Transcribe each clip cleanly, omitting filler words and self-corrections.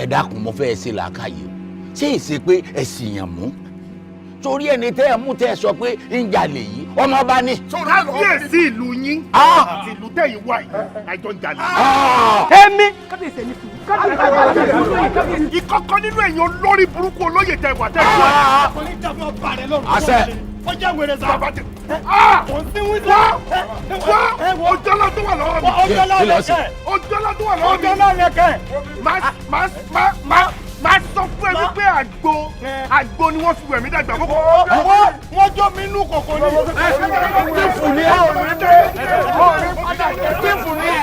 Ẹ dákun, mo fẹ́ ṣe làákàyè o. Ṣé ìṣe pé ẹ sì yàn mú torí ẹni tẹ́ ẹ mú, tẹ́ ẹ sọ pé ń jalè yìí, ọmọ bá ní. Kábíyèsí ìlú yín àti ìlú tẹ̀yìn wá yìí, àjọ ń jalè. Èmi, kábíyèsí, ẹni sùn, kábíyèsí. Ìkọ̀kọ̀ nínú ẹ̀yin olórí burúkú olóyè tẹ wà tẹ wà. Àṣẹ. Ó jẹ́ wèrè sá. Bàbá tẹ. Kò sí wí sá. Wá, ọjọ́ tó wà lọ́wọ́ mi. Ọjọ́ Kí ló ṣe? lẹ́kẹ̀. Ọjọ́ tó wà lọ́wọ́ mi. Ọjọ́ lẹ́kẹ̀. Máa sọ fún ẹ wípé àgbo àgbo ni wọ́n fi wẹ̀ mí dàgbà kókó. Wọ́n jó mi inú kòkó ni. Thief ni ẹ, thief ni ẹ.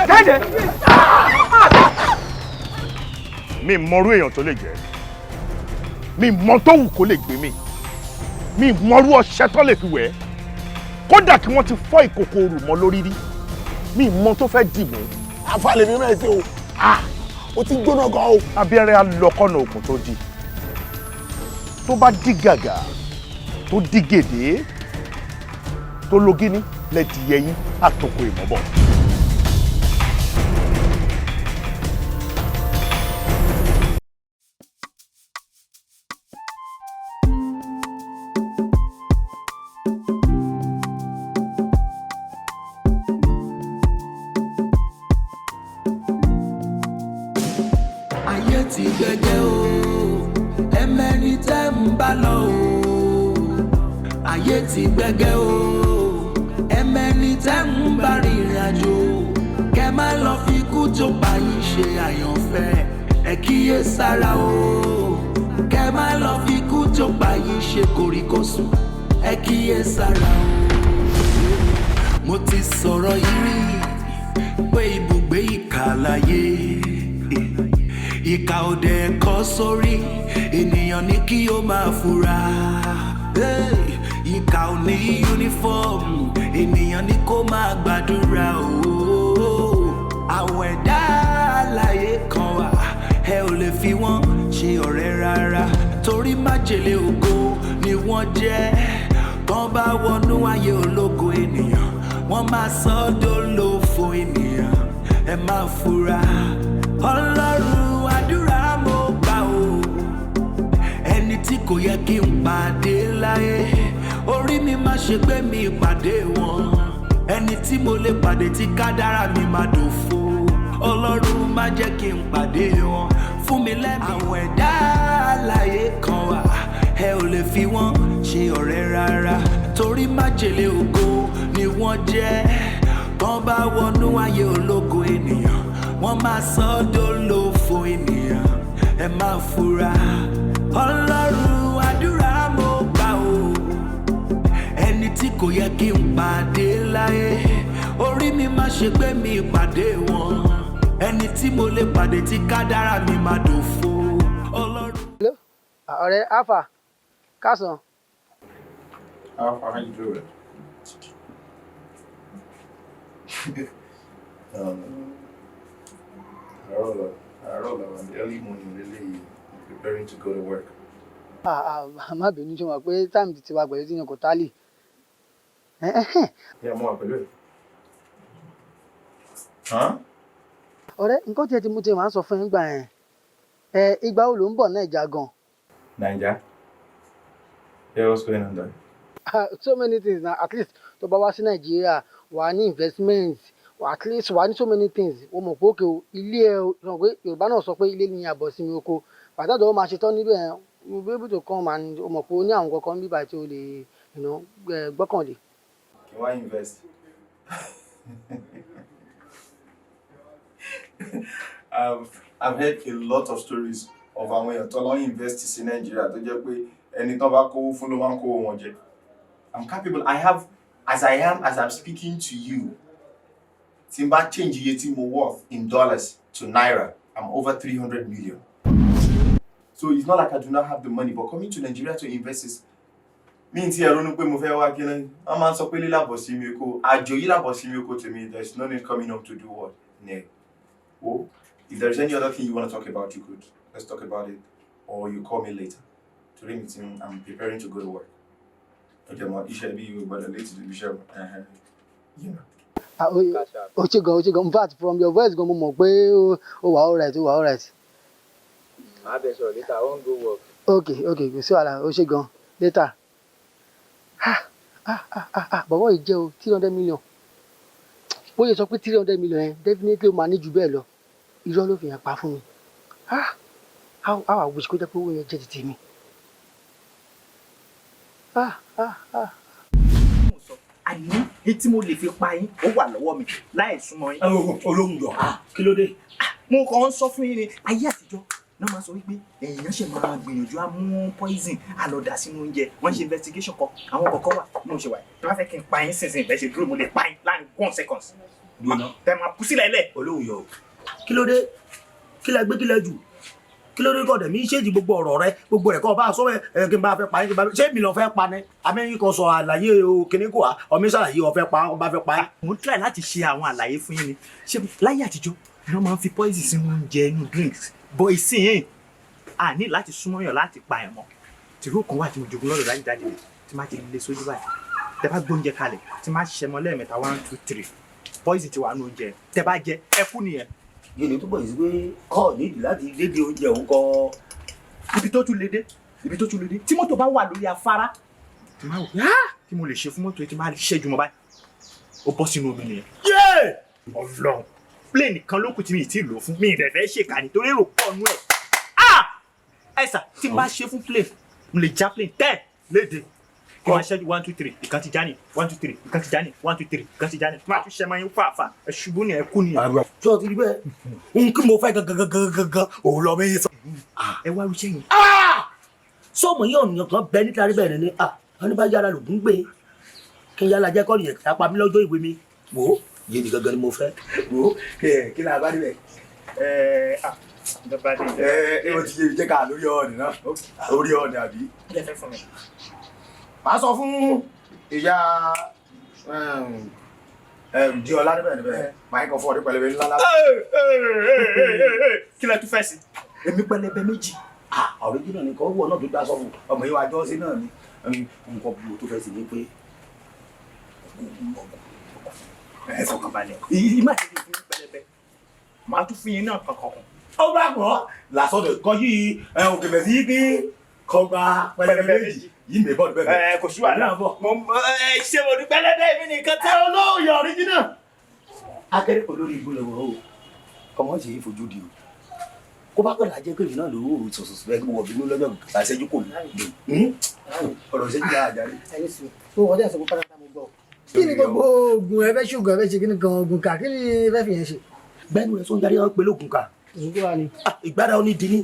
Kéde. Mi mọrú èèyàn tó lè jẹ́, mi mọ tó wù kó lè gbé mi, mi mọrú ọṣẹ tó lè fi wẹ̀ ẹ́, kódà kí wọ́n ti fọ́ ìkòkò òrù mọ́ lórí rí, mi mọ tó fẹ́ dìbò. Àfàlẹ́ mi mẹ́sẹ̀ o, ah, o ti gbóná gan o. Abẹ́rẹ́ alọ́kọ̀nà òkun tó di, tó bá dí gàgà, tó dí gèdè, tó logíní lẹ́dìí ẹyin àtòkò ìmọ̀bọ̀. Ayé ti gbẹgẹ́ o, ẹmẹ́ni tẹ́ ń bá lọ o. Ayé ti gbẹgẹ́ o, ẹmẹ́ni tẹ́ ń bá rìnrìn àjò. Kẹ má lọ fi kú tó pa yín ṣe àyànfẹ́, ẹ kíyè sára o. Kẹ má lọ fi kú tó pa yín ṣe kòríkòsùn, ẹ kíyè sára o. Mo ti sọ̀rọ̀ yìí rí pé ibùgbé ìkà láyé, ìkà òde kọ́ sórí ènìyàn ní kí ó máa fura. Hey, ìkà ò ní uniform, ènìyàn ní kó máa gbàdúrà o. Àwọn ẹ̀dá alààyè kan wà, ẹ ò lè fi wọ́n ṣe ọ̀rẹ́ rárá, torí májèlé ògo ni wọ́n jẹ́. Tán bá wọnú ayé ológo ènìyàn, wọ́n máa sọ ọ́ dólófo ènìyàn. Ẹ máa fura. Ọlọ́run, àdúrà mo gbà o. Ẹni tí kò yẹ kí n pàdé láyé, orí mi má ṣe gbé mi pàdé wọn. Ẹni tí mo lè pàdé tí kádàrá mi máa dòfo, Ọlọ́run, má jẹ́ kí n pàdé wọn. Fún mi lẹ́mìí. Àwọn ẹ̀dá alààyè kan wà, ẹ ò lè fi wọ́n ṣe ọ̀rẹ́ rárá, torí májèlé ògo ni wọ́n jẹ́. Tán bá wọnú ayé ológo ènìyàn, wọ́n máa sọ ọ́ dólófo ènìyàn. Ẹ máa fura. Ọlọ́run, àdúrà mo gbà o. Ẹni tí kò yẹ kí n pàdé láyé, orí mi má ṣe gbé mi pàdé wọn. Ẹni tí mo lè pàdé tí kádàrá mi máa dòfo, Ọlọ́run. Hello, ọ̀rẹ́, alfa, kásán. How far, how you doing? Àárọ̀ in the early morning, really preparing to go to work. Ah, ah, má bínú, ṣe mọ̀ pé time ti tiwa pẹ̀lú tíyan kò tally. Yeah, mo wà pẹ̀lú ẹ̀. Huh? Ọ̀rẹ́, nǹkan tí ẹ ti mú ti máa ń sọ fún yín gbà yẹn ẹ, ìgbà wo ló ń bọ̀ Naija gan? Naija? Yeah, what's going on there? So many things na. At least tó bá wá sí Nàìjíríà, wà á ní investment, at least wà á ní so many things. O mọ̀ pé òkè o, ilé ẹ o, mọ̀ pé Yorùbá náà sọ pé ilé ni àbọ̀ sinmi oko. Pàtàkì ó máa ṣe tán níbẹ̀ yẹn, you be able to come and o mọ̀ pé o ní àwọn kankan bíbá tí o lè gbọ́kànlé. Kí wá invest? I've heard a lot of stories of àwọn èèyàn tó lọ invest sí Nàìjíríà, tó jẹ́ pé ẹni tó bá kówó fún ló máa ń kówó wọn jẹ. I'm capable. I have, as I am, as I'm speaking to you, tí n bá change iye tí mo worth in dollars to naira, I'm over 300 million. So it's not like I do not have the money, but coming to Nigeria to invest is, mi ti ẹ̀ ronú pé mo fẹ́ wá. Kí ni wọ́n máa ń sọ pé lílàbọ̀ sí mi oko, àjò yìí làbọ̀ sí mi oko tèmi. There is no need coming up to do what? Ne wo, if there is any other thing you want to talk about, you could, let's talk about it, or you call me later, torí mi ti, I'm preparing to go to work. Ọjọ́ mọ iṣẹ́ bí o gbọ́dọ̀ létí ibi iṣẹ́. Ah, o ṣe gan, o ṣe gan. In fact, from your voice gan, mo mọ̀ pé o wà alright, o wà alright. Màá bẹ sọ̀rọ̀ later, I wan go work. Okay, kò sí wàhálà, o ṣe gan. Later. Ah ah ah ah ah, bọ̀bọ̀ yìí jẹ́ o, 300 million. Bóyá sọ pé 300 million yẹn, definitely ó máa ní ju bẹ́ẹ̀ lọ. Irọ́ ló fi yẹn pa fún mi. Ah, how I wish kó jẹ́ pé owó yẹn jẹ́ ti tèmi. Ah ah ah. Àní etí mo lè fi pa yín, ó wà lọ́wọ́ mi láì súnmọ́ yín. Olóhùn yọ, kí ló dé? Mo kàn ń sọ fún yín ni, ayé àtijọ́ náà máa sọ wípé èèyàn ṣe máa gbìyànjú á mú poison, á lọ dà sínú oúnjẹ. Wọ́n ṣe investigation kan, àwọn kọ̀ọ̀kan wà ní oṣù wa tí wọ́n fẹ́ kí n pa yín sínsìn ìbẹ́ ṣe dúró, mo lè pa yín láàrin 1 second. Tẹ máa kú sílẹ̀ lẹ̀. Olóhùn yọ, kí ló dé? Kí lẹ gbé, kí lẹ jù? Kí ló dé kọ́ dẹ̀ mí ṣéèjì gbogbo ọ̀rọ̀ rẹ, gbogbo rẹ̀ kọ́ ọ bá sọ ẹ kí n bá fẹ́ pa yín, kí n bá ṣé mi lọ fẹ́ pa ni? Àmì kò sọ àlàyé o, kíní kò wá ọmọ ṣàlàyé ọ fẹ́ pa ọ bá fẹ́ pa yín. Mo ń try láti ṣe àwọn àlàyé fún yín ni. Ṣé láyé àtijọ́ ni wọ́n máa ń fi poison sínú oúnjẹ, inú drinks bọ́? Ìsìn a ní láti súnmọ́ yàn láti pa ẹ̀ mọ́. Tìró kan wà tí mo jogún lọ́dọ̀ dájú dájú mi, tí má ti lè sójú báyìí, tẹ bá gbóúnjẹ kalẹ̀, tí má ṣiṣẹ́ mọ́ lẹ́ẹ̀mẹ́ta, one, two, three, poison ti wà nínú oúnjẹ tẹ bá jẹ, ẹ kú nìyẹn. Yìí ni túbọ̀ yìí sí pé kọ́ nídìí láti dédé oúnjẹ òun kọ́. Ibi tó tún lè dé, ibi tó tún lè dé, tí mọ́tò bá wà lórí afárá, tí máa wò pé ah, kí mo lè ṣe fún mọ́tò yìí, tí máa ṣẹ́jú mọ́ báyìí, ó bọ́ sínú omi nìyẹn. Ọlọ́run, plane kan ló kù tí mi ì tí ì lò fún mi, ìrẹ̀fẹ́ ṣèkà nítorí èrò pọ̀ nú ẹ̀. Ah, ẹ sà, tí n bá ṣe fún plane, mo lè já plane tẹ́ léde kí wọ́n ṣẹ́jú, one, two, three, ìkan ti já ní, one, two, three, ìkan ti já ní, one, two, three, ìkan ti já ní, tí wọ́n á tún ṣe máa ń fà fà, ẹ ṣubú ni, ẹ kú ni. Tí o ti rí bẹ́ẹ̀, n kí mo fẹ́ gangan gangan gangan òun lọ mí sọ. Ẹ wá irúṣẹ́ yìí. Sọmọ yìí, ọ̀nìyàn kan bẹ níta rí bẹ́ẹ̀ ni wọn ní bá yára lògùn gbé kí n yára jẹ́ kọ́ nìyẹn kí a pa mí lọ́jọ́ ìwé mi. Wò ó, yé ni gangan ni mo fẹ́. Wò ó, kí ni a bá níbẹ̀? Ẹ ah, ìjọba dé. Ẹ ẹ, o ti yé mi, jẹ́ ká lórí ọ̀nì náà, orí ọ̀nì àbí. Kí lẹ fẹ́ fún mi? Màá sọ fún ìyá Diola níbẹ̀ níbẹ̀, màá kàn fún ọdún pẹlẹbẹ ńlá lá. Kí lẹ tún fẹ́ sí? Èmi pẹlẹbẹ méjì. Original ni kò wọ̀ náà tó dá sọ́fù ọmọ yìí wá jọ́ sí náà ni. Nǹkan bí o tó fẹ́ sí ni pé Ẹ fọkàn balẹ̀. Ìyí má ti di fún pẹlẹbẹ. Màá tún fún yín náà kankan. Ó bá gbọ́ làsọdọ̀ kọ́ yìí òkè bẹ̀ sí pé kọ́ gba pẹlẹbẹ méjì yìí mi bọ̀ níbẹ̀. Ẹ kò sí wàhálà. Mo ẹ ṣe, mo dúpẹ́ lẹ́dẹ̀ mi nìkan tẹ́ olóòyè original. Akẹ́rẹ́ olórí ibú lọ́wọ́ o, ọmọ sì yí fojú di o, kó bá pẹ̀lú ajẹ́ pé èmi náà lówó sọ̀sọ̀sọ̀ bẹ́ẹ̀ kí mo wọ̀ bínú lọ́jọ́ kàkà ìṣẹ́jú kò ní ọ̀rọ̀ ìṣẹ́jú náà àjáde. Ẹni sùn tó wọ́n dẹ̀ sọ pé pátápátá mo gbọ́. Kí ni gbogbo oògùn ẹ fẹ́ ṣoògùn, ẹ fẹ́ ṣe kí ni gan, oògùn kà, kí ni ẹ fẹ́ fi yẹn ṣe? Gbẹ́nu rẹ̀ sọ́njà rí wọn pé lóògùn ká. Ìṣòro wa ni. Ìgbádà onídìí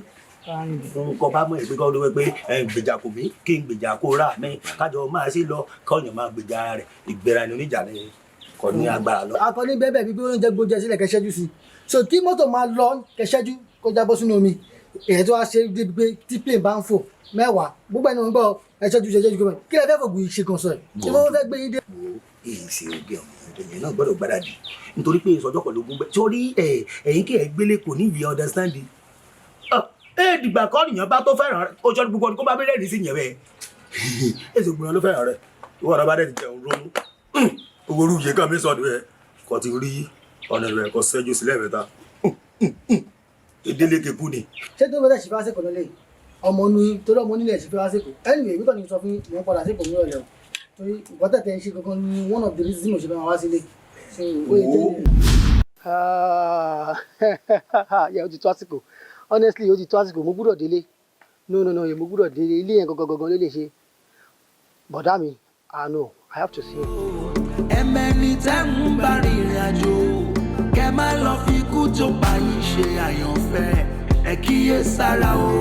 nǹkan bá mọ̀ ẹ́ pé kọ́ ló wẹ́ pé gbèjà kò mí, kí n gbèjà kó rà mí, kájọ máa ṣe lọ, kọ́yàn máa gbèjà ara rẹ̀. Ìgbéra ni oníjà ni kò ní agbára lọ. Akọni bẹ́ẹ̀ bíi pé oúnjẹ gbóúnjẹ sílẹ̀ kẹsẹ́jú sí, so kí mọ́tò máa lọ kẹsẹ́jú kó jábọ́ sínú omi, èyí tó wá ṣe débi pé tí plane bá ń fò mẹ́wàá, gbogbo ẹni wọn gbọ́ ẹṣẹ́jú ṣẹṣẹ́jú kí kí lẹ fẹ́ fògùn ṣe kan sọ ẹ̀ ṣé wọ́n fẹ́ gbé yín dé. Èyí ṣe oge ọmọ ẹ̀yìn náà gbọ́dọ̀ gbáradì nítorí pé ìsọjọ́ pẹ̀lú ogun bẹ́ẹ̀ sórí ẹ̀yìn kí ẹ̀ gbélé kò ní ìyẹ understand. Ẹ dìgbà kọ́ nìyẹn bá tó fẹ́ràn rẹ, ojú ọdún gbogbo ọdún kó bá bẹ́rẹ̀ ní sí yẹn bẹ́ẹ̀, èsì ògbóná ló fẹ́ràn rẹ. Ìwọ ọ̀rọ̀ bá dẹ̀ ti jẹun ronú owó orú yìí kan mi sọ̀dọ̀ ẹ kò ti rí ọ̀nà rẹ̀ kò ṣẹ́jú sílẹ̀ mẹ́ta ìdílé kekú ni. Ṣé tó bẹ́ẹ̀ ṣe fẹ́ wá sẹ́kọ̀ọ́ lọ́lẹ̀ ọmọ nu torí ọmọ onílẹ̀ ṣe fẹ́ wá sẹ́kọ̀ọ́? Anyway, èmi kàn ní sọ fún yín, mò ń padà sẹ́kọ̀ọ́ mi rọ̀lẹ́ o, torí nǹkan tẹ̀tẹ̀ ń ṣe gangan ni one of the reasons mo ṣe fẹ́ máa wá sílé. So ó yẹ jẹ́ nìyẹn. Ah, yeah, ó ti tó àsìkò. Honestly, ó ti tó àsìkò, mo gbúdọ̀ délé. No, no, no, mo gbúdọ̀ délé. Ilé yẹn gangan gangan ló lè ṣe bọ̀dá mi. Ah no, I have to see him. Ẹmẹ́ni tẹ́ ń bá rìnrìn àjò, kẹ má lọ fi ikú tó pa yín ṣe àyànfẹ́, ẹ kíyè sára o.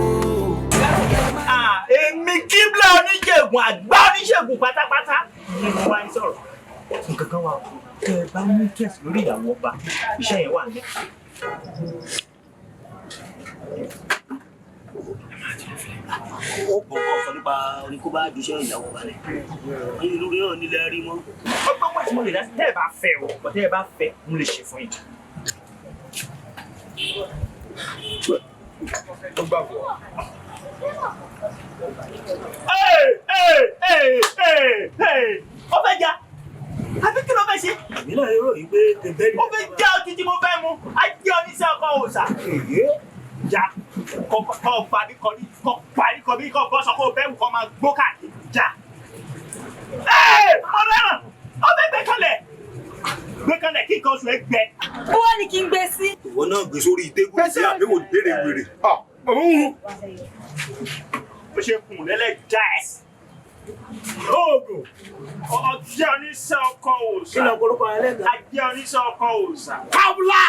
Èmi kíbla oníṣègùn àgbà, oníṣègùn pátápátá ni mo wá ń sọ̀rọ̀. Nǹkan kan wà tẹ ẹ bá ní interest lórí ìyàwó ọba, iṣẹ́ yẹn wà ní. Ó bọ̀ kọ́ sọ nípa oní kó bá dùṣẹ́ ìyàwó ọba rẹ̀ wọ́n yìí lórí ọ̀ nílẹ̀ rí wọn. Ọgbọ́n wà tí mo lè dá sí tẹ́ ẹ bá fẹ́ o, bọ́ tẹ́ ẹ bá fẹ́, mo lè ṣe fún yín. Ó gbàgbọ́. Ó fẹ́ ja. Àbí kí ló fẹ́ ṣe? Èmi náà rò yí pé tẹ̀bẹ́ Ó fẹ́ já ọtí tí mo fẹ́ mu, á jẹ́ oníṣẹ́ ọkọ òòṣà. Já kọ́ parí kọ́ ní kọ́ parí kọ́ bí kọ́ bọ́ sọ kó bẹ́ẹ̀ wù kọ́ máa gbó káàkiri já. Ẹ́ẹ̀ ọ̀rẹ́ràn, ó fẹ́ gbé kalẹ̀. Gbé kalẹ̀ kí nǹkan oṣù ẹ gbẹ. Ó wá ní kí n gbé sí. Ìwọ náà gbé sórí tébù sí àbẹ̀wò béèrè wèrè. Bó ṣe kùn lẹ́lẹ̀ já ẹ̀. Oògùn ọjọ́ oníṣẹ́ ọkọ òòṣà. Kí ló korúkọ ẹlẹ́gàn? Ajé oníṣẹ́ ọkọ òòṣà. Kábùlà!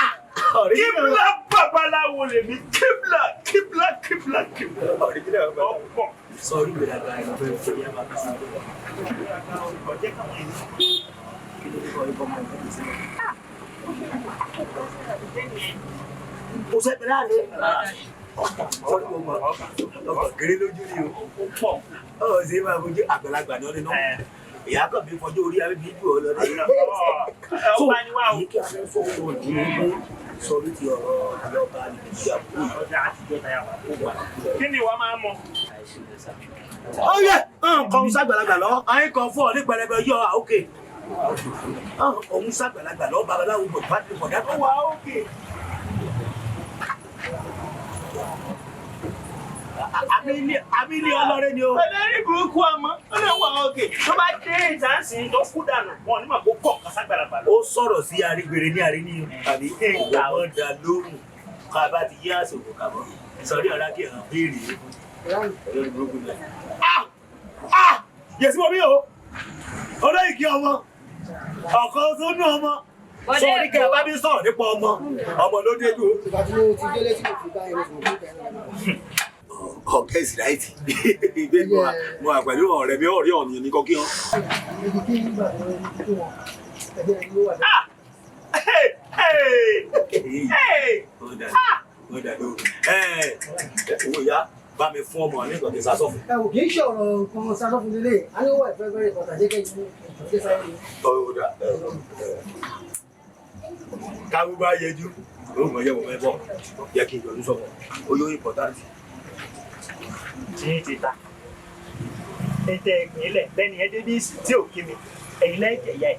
Kíbla babaláwo lèmi kíbla kíbla kíbla kíbla. Ọ̀pọ̀. Sọrí gbèdàgbà ẹ̀ lọ́fẹ̀ẹ́ fún yàrá bá sí. Ọ̀jẹ̀ káwọn ènìyàn. Kí ló kọ́ ikọ̀ mọ́ ọ̀gá ìṣẹ́? Kò sẹ́pẹ̀ láàrin. Sọrí gbogbo ọkọ̀ kéré lójú ni o. Ó ṣe máa fojú àgbàlagbà ní ọdún náà. Ìyá kan mi fọjú orí abébí jù ọ lọ ní. Ọba ni wá o. Èyí kí a fẹ́ fọwọ́ ọdún ní sọrí ti ọ̀rọ̀ ìjọba Nàìjíríà kú. Kí ni ìwọ máa ń mọ? Ó yẹ nǹkan ṣàgbàlagbà lọ, àyín kan fún ọ ní pẹlẹbẹ yọ àókè. Òun ṣàgbàlagbà lọ, babaláwo bọ̀ bá ti bọ̀dá Ó wà ókè. Àmì ọlọ́rẹ́ ni o. Ẹlẹ́rìí burúkú ọmọ, ó lè wà ókè. Tó bá dé ìtànsìn tó kú dànù, wọn ò ní mà kó kọ̀ káságbàlagbà lọ. Ó sọ̀rọ̀ sí arígbèrè ní àríní àbí ìwọ̀n dà lóhùn ká bá ti yí àsìkò kábọ̀. Sọ̀rí ọ̀rá kí ẹ̀hàn béèrè. Olórí burúkú ni. Yẹ̀sí mo bí o, olóyìnkí ọmọ, ọ̀kan tó nú ọmọ. Sọ̀rí kẹ́ ẹ bá mi sọ̀rọ̀ nípa ọmọ, ọmọ ló dé dúró. Ìgbà tí mo ti délé tí mo fi bá yẹn mo fi bá yẹn lọ. Ọ̀gá ìsìláìtì ìgbé mo wà pẹ̀lú ọ̀rẹ́ mi ọ̀rẹ́ ọ̀nì ní kọ́kí hàn. Ibi tí nígbà tó ń tó wọn, ẹgbẹ́ ẹni ló wà lẹ́yìn. Ó dà lóru. Owó ìyá bá mi fún ọmọ ní nǹkan tí sá sọ́fún. Ẹ wò kì í ṣe ọ̀rọ̀ nǹkan sásọ́fún lélẹ̀, a ní wà very very important jẹ́ kẹ́yìn mú ìtọ́jú sáré ni. Ó dà káwé bá yẹjú ó mọ̀ yẹ wọ̀ mẹ́bọ̀ yẹ kí n yọjú sọ̀rọ̀ ó yóò important. Tí ti ta ètò ìpínlẹ̀ lẹ́ni ẹ débí tí ò kí mi ẹ̀yin lẹ́jẹ̀ yẹ ẹ̀.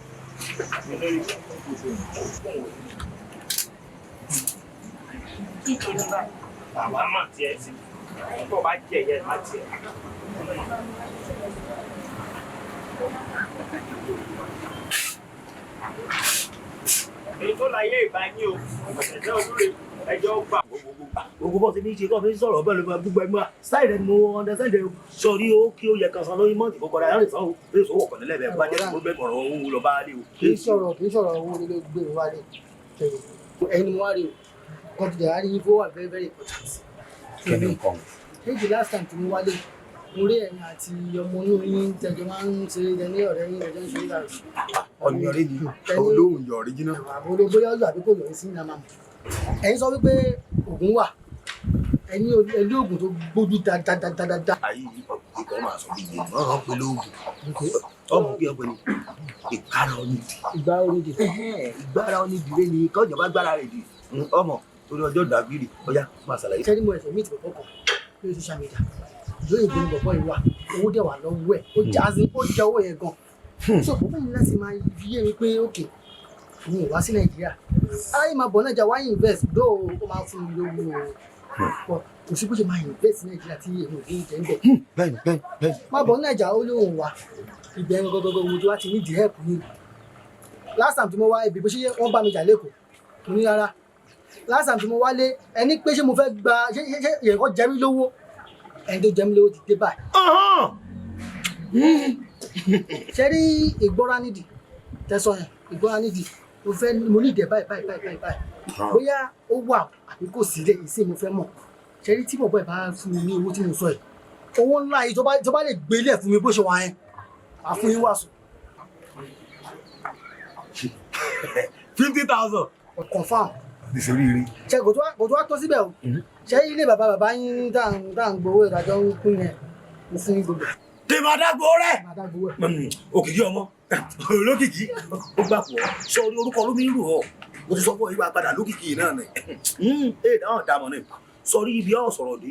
Àwa mọ̀ tiẹ̀ sí tó bá jẹ yẹ má tiẹ̀. Èyí tó láyé ìbáyé o, ẹ̀jẹ̀ olúre ẹjọ́ ó gbà. Gbogbo bọ́ọ̀sì ní í ṣe kọ́ fi ń sọ̀rọ̀ bẹ́ẹ̀ ló máa gbogbo ẹgbẹ́ wa sáì rẹ̀ ni mo understand ẹ̀ sọ̀rí ó kí ó yẹ kan san lórí mọ́ọ̀tì kọ́kọ́ rẹ̀ sàn ó lè sọ̀wọ́ kọ̀ọ̀lẹ́ lẹ́bẹ̀ẹ́ bá jẹ́ kó bẹ́ẹ̀ kọ̀rọ̀ owó lọ bá lé o. Kì í sọ̀rọ̀ owó ló gbé mi wálé. Ẹ̀yin ni mo wá rí o, kọ́ńtù dẹ̀ wá rí yín fún wà very very important. Kí ni nǹkan? Ṣé the last time tí mo wálé, mo rí ẹ̀yin àti ọmọ inú yín tẹjọ máa ń ṣe é ní ọ̀rẹ́ yín ẹjọ́ ń ṣe é láàrú. Ọ̀nì ọ̀rẹ́ mi olóhùn yọ̀ ọ̀ríjínà. Àbúrò bóyá ọjọ́ àbí kò yọ̀ sí ní àmàmù. Ẹ̀yin sọ wípé ògùn wà, ẹ̀yin ẹni ògùn tó gbójú dáadáa. Ayé ìkọ́ máa sọ bí yẹn máa ń pe lóògùn. Ọmọ bí ọgbẹ́ni ìgbára onídìí. Ìgbára onídìí. Ìgbára onídìí lé ní kọ́jọba gbára rẹ̀ dì. Ọmọ torí ọjọ́ ìdàgìrì ọjà máa ṣàlàyé. Ṣé ni mo ẹ̀sẹ̀ meet bọ̀bọ̀ kan lórí social media? Ìlú òyìnbó ni bọ̀bọ̀ yìí wà, owó dẹ̀ wà lọ́wọ́ ẹ̀, ó jẹ́ as in ó jẹ owó yẹn gan. So bọ̀bọ̀ yìí láti máa fi yé mi pé okay, òun ò wá sí Nàìjíríà. Aláyé máa bọ̀ Nàìjíríà wá invest dóò ó máa fún mi lówó o. Kò sí bó ṣe máa invest ní Nàìjíríà tí èmi ò ní jẹ́ ń bẹ̀. Bẹ́ẹ̀ni bẹ́ẹ̀ni bẹ́ẹ̀ni. Má bọ̀ Nàìjíríà ó lóun wà. Ibẹ̀ ń gọ́gọ́gọ́ mo ti wá ti ní the help ni. Last time tí mo wá ibi bó ṣe yẹ wọ́n bá mi jà lẹ́kọ̀ọ́, mo ní rárá. Last time tí mo wálé ẹni pé ṣé mo fẹ́ gba ṣé ṣé ṣé èèyàn kan jẹ mí lówó, ẹni tó jẹ mí lówó ti dé báyìí. Ṣé rí ìgbọ́ra nídìí tẹ̀sán yẹn, ìgbọ́ra nídìí mo fẹ́ mo ní ìdẹ̀ báyìí báyìí báyìí báyìí bóyá ó wà àbí kò sí lé ìsìn mo fẹ́ mọ̀. Ṣé rí tí bọ̀bọ̀ ẹ̀ bá fún mi ní owó tí mo sọ yìí, owó ńlá yìí tó bá lè gbé ilẹ̀ fún mi bó ṣe wà yẹn, màá fún yín wàásù. 50,000. Confirm. Nítorí rí. Ṣé kò tó wá tó síbẹ̀ o? Ṣé ilé bàbá bàbá yín tá à ń gbowó ìdájọ́ ń pín yẹn, mo fún yín gbogbo. Tí màá dágbó rẹ̀. Òkìkí ọmọ olókìkí ó gbà pọ̀ sọrí orúkọ ló mi ń rù ọ́ mo ti sọ fún ọ yípa padà lókìkí náà ni ee náà dàmọ̀ ni sọrí ibi ọ̀ sọ̀rọ̀ dé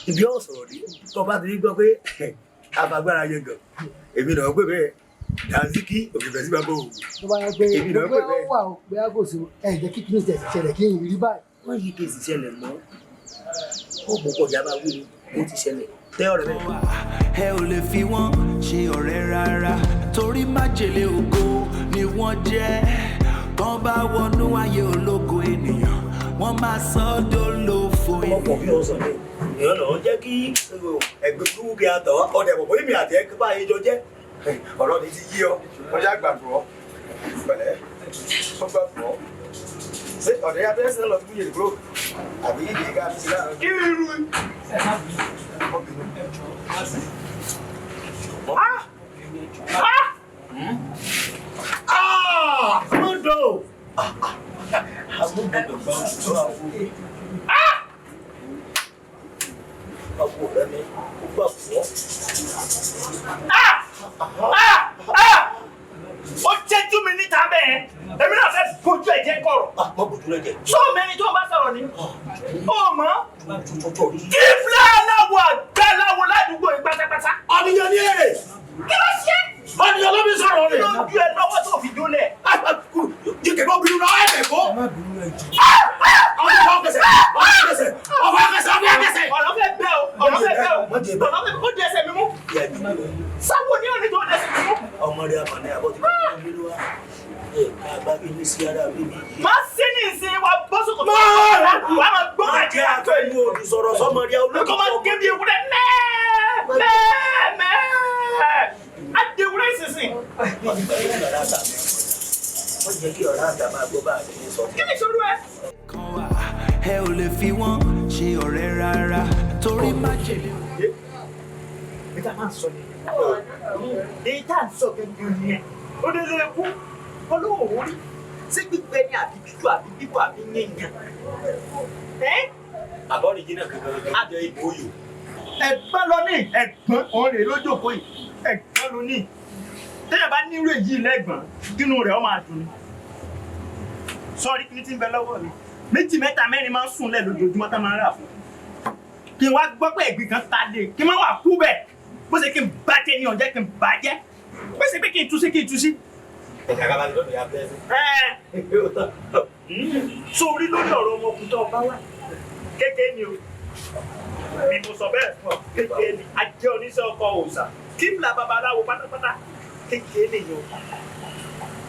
ibi ọ̀ sọ̀rọ̀ dé tó bá ti gbọ́ pé afagbára yẹn gan èmi náà pé bẹ́ẹ̀ Dànsíkí òkè sí bàbá òwò. Tó bá yẹ pé bóyá ó wà ó, bóyá kò sí, ẹ jẹ́ kí kìíní tẹ̀sí ṣẹlẹ̀ kí n rí báyìí. Wọ́n yí kèsì ṣẹlẹ̀ mọ́. Ó mú kọjá bá wí ni ó ti ṣẹlẹ̀. Tẹ́ ọ̀rẹ́ bẹ́ẹ̀. Ẹ ò lè fi wọ́n ṣe ọ̀rẹ́ rárá, torí májèlé ògo ni wọ́n jẹ́. Tán bá wọnú ayé ológo ènìyàn, wọ́n máa sọ ọ́ dólófo. Ọkọ̀ bí ọ̀sán ni ìyọ́n náà jẹ́ kí ẹgbẹ́ kúrú kí a tọ̀ ọ̀dẹ̀ bọ̀ bóyá mi àti ẹ̀ báyìí jọ jẹ́. Ọ̀rọ̀ ni ti yí ọ, wọ́n ṣá gbàgbọ́ pẹ̀lẹ́, wọ́n gbàgbọ́. Ṣé ọ̀dẹ̀ yá bẹ́ẹ̀ sẹ́lọ̀ tó yẹ kúrò àbí yìí ká fi sí láàrin? Kí irú Mọ́dọ̀! Agbógbòdò gba oṣù tó àwọ̀. Ọkọ̀ rẹ̀ mi, ó gbà fún ọ. Ó jẹ́jú mi níta bẹ́ẹ̀, èmi náà fẹ́ bójú ẹ̀ jẹ́ kọ̀rọ̀. Má bójú rẹ̀ jẹ́. Sọ mẹ́ni tó bá sọ̀rọ̀ ni. Ó mọ̀. Kíflẹ̀ aláwọ̀ àgbẹ̀ aláwọ̀ ládùúgbò yìí pátápátá. Ọ̀nìyàn ní èrè. Kí ló ṣe? Ọ̀nìyàn ló fi sọ̀rọ̀ rẹ̀. Kí ló ju ẹ lọ́wọ́ tó fi jólẹ̀? Jíkẹ̀ bọ́ bínú náà ẹ̀ kó. Ọ̀nìyàn kẹsẹ̀, ọ̀nìyàn kẹsẹ̀, ọ̀fọ̀ kẹsẹ̀, ọ̀fọ̀ kẹsẹ̀. Ọ̀rọ̀ fẹ́ bẹ́ o, ọ̀rọ̀ fẹ́ bẹ́ o, ọ̀rọ̀ fẹ́ ó di ẹsẹ̀ mi mú. Sáwọ́ ní òní tó di ẹsẹ̀ mi mú. Ọmọ rẹ̀ àmàlẹ́ àbọ̀ ti bá mi lọ́wọ́. Ẹ bá mi ní sí ara mi ní. Má sí ní ìsìn wa bọ́ sókò tó wà máa gbọ́ Má jẹ́ àtẹnu olùsọ̀rọ̀ sọmọ rẹ̀ olókùn. Kọ́ máa gé bí ewúrẹ́ mẹ́ẹ̀ mẹ́ẹ̀ mẹ́ẹ̀. Á di ewúrẹ́ ìsinsìn. Wọ́n jẹ́ kí ọ̀rá àgbà máa gbọ́ bá a ti ní sọ. Kí ni ìṣòro ẹ? Ẹ ò lè fi wọ́n ṣe ọ̀rẹ́ rárá, torí májèlé. Èyí tá a sọ nìyẹn. Èyí tá a sọ gẹ́gẹ́ nìyẹn. Ó dé lè kú. Olóòwò rí. Ṣé gbígbẹ ni àbí tútù àbí bíbọ̀ àbí yíyan? Àbọ̀rìn jìnnà kankan àjọ ipò oyò. Ẹ̀gbọ́n lọ ní ẹ̀gbọ́n òun rèé lójókòó yìí. Ẹ̀gbọ́n ló ní. Téèyàn bá nírú èyí lẹ́gbọ̀n, kínú rẹ̀ ó máa dùn ni. Sọ́ọ́rí kí ni tí ń bẹ lọ́wọ́ mi? Méjì mẹ́ta mẹ́rin máa ń sùn lẹ̀ lójoojúmọ́ tá máa ń rà fún. Kí n wá gbọ́ pé ẹ̀gbìn kan ta lé, kí n má wà kú bẹ̀. Bó ṣe kí n bá tẹ ní ọ̀jẹ́ kí n bà jẹ́. Bó ṣe pé kí n tú sí kí n tú sí. Ẹ̀ka ká bá ti lọ́dọ̀ ya bẹ́ẹ̀ sí. Sórí lórí ọ̀rọ̀ ọmọkùnrin tó bá wà. Kékeré ni o. Mi mo sọ bẹ́ẹ̀ fún ọ. Kékeré ni. Ajẹ́ oníṣẹ́ ọkọ̀ òòṣà. Kíbla babaláwo pátápátá. Kékeré ni o.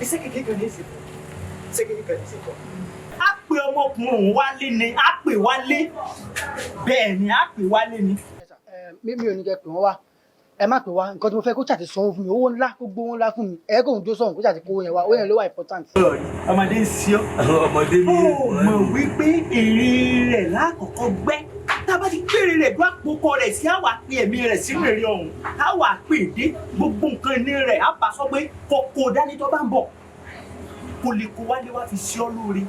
Iṣẹ́ kékeré kan ní ìsìnkú. Iṣẹ́ kékeré kan ní ìsìnkú. Á pe ọmọkùnrin òun wálé ni, á pè wálé. Bẹ́ẹ̀ ni, á pè wálé ni. Mi ò ní kẹ́ pè wọ́n wá. Ẹ má pè wá, nǹkan tí mo fẹ́ kó ṣàti sanwó fún mi, owó ńlá, kó gbówó ńlá fún mi. Ẹ kò ń jó sọ̀hún kó ṣàti kówó yẹn wá, owó yẹn ló wà important. Ọmọdé ń ṣe ọ́. Ọmọdé ní Ó mọ̀ wípé èrè rẹ̀ lákọ̀ọ́kọ́ gbẹ́. Tá a bá ti gbére rẹ̀ dún àpòkọ rẹ̀ sí àwa pé ẹ̀mí rẹ̀ sínú èrè ọ̀hún. Á wà pè dé gbogbo nǹkan ní rẹ̀ á bá sọ pé kọ̀kọ̀ dání tó bá ń bọ̀. Kò lè kó wálé wá fi ṣe ọ́ lóore.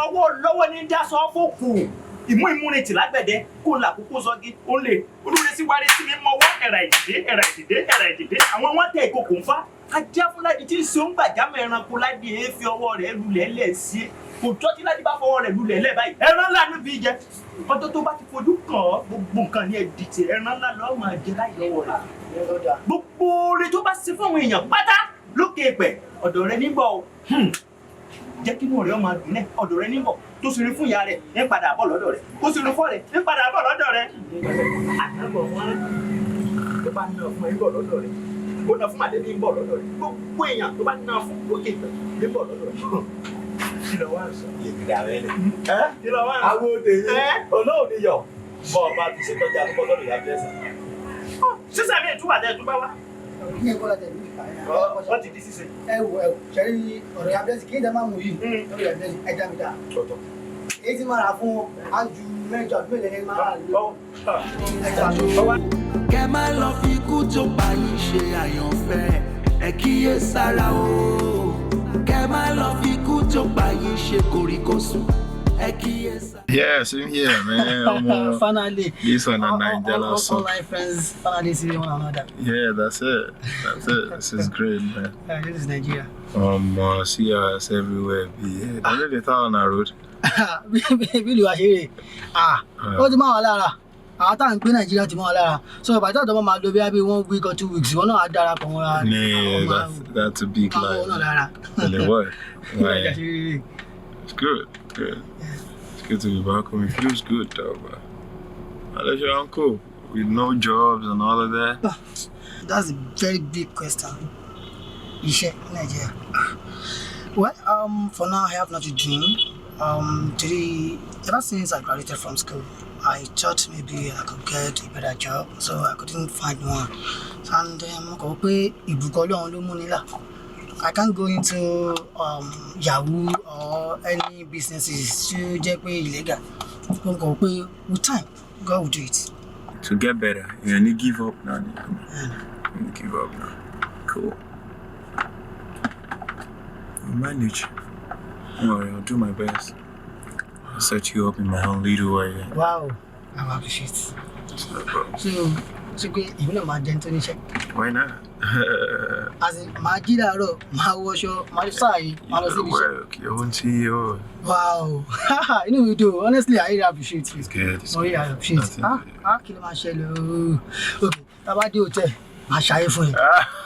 Ọwọ́ lọ́wọ́ ní dá sọ fókù. Ìmú ìmúrètì lágbẹ̀dẹ kó là kókó sọ́gi ó lè olóore sí wárí sí mi mọ́wọ́ ẹ̀rà ìdìdé ẹ̀rà ìdìdé ẹ̀rà ìdìdé àwọn wọn tẹ ìkòkò ń fa ajá fúnládi tí ń ṣe ń gbàjámọ̀ ẹranko ládì èéfi ọwọ́ rẹ̀ lulẹ̀ lẹ̀ sí i kò tọ́ tí ládì bá fọwọ́ rẹ̀ lulẹ̀ lẹ̀ báyìí ẹran ńlá ló fi jẹ ọjọ́ tó bá ti fojú kàn ọ́ gbogbo nǹkan ní ẹ̀dìtì ẹran ńlá lọ́ọ́ máa jẹ láì lọ́wọ́ rẹ̀ gbogbo oore tó bá ṣe fún àwọn èèyàn pátá lókè èpẹ̀ ọ̀dọ̀ rẹ̀ níbọ̀ o jẹ́ kí inú rẹ̀ máa dùn náà ọ̀dọ̀ rẹ̀ níbọ̀ tó ṣeré fún ìyá rẹ̀ ń padà bọ̀ lọ́dọ̀ rẹ̀ ó ṣeré fún rẹ̀ ń padà bọ̀ lọ́dọ̀ rẹ̀. Àtàbọ̀ wọn tó bá ná fún ẹ ń bọ̀ lọ́dọ̀ rẹ̀ ó ná fún màdébí ń bọ̀ lọ́dọ̀ rẹ̀ gbogbo èèyàn tó bá ná fún lókè ìpẹ́ ń bọ̀ lọ́dọ̀ rẹ̀. Kí ló wá ń sọ? Ìgbà rẹ̀ lè. Kí ló wá ń sọ? Àwọn òde yìí, olóòní yọ̀, bọ́ ọba ti ṣe tọ́jú àtúbọ̀ lọ́dọ̀ ìyá bẹ́ẹ̀ sàn. Sísè mi ìtúwà tẹ́ ẹ tún bá wá. Ní ẹ̀kọ́ láti ẹ̀mí ìfà ẹ̀. Wọ́n ti di sísè. Ẹ wò ẹ wò, ṣẹ́rí ọ̀rọ̀ ìyá bẹ́ẹ̀ kí ní máa mú yìí lórí ìyá bẹ́ẹ̀ ẹja mi dá. Èyí tí máa rà fún á ju mẹ́jọ àbí mẹ́jọ ní máa rà lọ. Ẹja mi. Kẹ má lọ fi ikú tó pa yín ṣe àyànfẹ́, ẹ kíyè sára o. Kẹ má lọ fi ikú tó pa yín ṣe kòríkòsùn, ẹ kíyè sára. Yeah, same here, man. Finally. This one and Nigeria all my friends finally see one another. Yeah, that's it. That's it. This is great, man. This is Nigeria. See us everywhere. Yeah. I know the town on the road. Bí ìlú wa ṣe rè, ó ti máa wà lára. Àwọn táà ń gbé Nàìjíríà ti mọ́ wa lára. So ìbàdí àtọ́ máa lo bí 1 week or 2 weeks, ìwọ náà á darapọ̀ mọ́ ra. Nah, that's a big Àwọn lie. náà lára. Will it work? Like, it's good, good. It's good to be back home. It feels good though, but how's your uncle? With no jobs and all of that. That's a very big question. Iṣẹ́ ní Nàìjíríà. Well, for now, I have nothing doing. Today, ever since I graduated from school, I thought maybe I could get a better job, so I couldn't find one. And mo kọ̀ pé ìbùkún Ọlọ́run ló mú ni là. I can't go into Yahoo or any businesses tí ó jẹ́ pé illegal. Mo kọ̀ pé with time, God will do it. To get better, you need give up now. You give up now. Cool. I'll manage. Don't worry, I'll do my best. I'll set you up in my own little way. Wow, I appreciate. It's no problem. So, ṣe pé èmi náà máa jẹun tó níṣẹ́? Why not? As in, máa jí láàárọ̀, máa wọṣọ, máa lọ sáàyè, máa lọ síbi iṣẹ́. Work, your own CEO. Wow, inú mi dùn. Honestly, I really appreciate you. It's good. It's Mo really good. appreciate. Nothing. Ah ah, kí ló máa ṣẹlẹ̀ ooo? Ok, tá a bá dé hotel, máa ṣayé fún ẹ.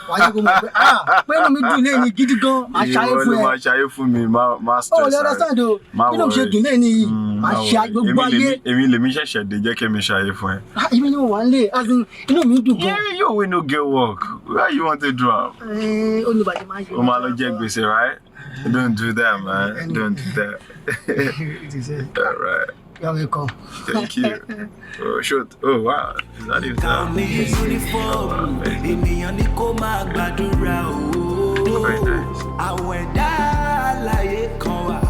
Wàá jẹ́ kó mọ̀ pé ah, pé inú mi dùn lẹ́yìn gidi gan, máa ṣayé Ìwọ fún ló ẹ. máa ṣayé fún mi, má O ò lè stress ara ẹ. understand o. Má Bí ló ń ṣe worry. dùn lẹ́yìn yìí, máa Má ṣe worry. gbogbo Èmi ayé. Èmi lèmi ṣẹ̀ṣẹ̀ dé, jẹ́ kí mi ṣayé fún ẹ. Ah, èmi ni mo wà ń lé, as in, inú mi dùn gan. Yeah, you wey no get work. Why you want to do am? Ẹ olùbàdàn máa ń ṣe. O máa lọ jẹ gbèsè, right? Don't do that, man. Don't do that. All right. You're welcome. Thank you. Oh, shoot. Oh, wow. Is that even Ìkà ò ní uniform, ènìyàn ní kó máa gbàdúrà o. Very nice. Àwọn ẹ̀dá alààyè kan wà,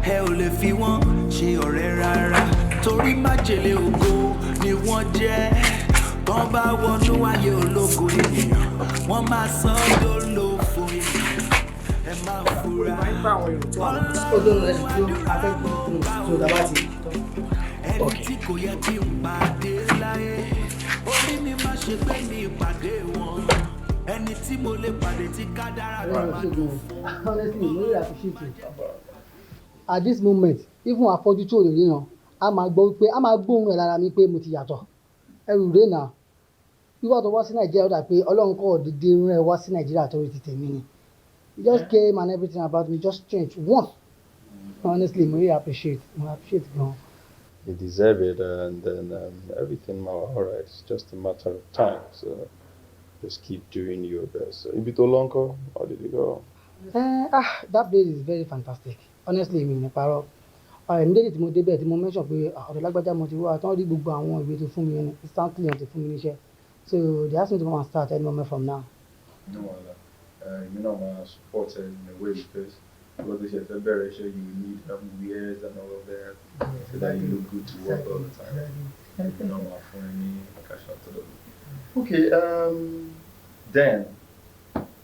ẹ ò lè fi wọ́n ṣe ọ̀rẹ́ rárá, torí májèlé ògo ni wọ́n jẹ́. Tán bá wọnú ayé ológo ènìyàn, wọ́n máa sọ ọ́ dólófo ènìyàn. Ẹ máa fura. Ó tó lọ sí tó afẹ́gbọ́n tó dábàá ti. Ẹni tí kò yẹ kí n pàdé láyé, orí mi má ṣe pé mi pàdé wọn. Ẹni tí mo lè pàdé tí kádàrá mi Ọlọ́run máa ṣe gan. Honestly, mo really appreciate you. At this moment, even afọ́jú tí ò lè ríran, a máa gbọ́ wípé a máa gbóhùn ẹ̀ lára mi pé mo ti yàtọ̀. Ẹrù rèé náà. Wíwá tó wá sí Nàìjíríà, ó dà pé Ọlọ́run kọ́ dédé rán ẹ wá sí Nàìjíríà torí ti tèmi ni. You just came and everything about me just changed once. Honestly, mo really appreciate. Mo appreciate gan. You deserve it, and then everything will all right. It's just a matter of time. So just keep doing your best. So, ibi tó lọ ńkọ́, how did it go? Ah, that place is very fantastic. Honestly, mi ní parọ́. Immediately tí mo débẹ̀, tí mo mention pé ah, ọ̀dọ̀ lágbájá mo ti wá, tán rí gbogbo àwọn ìwé tó fún mi yẹn, instantly wọ́n ti fún mi níṣẹ́. So they asked me to come and start any moment from now. No wahala. You know, my support in a way because what they said, fẹ́ iṣẹ́, you need wears and all of that so that you look good to work all the time. You know, my phone ní cash out to them. Okay, then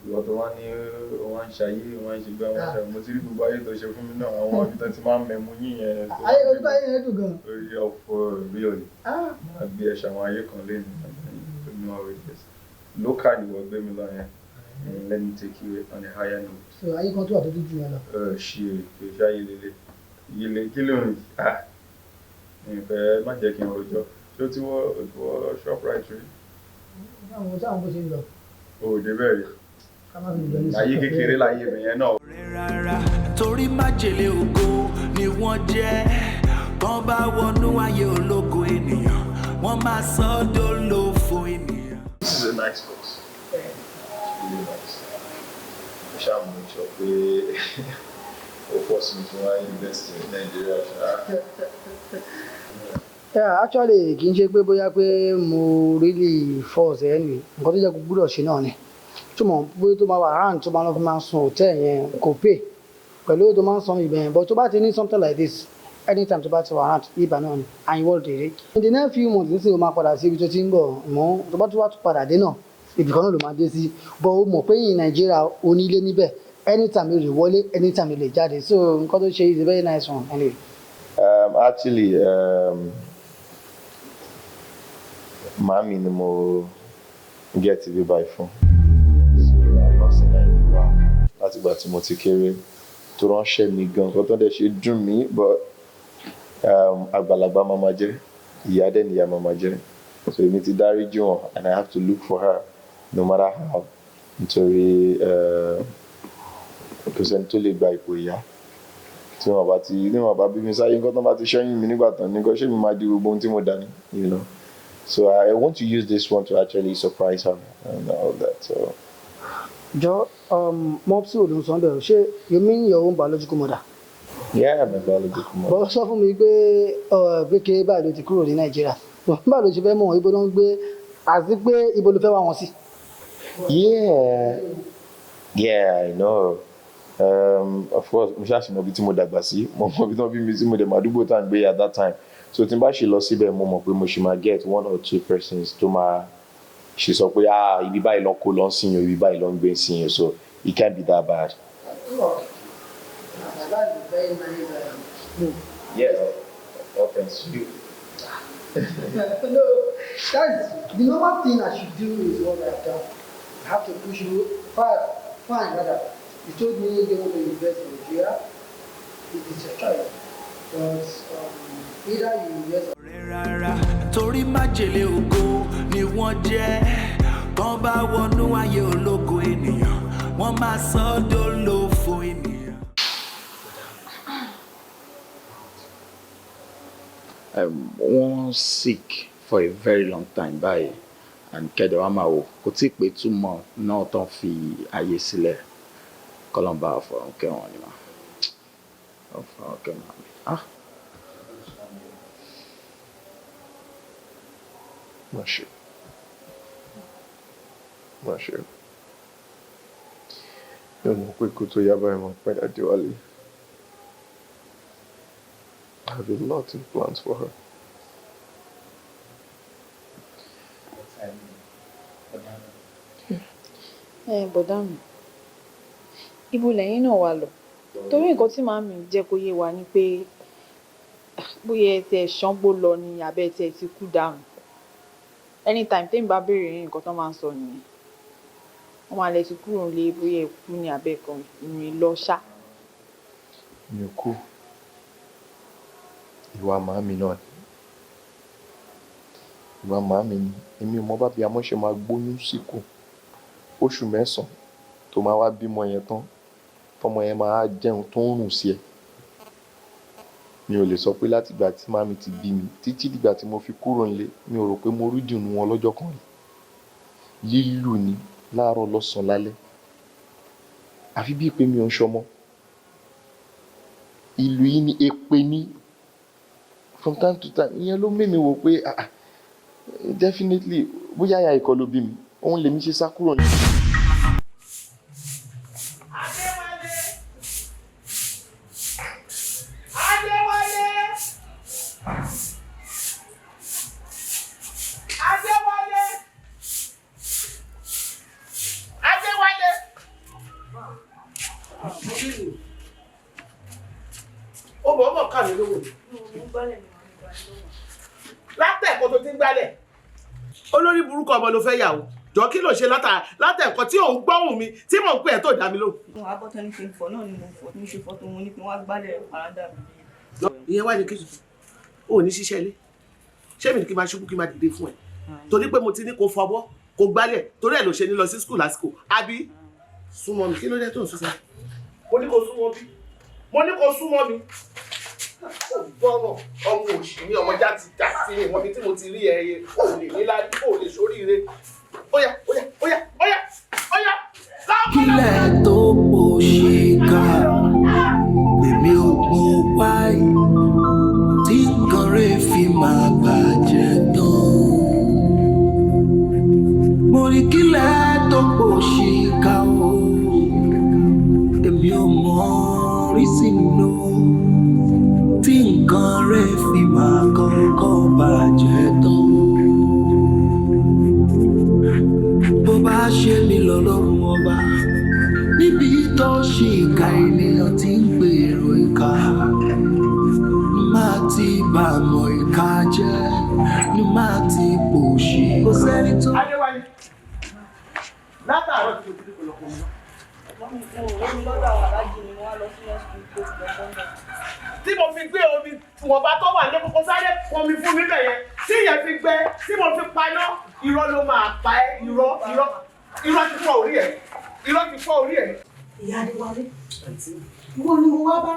ìwọ tó wá ní wọ́n ń ṣayé, wọ́n ń ṣe gbá, wọ́n ń ṣe, mo ti rí gbogbo ayé tó ṣe fún mi náà, àwọn ibi tó ti máa ń mẹ́mu yín yẹn. Ayé olùkọ́ ayé yẹn dùn gan. Orí ọ̀fọ̀ really. Ah. Máa gbé ẹ̀ṣẹ̀ àwọn ayé kan lé ní you know how it is. Local ni wọ́n gbé mi lọ yẹn. Let me take you on a higher note. So ayé kan tó wà tó dúdú yẹn lọ. Ṣe kò ṣe ayé lele. Yele kí ló ń ah ìfẹ́ má jẹ́ kí n rojọ́. Ṣé o ti wọ Shoprite rí? Àwọn bó ṣe ń lọ. O ò débẹ̀ rí. Ká má fi ìgbẹ́ ní Ayé kékeré láyé mi yẹn náà. Rárá, torí májèlé ògo ni wọ́n jẹ́. Tán bá wọnú ayé ológo ènìyàn, wọ́n máa sọ ọ́ dólófo ènìyàn. This is a nice box. It's really nice. Mo ṣáà mọ̀ sọ pé o force me to wá invest in Nigeria ṣá. Yeah, actually, kì í ṣe pé bóyá pé mo really force ẹ anyway. Nǹkan tó jẹ́ kó gbúdọ̀ ṣe náà ni. Túmọ̀ bóyá tó máa wà round, tó máa lọ fi máa sun hotel yẹn, kò pay pẹ̀lú owó tó máa ń san ibẹ̀ yẹn. But tó bá ti ní something like this, anytime tó bá ti wà round ibà náà ni and ìwọ dèrè. In the next few months nísìnyí, o máa padà sí ibi tó ti ń bọ̀ mọ́. Tó bá tún wá tún padà dé náà, ibì kan náà ló máa dé sí. But o mọ̀ pé yìí Nàìjíríà, onílé níbẹ̀, anytime o lè wọlé, anytime o lè jáde. So nǹkan tó ṣe is a very nice one anyway. Actually, màámi ni mo get ibi báyìí fún. So I've not seen her in a while. Látìgbà tí mo ti kéré, tó ránṣẹ́ mi gan, nǹkan tó dẹ̀ ṣe dùn mí, but àgbàlagbà máa ma jẹ́, ìyá dẹ̀ níyà máa ma jẹ́. So èmi ti dáríjì wọn and I have to look for her no matter how, nítorí kò sẹ́ni tó lè gba ipò ìyá. Tí wọn bá bí mi sáyé, nǹkan tó bá ti ṣẹ́yìn mi nígbà tán, nǹkan ṣé mi máa di gbogbo ohun tí mo dání. So I want to use this one to actually surprise her and all that. So. Jọ, mopsi ò ló ń sọ bẹ́ẹ̀ o? Ṣé you mean your own biological mother? Yeah, my biological mother. Bọ́ sọ fún mi pé kékeré báyìí ló ti kúrò ní Nàìjíríà. Báwo ló ṣe fẹ́ mọ̀ wọ́n, ibo ló ń gbé, àti pé ibo ló fẹ́ wá wọn sí? Yeah, I know. Of course, mo ṣáà ṣì mọ ibi tí mo dàgbà sí, mo mọ ibi tí wọ́n bí mi sí, mo dẹ̀ mọ àdúgbò tá à ń gbé at that time. So tí n bá ṣe lọ síbẹ̀, mo mọ̀ pé mo ṣì máa get one or two persons tó máa ṣe sọ pé, "Ah, ibi báyìí lọ kó lọ sí yẹn, ibi báyìí lọ ń gbé sí yẹn." So it can't be that bad. That's a very nice move. Yeah, all thanks to you. No, that's the normal thing I should do is what I've done. I have to push you fine, fine rather. You told me you want to invest in Nigeria. It is your choice. But either you invest Rárá, torí májèlé ògo ni wọ́n jẹ́. Tán bá wọnú ayé ológo ènìyàn, wọ́n máa sọ ọ́ dólófo ènìyàn. Wọ́n sick for a very long time báyìí, and kẹ́dẹ̀ wá máa wò, kò tí ì pé 2 months náà tán fi ayé sílẹ̀. Kọ́lọ́mbà fọ̀rùn kẹ́wọ̀n ni mà fọ̀rùn kẹ́wọ̀n. Ah. Má ṣe. Má ṣe. Mi ò mọ̀ pé kó tó yá báyìí máa padà dé wálé. I have a lot in plans for her. Ẹ bọ̀dá mi, ibo lẹ́yìn náà wà lọ? Torí nǹkan tí màámi jẹ́ kó yé wa ni pé bóyá ẹ tiẹ̀ ṣángbó lọ ni àbẹ́ tiẹ̀ ti kú dànù. Anytime tèmi bá béèrè yín, nǹkan tó máa ń sọ nìyẹn. Wọ́n máa lẹ ti kúrò nílé, bóyá ẹ kú ní abẹ́ kan ìrìn lọ ṣá. Mi ò kú. Ìwà màámi náà ni. Ìwà màámi ni. Èmi ò mọ bá bí amọ́ ṣe máa gbóyún síkù. Oṣù 9 tó máa wá bímọ yẹn tán, tọmọ yẹn máa jẹun tó ń rùn sí ẹ. Mi ò lè sọ pé látìgbà tí màámi ti bí mi títí dìgbà tí mo fi kúrò nílé, mi ò rò pé mo rí ìdùnnú wọn lọ́jọ́ kan rí. Lílù ni láàárọ̀, lọ́sàn-án, lálẹ́. Àfi bíi pé mi ò ń ṣọmọ. Ìlú yìí ni èpè ní from time to time. Ìyẹn ló mú mi wò pé, ah ah, definitely bóyá ìyá ìkọ́ ló bí mi, òun lèmi ṣe sá kúrò ní. Adéwálé! Adéwálé! Adéwálé! Adéwálé! Ó bọ̀ ọmọ kà mí lówó. Látẹ̀kọ́ tó ti ń gbálẹ̀. Olórí burúkú ọmọ ló fẹ́ yàwó. Jọ, kí ló ṣe látẹ̀kọ́ tí òun gbọ́hùn mi tí mò ń pè ẹ́ tó dá mi lóhùn? Mo abọ́ tán ní kí n fọ náà ni mo fọ, ní ṣe fọ́ tó mo ní kí n wá gbálẹ̀ àràdà mi. Ìyẹn wá ní kí o ní ṣiṣẹ́ ilé. Ṣé mi ní kí n máa ṣubú kí n máa dìde fún ẹ? Torí pé mo ti ní kó fọbọ́, kó gbálẹ̀, torí ẹ̀ ló ṣe ní lọ sí school lásìkò. Àbí súnmọ́ mi, kí ló dé tó ń sún sẹ́yìn? Mo ní kó súnmọ́ bí. Mo ní kó súnmọ́ mi. Gbọ́ràn ọmọ òṣì ní ọmọ já ti jà sí mi, ìwọ̀n mi tí mo ti rí ẹyẹ, ò lè ní láyé, ò lè ṣoríire. Óyá, óyá, óyá, óyá, óyá. Kílẹ̀ tó pò ṣìkà, èmi ò mọ̀ wáyé tí nǹkan rẹ̀ fi máa bàjẹ́ tán. Mo ní kílẹ̀ tó pò ṣìkà o, èmi ò mọ̀ rí sínú tí nǹkan rẹ̀ fi máa kọ́kọ́ bàjẹ́ tán. Bó bá ṣe mí lọ́lọ́run ọba níbi tó ṣe ìka ènìyàn tí ń gbèrò ìka ní máa ti bá mọ̀ ìka jẹ́ ní máa ti pò ṣe. Kò sẹ́ni tó. Adéwálé, látàárọ̀ tí mo ti rí pọ̀lọpọ̀ mi náà. Mo lọ́dọ̀ àwọn aláàjì ni mo wá lọ sí hospital tó lọ bọ́ńdà. Tí mo fi gbé omi ìwọ̀nba tó wà ní kókó sáré pọn mi fún mi bẹ̀ yẹn. Tí ìyẹn fi gbẹ, tí mo fi paná, irọ́ ló máa pa ẹ́, irọ́, irọ́, irọ́ ti fọ́ orí ẹ̀, irọ́ ti fọ́ orí ẹ̀. Ìyá Adéwálé, ìwọ ni mo wá bá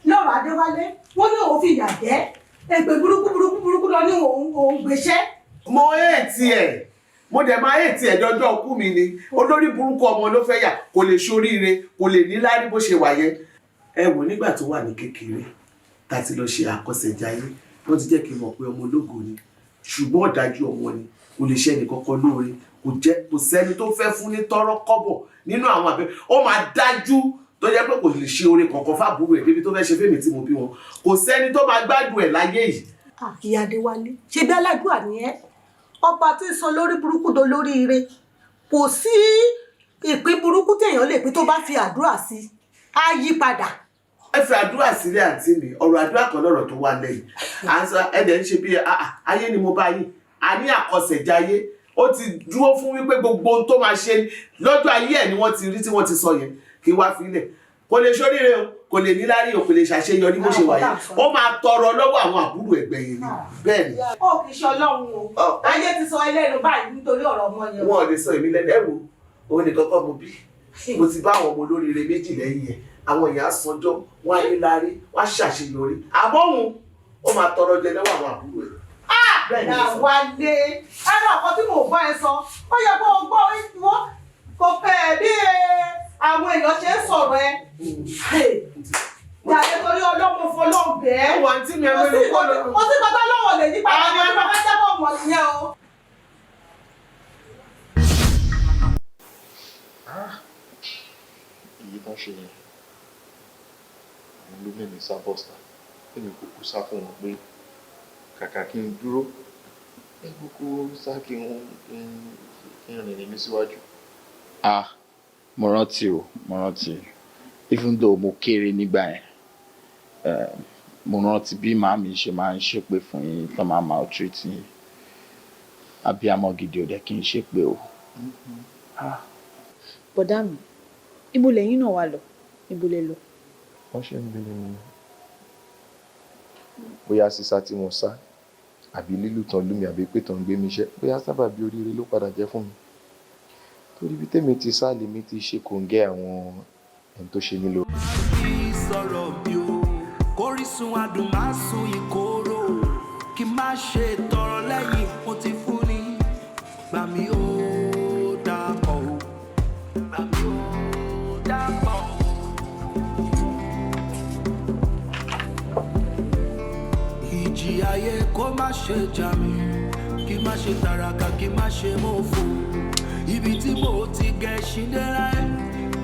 lọ́rọ̀ Adéwálé. Wọ́n ní òun fi ìyà jẹ́ èpè burúkú burúkú burúkú lọ ní òun gbéṣẹ́. Mo hate ẹ̀, mo dẹ̀ máa hate ẹ̀ dọjọ́ ọkú mi ni. Olórí burúkú ọmọ ló fẹ́ yà, kò lè ṣoríire, kò lè níláárí bó ṣe wà yẹn. Ẹ wò, nígbà tó wà ní kékeré tá a ti lọ ṣe àkọsẹ̀jayé, wọ́n ti jẹ́ kí n mọ̀ pé ọmọ ológo ni, ṣùgbọ́n ọ̀dájú ọmọ ni. Kò lè ṣe ẹnìkankan lóore, kò jẹ́ kò sẹ́ni tó fẹ́ fún ní tọ́rọ́ kọ́bọ̀ nínú àwọn àbẹ. Ó máa dájú tó jẹ́ pé kò lè ṣe oore kankan fábúrò ẹ̀ débi tó fẹ́ ṣe fẹ́mi tí mo bí wọn. Kò sẹ́ni tó máa gbádùn ẹ̀ láyé yìí. Ìyá Adéwálé, ṣe bí aládùúgbò ni ẹ́, ọba tí ń sọ lórí burúkú do lórí ire. Kò sí ìpín burúkú téèyàn lè pín, tó bá fi àdúrà sí, á yí padà. Ẹ fi àdúrà sílẹ̀, àǹtí mi. Ọ̀rọ̀ àdúrà kan lọ́rọ̀ tó wà lẹ́yìn à ń sọ. Ẹ̀dẹ̀ ń ṣe bí ayé ni mo bá yín. A ní àkọsẹ̀jayé, ó ti dúró fún wípé gbogbo ohun tó máa ṣe lọ́jọ́ ayé ẹ̀ ni wọ́n ti rí tí wọ́n ti sọ yẹn. Kí wá filẹ̀, kò lè ṣoríire o, kò lè níláárí o, kò lè ṣàṣeyọrí bó ṣe wà yẹn. Ó máa tọrọ lọ́wọ́ àwọn àbúrò ẹ̀gbẹ́ yẹn ni, bẹ́ẹ̀ ni. Ó kì í ṣe Ọlọ́run o. Ayé ti sọ ẹlẹ́nu báyìí nítorí ọ̀rọ̀ ọmọ yẹn. Wọn ò lè sọ èmi lẹ́nu. Ẹ wo, òun nìkan kọ́ mo bí. Mo ti bá àwọn ọmọ olóríire méjì lẹ́yìn ẹ̀. Àwọn èèyàn á sanjọ́, wọ́n á níláárí, wọ́n á ṣàṣeyọrí, àmọ́ òun, ó máa tọrọ jẹ lọ́wọ́ àwọn àbúrò ẹ̀. Làwálé, ẹnu ọ̀kan tí mò ń bá ẹ sọ, ó yẹ kó o gbọ́. Ìwọ kò fẹ́ bí àwọn èèyàn ṣe ń sọ̀rọ̀ ẹ. Jàre, torí ọlọ́mọ fọlọ́n bẹ́ẹ̀. Wà á tí mi ẹ̀rọ ìlú kọ́ lọ. Kò sí kọ́tà lọ́wọ́ lè yí padà ní ọjọ́ fẹ́ jẹ́kọ̀ọ́ mọ̀ nìyẹn o. Èyí tán ṣe yẹn, òun ló mẹ́mi sá bọ́sà. Tèmi kò kú sá fún wọn pé kàkà kí n dúró, ẹ kúkú sá kí n rìnrìn mi síwájú. Ah, mo rántí o, mo rántí. Even though mo kéré nígbà yẹn, mo rántí bí màámi ṣe máa ń ṣépè fún yín, tó máa maltreat yín. Abiyamọ gidi ò dẹ̀ kí n ṣépè o. Bọ̀dá mi, ibo lẹ́yìn náà wà lọ? Ibo lẹ lọ? Wọ́n ṣe ń bí mi nìyẹn, bóyá sísá tí mo sá àbí lílù tán lù mí àbí pé tán gbé mi iṣẹ́, bóyá sábàbí oríire ló padà jẹ́ fún mi, torí bí tèmi ti sá lèmi ti ṣe kòǹgẹ́ àwọn ẹni tó ṣe mí lóore. Sọ̀rọ̀ mi o, kórísun adùn má sun ìkorò, kí má ṣe tọrọ lẹ́yìn mo ti fún ni. Gbà mí ó dàpọ̀ o, gbà mí ó dàpọ̀ o. Ìjì ayé kó má ṣe jà mí, kí má ṣe tàràkà, kí má ṣe mọ̀fò. Ibi tí mo ti gẹṣin dé láyé,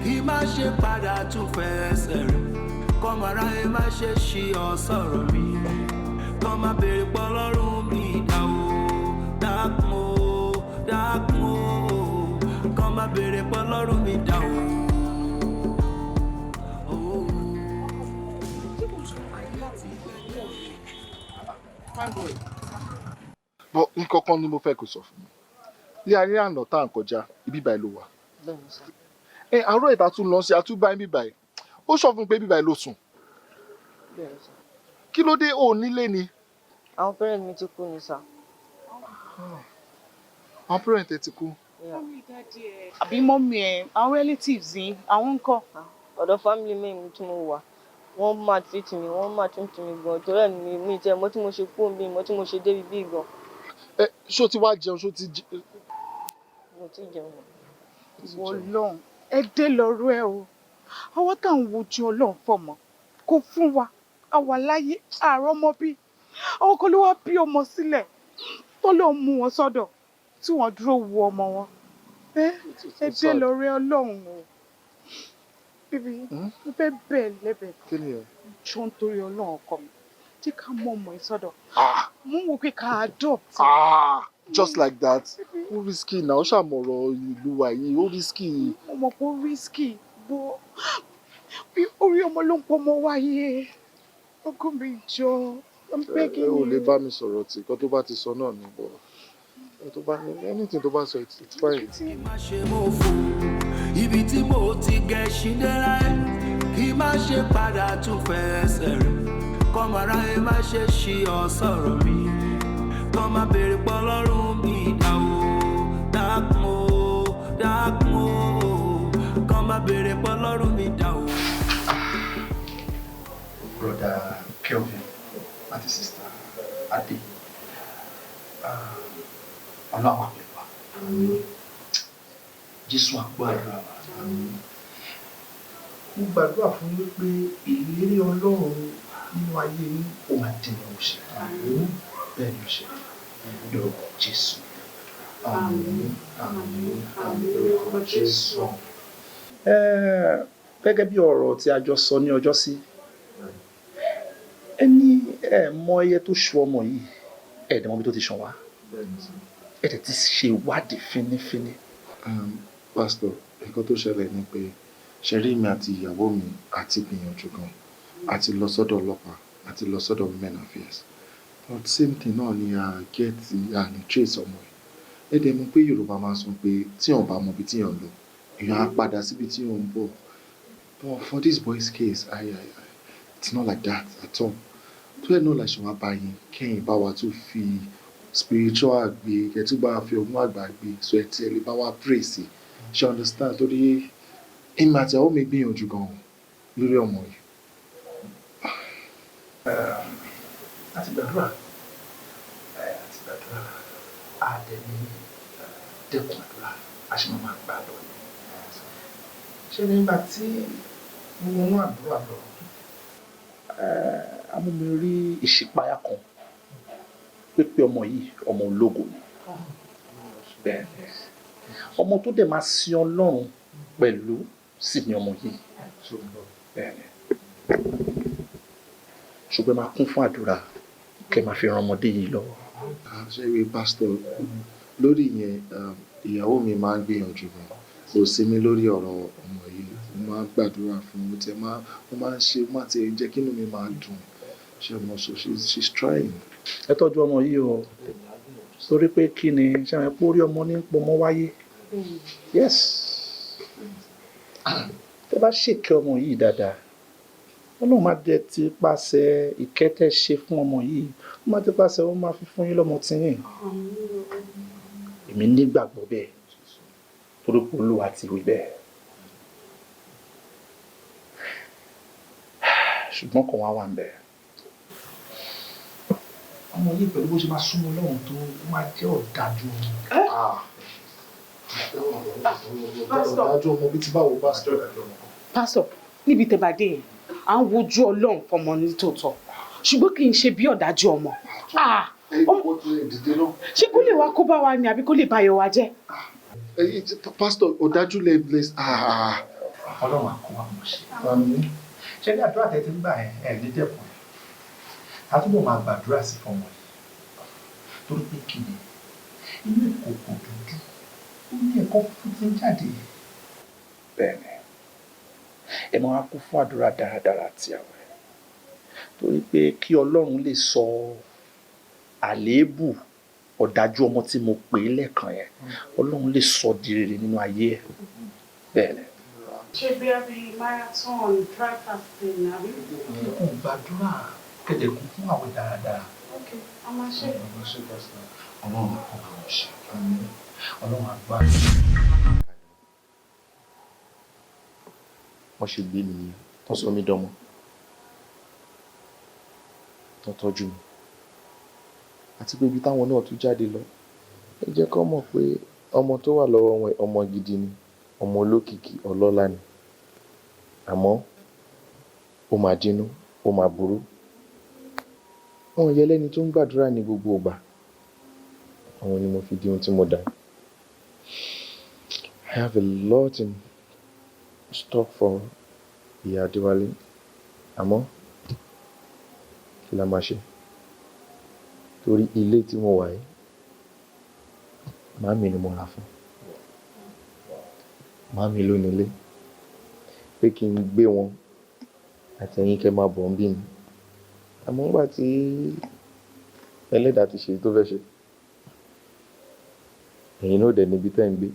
kí má ṣe padà tún fẹsẹ̀ rìn. Kọ́mọ aráyé má ṣe ṣí ọ sọ̀rọ̀ mi, kọ́ má béèrè pọ̀ lọ́rùn mi dà o. Dákun o, dákun o, kọ́ má béèrè pọ̀ lọ́rùn mi dà o. But nǹkan kan ni mo fẹ́ kó sọ fún mi. Ní alẹ́ àná tá à ń kọjá, ibi báyìí ló wà. Ẹ àárọ̀ ìta tún lọ sí àtúbà ibi báyìí, ó sọ fún mi pé ibi báyìí ló sùn. Kí ló dé? Ò nílé ni? Àwọn parent mi ti kú ni, sir. Àwọn parent ẹ ti kú? Àbí mummy ẹ̀, àwọn relatives yín, àwọn ń kọ́? Ọ̀dọ̀ family mi tí mo wà, wọ́n máa treat mi, wọ́n máa treat mi gan. Torí ẹ̀ mi tẹ́ mọ́ tí mo ṣe kú bí mọ́ tí mo ṣe débi bí gan. Ẹ ṣó ti wá jẹun? Ṣó ti jẹ? Mo ti jẹun. Ìwọ Ọlọ́run, ẹ dé lọ́rọ́ ẹ o. Àwọn tá à ń wojú Ọlọ́run fọmọ kò fún wa, àwa láyé àárọ̀ ọmọ bí àwọn kan ló wá bí ọmọ sílẹ̀ tó lóun mú wọn sọ́dọ̀ tí wọ́n dúró wo ọmọ wọn. Ẹ dé lọ́rẹ́ Ọlọ́run o. Bíbí, mo fẹ́ bẹ́ẹ̀ lẹ́bẹ̀ẹ́. Kí ni ẹ? Jọ, nítorí Ọlọ́run, ọkọ mi, jẹ́ ká mú ọmọ yìí sọ́dọ̀. Mú wo pé ká adopt. Ah, just like that? Ó risky náà. Ó ṣàmọ̀rọ̀ ìlú wa yìí, ó risky. Mo mọ̀ pé ó risky, bó bí orí ọmọ ló ń pọ̀ ọmọ wáyé. Ọkọ mi, jọ, I'm begging Ẹ ò lè you. bá mi sọ̀rọ̀ tí nǹkan tó bá ti sọ náà ni bọ̀. Ẹ tó bá ní anything tó bá sọ, it's fine. Má ṣe mọ̀fò. Ibi tí mo ti gẹṣin dé láyé, kí má ṣe padà tún fẹsẹ̀ rìn. Kọ́mọ aráyé má ṣe ṣí ọ sọ̀rọ̀ mi, Kọ́ máa béèrè pọ̀ lọ́rùn mi dà o. Dákun o, dákun o. Kọ́ máa béèrè pọ̀ lọ́rùn mi dà o. Brother Kelvin àti Sister Adé, Ọlọ́run wà pẹ̀lú wa. Jésù á gbọ́ àdúrà wa. Mo gbàdúrà fún yín pé ìlérí Ọlọ́run nínú ayé yín, ó máa di ní òṣè. Bẹ́ẹ̀ ni ó ṣe, lórúkọ Jésù. Àmín, àmín, àmín, lórúkọ Jésù. Gẹ́gẹ́ bí ọ̀rọ̀ tí a jọ sọ ní ọjọ́ sí, ẹ ní ẹ mọ ẹyẹ tó ṣu ọmọ yìí, ẹ dẹ̀ mọ ibi tó ti ṣàn wá, ẹ dẹ̀ ti ṣe ìwádìí fínífíní. Pastor, nǹkan tó ṣẹlẹ̀ ni pé, ṣe rí, mi àti ìyàwó mi àti gbìyànjú gan, àti lọ sọ́dọ̀ ọlọ́pàá, àti lọ sọ́dọ̀ women affairs, but same thing náà ni a get, a ní trace ọmọ ẹ̀. Ẹ dẹ̀ mọ̀ pé Yorùbá máa ń sọ pé tí èèyàn bá mọ ibi tí èèyàn ń lọ, èèyàn á padà síbi tí èèyàn ń bọ̀. But for this boy's case, I it's not like that at all. Tó ẹ̀ náà la ṣe wá bá yín, kẹ́yìn bá wa tún fi spiritual gbé, kẹ́ tún bá wa fi ọgbọ́n àgbà gbé, so ẹ tiẹ̀ lè bá wa pray sí, ṣe understand? Torí èmi àti ìyàwó mi gbìyànjú gan lórí ọmọ yìí. Láti gbàdúrà, àti gbàdúrà, a dẹ̀ ní dẹ́kun àdúrà, a ṣe máa máa gbà lọ ni. Ṣé nígbà tí mo wọnú àdúrà lọ, a mú mi rí ìṣípayá kan pé ọmọ yìí, ọmọ ológo ni. Bẹ́ẹ̀ ni, ọmọ tó dẹ̀ máa sin Ọlọ́run pẹ̀lú sì ni ọmọ yìí. Bẹ́ẹ̀ ni, ṣùgbọ́n ẹ máa kún fún àdúrà, kẹ́ máa fi ran ọmọdé yìí lọ́wọ́. Ṣé rí, pásítọ̀, lórí ìyẹn, ìyàwó mi máa ń gbìyànjú gan, kò sí mi lórí ọ̀rọ̀ ọmọ yìí. Mo máa ń gbàdúrà fún un, tí ẹ máa, ó máa ń ṣe, ó máa ti jẹ́ kí inú mi máa dùn, ṣe mo, so she's trying. Ẹ tọ́jú ọmọ yìí o, torí pé kí ni ṣe àwọn ẹ̀pọ̀ orí ọmọ ní pọmọ wáyé? Yes, tẹ bá ṣèkẹ́ ọmọ yìí dáadáa, Ọlọ́run máa dẹ ti pàṣẹ ìkẹ́tẹ́ ṣe fún ọmọ yìí, ó máa ti pàṣẹ, ó máa fi fún yín lọ́mọ tiyín. Èmi nígbàgbọ́ bẹ́ẹ̀, torí pé Olúwa ti wí bẹ́ẹ̀. Ṣùgbọ́n kan wá wà ń bẹ̀, ọmọ yìí, pẹ̀lú bó ṣe máa súnmọ́ Ọlọ́run tó, ó máa jẹ́ ọ̀dájú ọmọ. Ọ̀dájú ọmọ bíi ti báwo, pásítọ̀? Pásítọ̀, níbi tẹ́ bá dé yẹn, à ń wojú Ọlọ́run fọmọ ní tòótọ́, ṣùgbọ́n kì í ṣe bí ọ̀dájú ọmọ. Ah, ṣé kó lè wá kó bá wa ni, àbí kó lè bá ayọ̀ wa jẹ́? Pásítọ̀, ọ̀dájú lè lè. Ọlọ́run á kó wa mọ̀ ṣe. Ṣé ní àdúrà tẹ́ ti ń gbà ẹ̀ ẹ̀ ní dẹ́kun ẹ̀, a túbọ̀ máa gbàdúrà sí fọmọ yìí, torí pé kí ni, inú ìkòkò dúdú, ó ní ẹ̀kọ́ funfun tí ń jáde. Bẹ́ẹ̀ ni, ẹ máa kún fún àdúrà dáradára àti àwẹ̀, torí pé kí Ọlọ́run lè sọ àléébù ọ̀dájú ọmọ tí mo pè é lẹ́ẹ̀kan yẹn, Ọlọ́run lè sọ di rere nínú ayé ẹ̀. Bẹ́ẹ̀ ni. Ṣé bí a bí marathon dry fasting, àbí? Kò gbàdúrà kẹ̀dẹ̀ kún fún àwẹ̀ dáradára. Ok, a máa ṣe. Ọlọ́run kò bá wọn ṣe, Ọlọ́run á gbà. Wọ́n ṣe gbé mi nìyẹn, tán sọ mí dọmọ, tán tọ́jú mi, àti pé ibi táwọn náà tún jáde lọ, ẹ jẹ́ kó mọ̀ pé ọmọ tó wà lọ́wọ́ wọn, ọmọ gidi ni, ọmọ olókìkí ọlọ́lá ni. Àmọ́ ó máa dínú, ó máa burú. Wọn yẹ lẹ́ni tó ń gbàdúrà ní gbogbo ìgbà. Àwọn ni mo fi di ohun tí mo dà. I have a lot in stock for ìyá Adéwálé. Àmọ́ kí la máa ṣe? Torí ilé tí mo wà yìí, màámi ni mo rà fún. Màámi ló nílé. Pé kí n gbé wọn àti ẹ̀yin kẹ́ máa bọ̀ ń bí ni. Àmọ́ nígbà tí ẹlẹ́dàá ti ṣe èyí tó fẹ́ ṣe, ẹ̀yin náà ò dẹ̀ níbi tẹ́ ń gbé.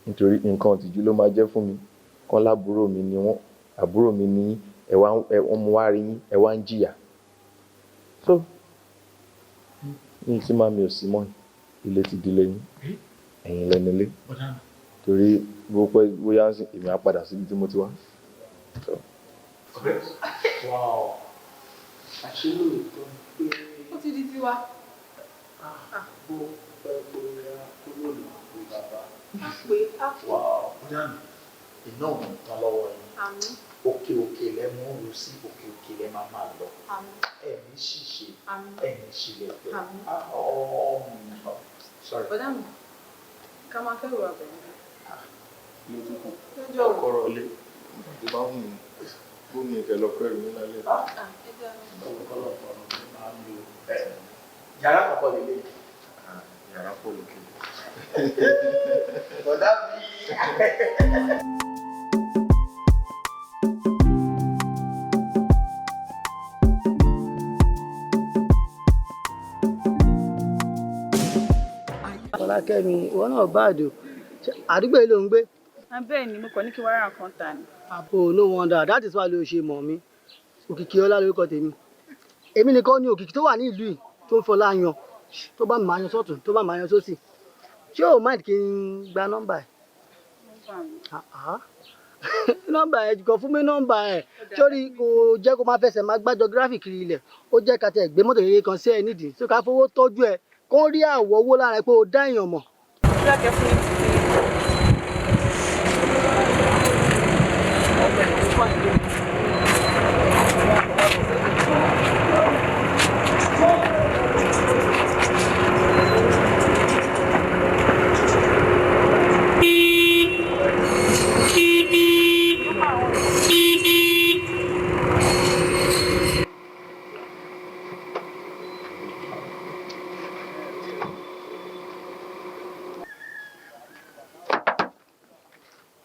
Nítorí nǹkan ìtìjú ló máa jẹ́ fún mi. Kán lábúrò mi ni wọ́n, àbúrò mi ni yín, ẹ wá, ẹ, wọ́n mú wá rí yín, ẹ wá ń jìyà. So, Ní tí màmí ò sí mọ́, ilé ti di lẹ́yìn. Ẹ̀yin lẹ́nu ilé. Torí bó pẹ́ bóyá ń sìn, èmi á padà síbi tí mo ti wá. So. Wow. Àṣé lóòótọ́ ni pé Ó ti di tiwa. Bó pẹ́ bóyá kúrò ló pé bàbá. Á pé, á pé. Wow. Bọ́dà mi, iná ò ní tán lọ́wọ́ yín. Àmín. Òkè òkè lẹ mú un sí, òkè òkè lẹ máa máa lọ. Àmín. Ẹ̀mí ṣìṣe, Àmín. Ẹ̀mí ṣìlẹ̀ tẹ̀. Àmín. Ah, oh, sorry. Bọ̀dá mi, ká máa fẹ́ rò àbẹ̀yìn. Ilé tó kù. Lọ́jọ́ wo? Kọ́kọ́rọ́ ilé. Tó bá wù mí, gómìnà ìfẹ́ lọ kọ́ ẹ̀rù mi lálẹ́. Yàrá kọ̀ọ̀kan lè lè. Yàrá pọ̀ lókè. Bọ̀dá mi. Fọlákẹ́mi, ìwọ náà bá àdó àdúgbò yìí ló ń gbé. Bẹ́ẹ̀ ni, mo kàn ní kí wàá ra nǹkan tà ni. Oh, no wonder, that is why ló ṣe mọ̀ mí. Òkìkí ọlá lórúkọ tèmi. Èmi nìkan ni òkìkí tó wà ní ìlú yìí tó ń fọlá yan, tó bá máa yan sọ́tún, tó bá máa yan sósì. Ṣé o mind kí n gba nọ́mbà ẹ̀? Ah, ah. Nọ́mbà ẹ̀ kò fún mi nọ́mbà ẹ̀ sórí kò jẹ́ kó máa fẹsẹ̀ máa gbá geography kiri ilẹ̀. Ó jẹ́ ká tẹ̀ gbé mọ́tò kékeré kan sí ẹ nídìí tó ká fowó tọ́jú ẹ, kó rí àwọ̀ owó lára ẹ pé o dá èèyàn mọ̀. Fọlákẹ́ fún mi ti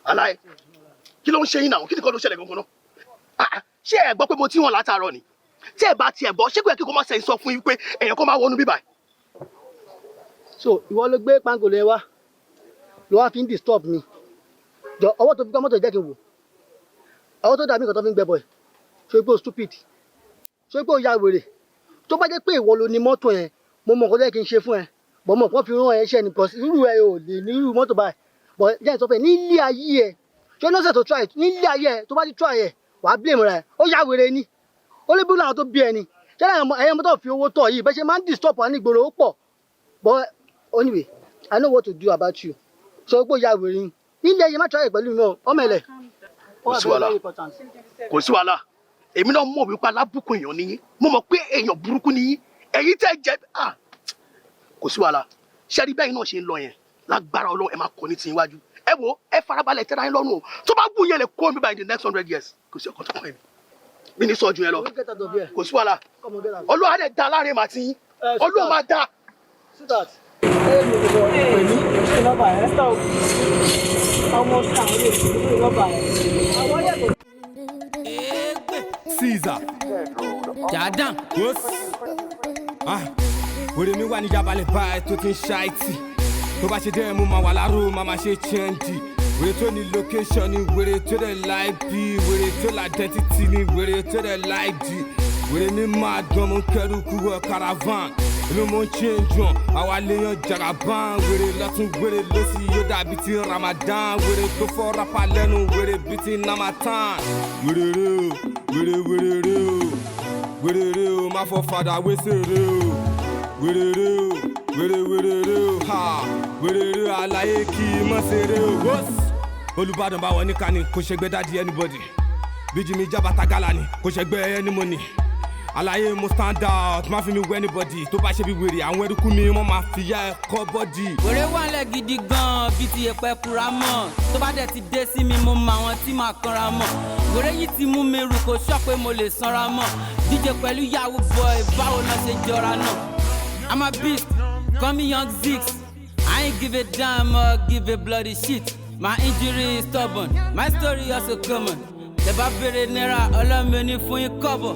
Aláì, kí ló ń ṣe yín náà? Kí ni kò ló ṣẹlẹ̀ gangan náà? Ah, ah, ṣé ẹ gbọ́ pé mo tí wọn látàárọ̀ ni? Tí ẹ bá tiẹ̀ gbọ́, ṣé kò yẹ kí kò má sẹ́yìn sọ fún yín pé èèyàn kan máa wọnú bíbá? So ìwọ ló gbé pangolo yẹn wá, ló wá fi ń disturb mi. Jọ, ọwọ́ tó fi gbá mọ́tò, jẹ́ kí n wò. Ọwọ́ tó dàbí nǹkan tó fi ń gbẹ bọ̀ ẹ̀. Ṣé pé o stupid? Ṣé pé o ya wèrè? Tó bá jẹ́ pé ìwọ ló ní mọ́tò yẹn, mo mọ̀ nǹkan tó yẹ kí n ṣe fún ẹ. Bọ̀ mọ̀ kó fi rán ẹ iṣẹ́ ni, because irú ẹ ò lè ní irú mọ́tò báyìí. Bọ̀ jẹ́ ìsọfẹ́ nílé ayé ẹ. Ṣé o lọ́sẹ̀ tó try nílé ayé ẹ? Tó bá ti try ẹ, wàá blame rẹ. Ó ya wèrè ni. Ó lé búlọ̀ àwọn tó bí ẹ ni. Ṣé ẹ̀yin ọmọ tó fi owó tọ̀ yìí bẹ́ẹ̀ ṣe máa ń disturb wa ní ìgboro, ó pọ̀. But anyway, I know what to do about you. Sọ pé ó ya wèrè ni. Nílé ayé, má try ẹ pẹ̀lú mi o, ọmọ ẹ̀lẹ̀. Kò sí wàhálà, kò sí wàhálà. Èmi náà mọ̀ wípé alábùkún èèyàn ni yín. Mo mọ̀ pé èèyàn burúkú ni yín. Ẹ̀yin tẹ́ jẹ́, ah, kò sí wàhálà. Ṣẹ́rí bẹ́ẹ̀ náà ṣe ń lọ yẹn, lágbára Ọlọ́run, ẹ máa kọ́ ní tiyín wájú. Ẹ wo, ẹ farabalẹ̀ tẹ́ra yín lọ́rùn o. Tó bá wù yẹn lè kó mi by the next 100 years, kò sí ọkọ̀ tó kọ́ ẹ̀mí mi ní sọ́jú yẹn lọ. Kò sí wàhálà. Ọlọ́run á dẹ̀ da láàrin màá ti yín. Ọlọ́run máa da. Caesar. Jordan. Wos. Ah. Wèrè mi wà ní Jabalẹ̀ báyìí tó ti ń ṣáìtì. Tó bá ṣe dẹ́, mo máa wà láró, máa máa ṣe chẹ́ǹdì. Wèrè tó ní location ni wèrè tó dẹ̀ láì bí. Wèrè tó la identity ni wèrè tó dẹ̀ láì dì. Wèrè mi máa dán, mo ń kẹ́rù kú wọ caravan. Èmi mo ń change wọn, àwa lèèyàn jagaban. Wèrè lọ́tún, wèrè lọ́sì, yóò dàbí ti Ramadan. Wèrè tó fọ́ rapa lẹ́nu, wèrè bí ti Namatan. Wèrè rè o, wèrè wèrè rè o. Wèrè rè o, má fọ́ fada wéṣẹ̀ rè o. Wèrè rè o, wèrè wèrè rè o, ha. Wèrè rè o, àlàyé kì í mọ̀ ṣeré o. Wọ́s. Olùbàdàn bá wọ ní kání, kò ṣẹgbẹ́ dádì anybody. Bíjì mi jábàtà gálà ni, kò ṣẹgbẹ́ ẹni mo ní. Àlàyé mo stand out, má fi mi wẹ anybody. Tó bá ṣe bí wèrè, àwọn ẹrúkú mi wọ́n máa fi yá ẹ kọ́ bọ́dì. Wèrè wà lẹ̀ gidi gan-an bíi ti yẹpẹ̀ kura mọ́. Tó bá dẹ̀ ti dé sí mi, mo mọ àwọn tí màá kanra mọ́. Wèrè yìí ti mú mi rù, kò sọ pé mo lè sanra mọ́. Díje pẹ̀lú yahoo boy, báwo náà ṣe jọra náà? I'm a beast, call me Young Zix. I ain't give a damn or give a bloody shit. My injury is stubborn, my story also common. Tẹ́ bá béèrè náírà, ọlọ́mọ ní fún yín kọ́bọ̀.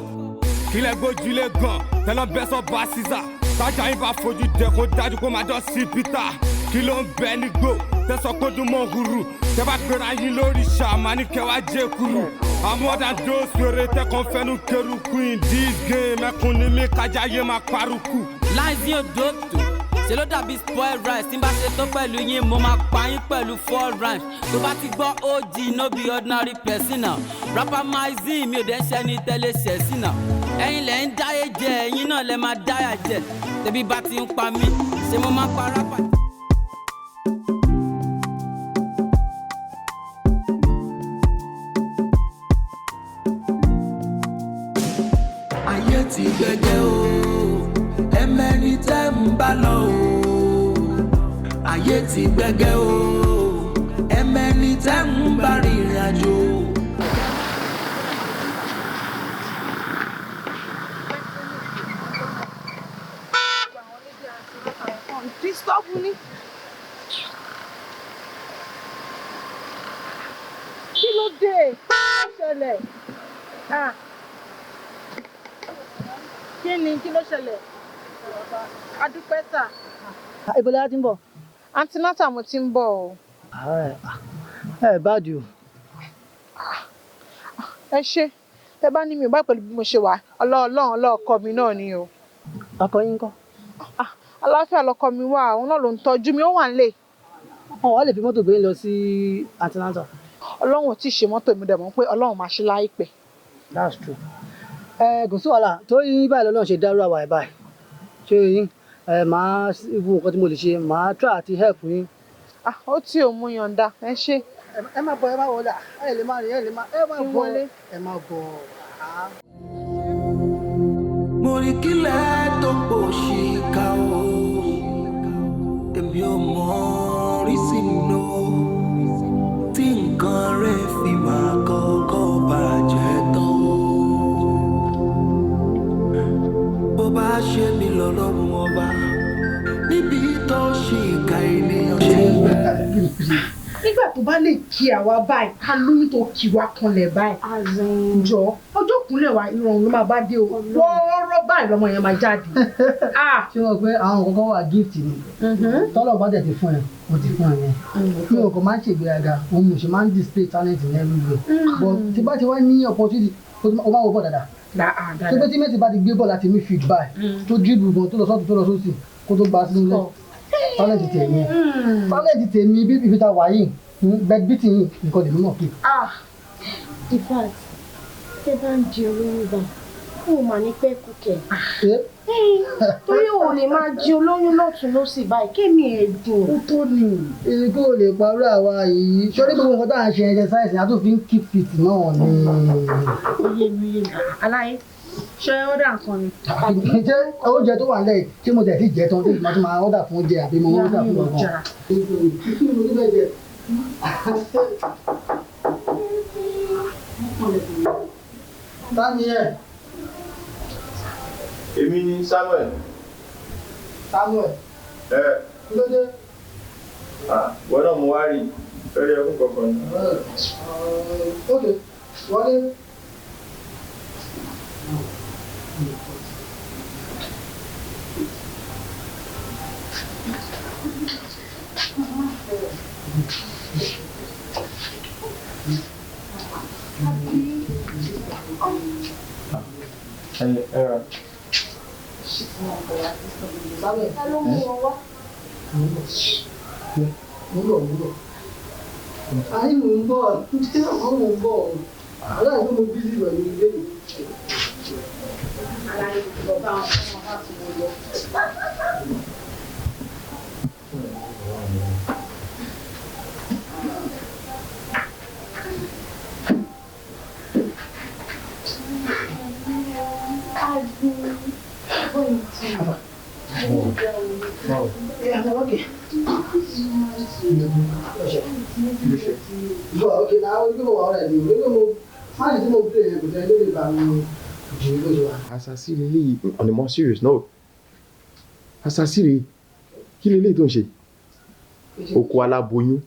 Kílẹ̀ gbójúlé gan tẹ́lọ̀ bẹ́ sọ bá Caesar. Tájà yín bá fojú dẹ, kó dájú kó máa dán sí Peter. Kí ló ń bẹ nígbò tẹ́sán kó dún mọ́ huru? Tẹ́ bá pera yín lórí ṣàmà ní kẹwàá jẹ́ kúrú. I'm more than those wèrè tẹ́kàn fẹ́nu keruku in this game. Ẹkùn ni mí kájáyé máa parukú. Lines yóò dóòtò ṣe ló dàbí spoil rice. Tí n bá ṣe tó pẹ̀lú yín, mo máa pa yín pẹ̀lú four rhymes. Tó bá ti gbọ́ OG, no be ordinary person now. Rapper Mizine, mi ò dẹ́ ṣẹ́ni tẹ́lẹ̀ ṣẹ̀ sí now. Ẹ̀yin lẹ̀ ń dáyé jẹ, ẹ̀yin náà lẹ máa dáyà jẹ. Tẹ̀bí bá ti ń pa mí, ṣé mo máa pa rapper? Ayé ti gbẹgẹ o, ẹmẹni tẹ́ ń bá lọ o. Ayé ti gbẹgẹ o, ẹmẹni tẹ́ ń bá rìnrìn àjò. Disturb ni. Kí ló dé? Kí ló ṣẹlẹ̀? Ah. Kí ni, kí ló ṣẹlẹ̀? Adúpẹ́ sà. Ibo la ti ń bọ̀? Antenatal mo ti ń bọ̀ o. Ẹ bá jù. Ẹ ṣé, tẹ bá ní mi ò bá pẹ̀lú bí mo ṣe wà, ọlọ́ọ̀lọ́run ọlọ́ọ̀kọ mi náà ni o. Ọkọ yín ńkọ́? Àlàáfíà lọkọ mi wà, òun náà ló ń tọ́jú mi, ó wà nílé. Wọn wá lè fi mọ́tò gbé yín lọ sí antenatal? Ọlọ́run ò tí ì ṣe mọ́tò mi, dẹ̀ mọ̀ pé Ọlọ́run máa ṣe láìpẹ́. That's true. Ẹ kò sí wàhálà torí báyìí lọ́lọ́run ṣe dárú àwa ẹ̀ báyìí. Ṣé yín ẹ máa wo nǹkan tí mo lè ṣe, màá try àti help yín. Ah, ó tí ò mú yọ̀ǹda, ẹ ṣé. Ẹ má bọ̀, ẹ má wọlé, ẹ lè má rìn, ẹ lè má, ẹ má Kí n bọ̀, wọlé. Ẹ má bọ̀. Mo rí kílẹ̀ tó pò ṣìkà o, èmi ò mọ orísìí nù tí nǹkan rẹ̀ fi máa kọ́kọ́ bàjẹ́ tán o. Bó bá ṣe mí lọ́lọ́run ọba níbi tó ṣìkà ènìyàn ṣe bẹ́ẹ̀. Nígbà tó bá lè kí àwa báyìí, ká lóyún tó kí wa kanlẹ̀ báyìí, jọ ọjọ́ kúnlẹ̀ wa, ìrọ̀rùn ló máa bá dé o. Wọ́ọ́rọ́ báyìí lọmọ yẹn máa jáde. Ṣé wọ́n pé àwọn nǹkan kan wà, gift ni tọ́lọ̀ bá dẹ̀ ti fún ẹ, o ti fún ẹ yẹn. Mi ò kàn máa ń ṣègbéraga, òun mo ṣe máa ń display talent ní everywhere, but tí bá ti wá ní opportunity, o máa wo bọ̀ dáadáa. Tó pé tí Messi bá ti gbé bọ́ọ̀lù láti midfield báyìí, tó dribble gan, tó lọ sọ́tún, tó lọ sósì, kó tó gba sínú ilé, talent tèmi yẹn, talent tèmi bí ibi tá a wà yìí, bed beating yìí nǹkan lèmi mọ̀ pé. Ah, in fact, tẹ́ bá ń di olóyún bá, kó o mà ní pẹ́ kú kẹ̀. Torí o lè máa di olóyún lọ́tún lọ́sì báyìí, kémi ẹ̀ dùn. Ó tó ní èyí kó lè parọ́ àwa yìí sórí gbogbo nǹkan tá à ń ṣe exercise, a tún fi ń keep fit náà ni. Oyè mi yé mi. Aláyé, ṣé ó dà nǹkan ni? Ṣé oúnjẹ tó wà nílẹ̀ yìí, ṣé mo tẹ̀ sí jẹ tán tí mo tún máa order fún oúnjẹ àbí mo order fún ọgbọ̀n? Kí ni mo tún fẹ́ jẹ? Ta ni ẹ? Èmi ni Samuel. Samuel? Ẹ. Kí ló dé? Ah, wọ́n náà mo wá rí fẹ́rẹ́ ẹkún kankan ni. Ok, wọlé. Ẹ ẹ rà. Samuel. Ta ló mú wọn wá? Mo ń bọ̀, mo ń bọ̀. Ayé, mò ń bọ̀, ṣé àwọn mò ń bọ̀? Aláìsí mo busy pẹ̀lú ilé mi. Aláyé, lọ bá wọn fún wọn láti wọ lọ. Yeah, I'm okay. Bọ̀ okay náà, ó gbé wà ọ̀rẹ́ mi, ó gbé mo máa ní tí mo play yẹn, kò sẹ́ni tó lè bá mi jù ú lóṣù wa. Àṣàsí leléyìí. On a more serious note, àṣàsí rèé, kí leléyìí tó ń ṣe? Oko aláboyún,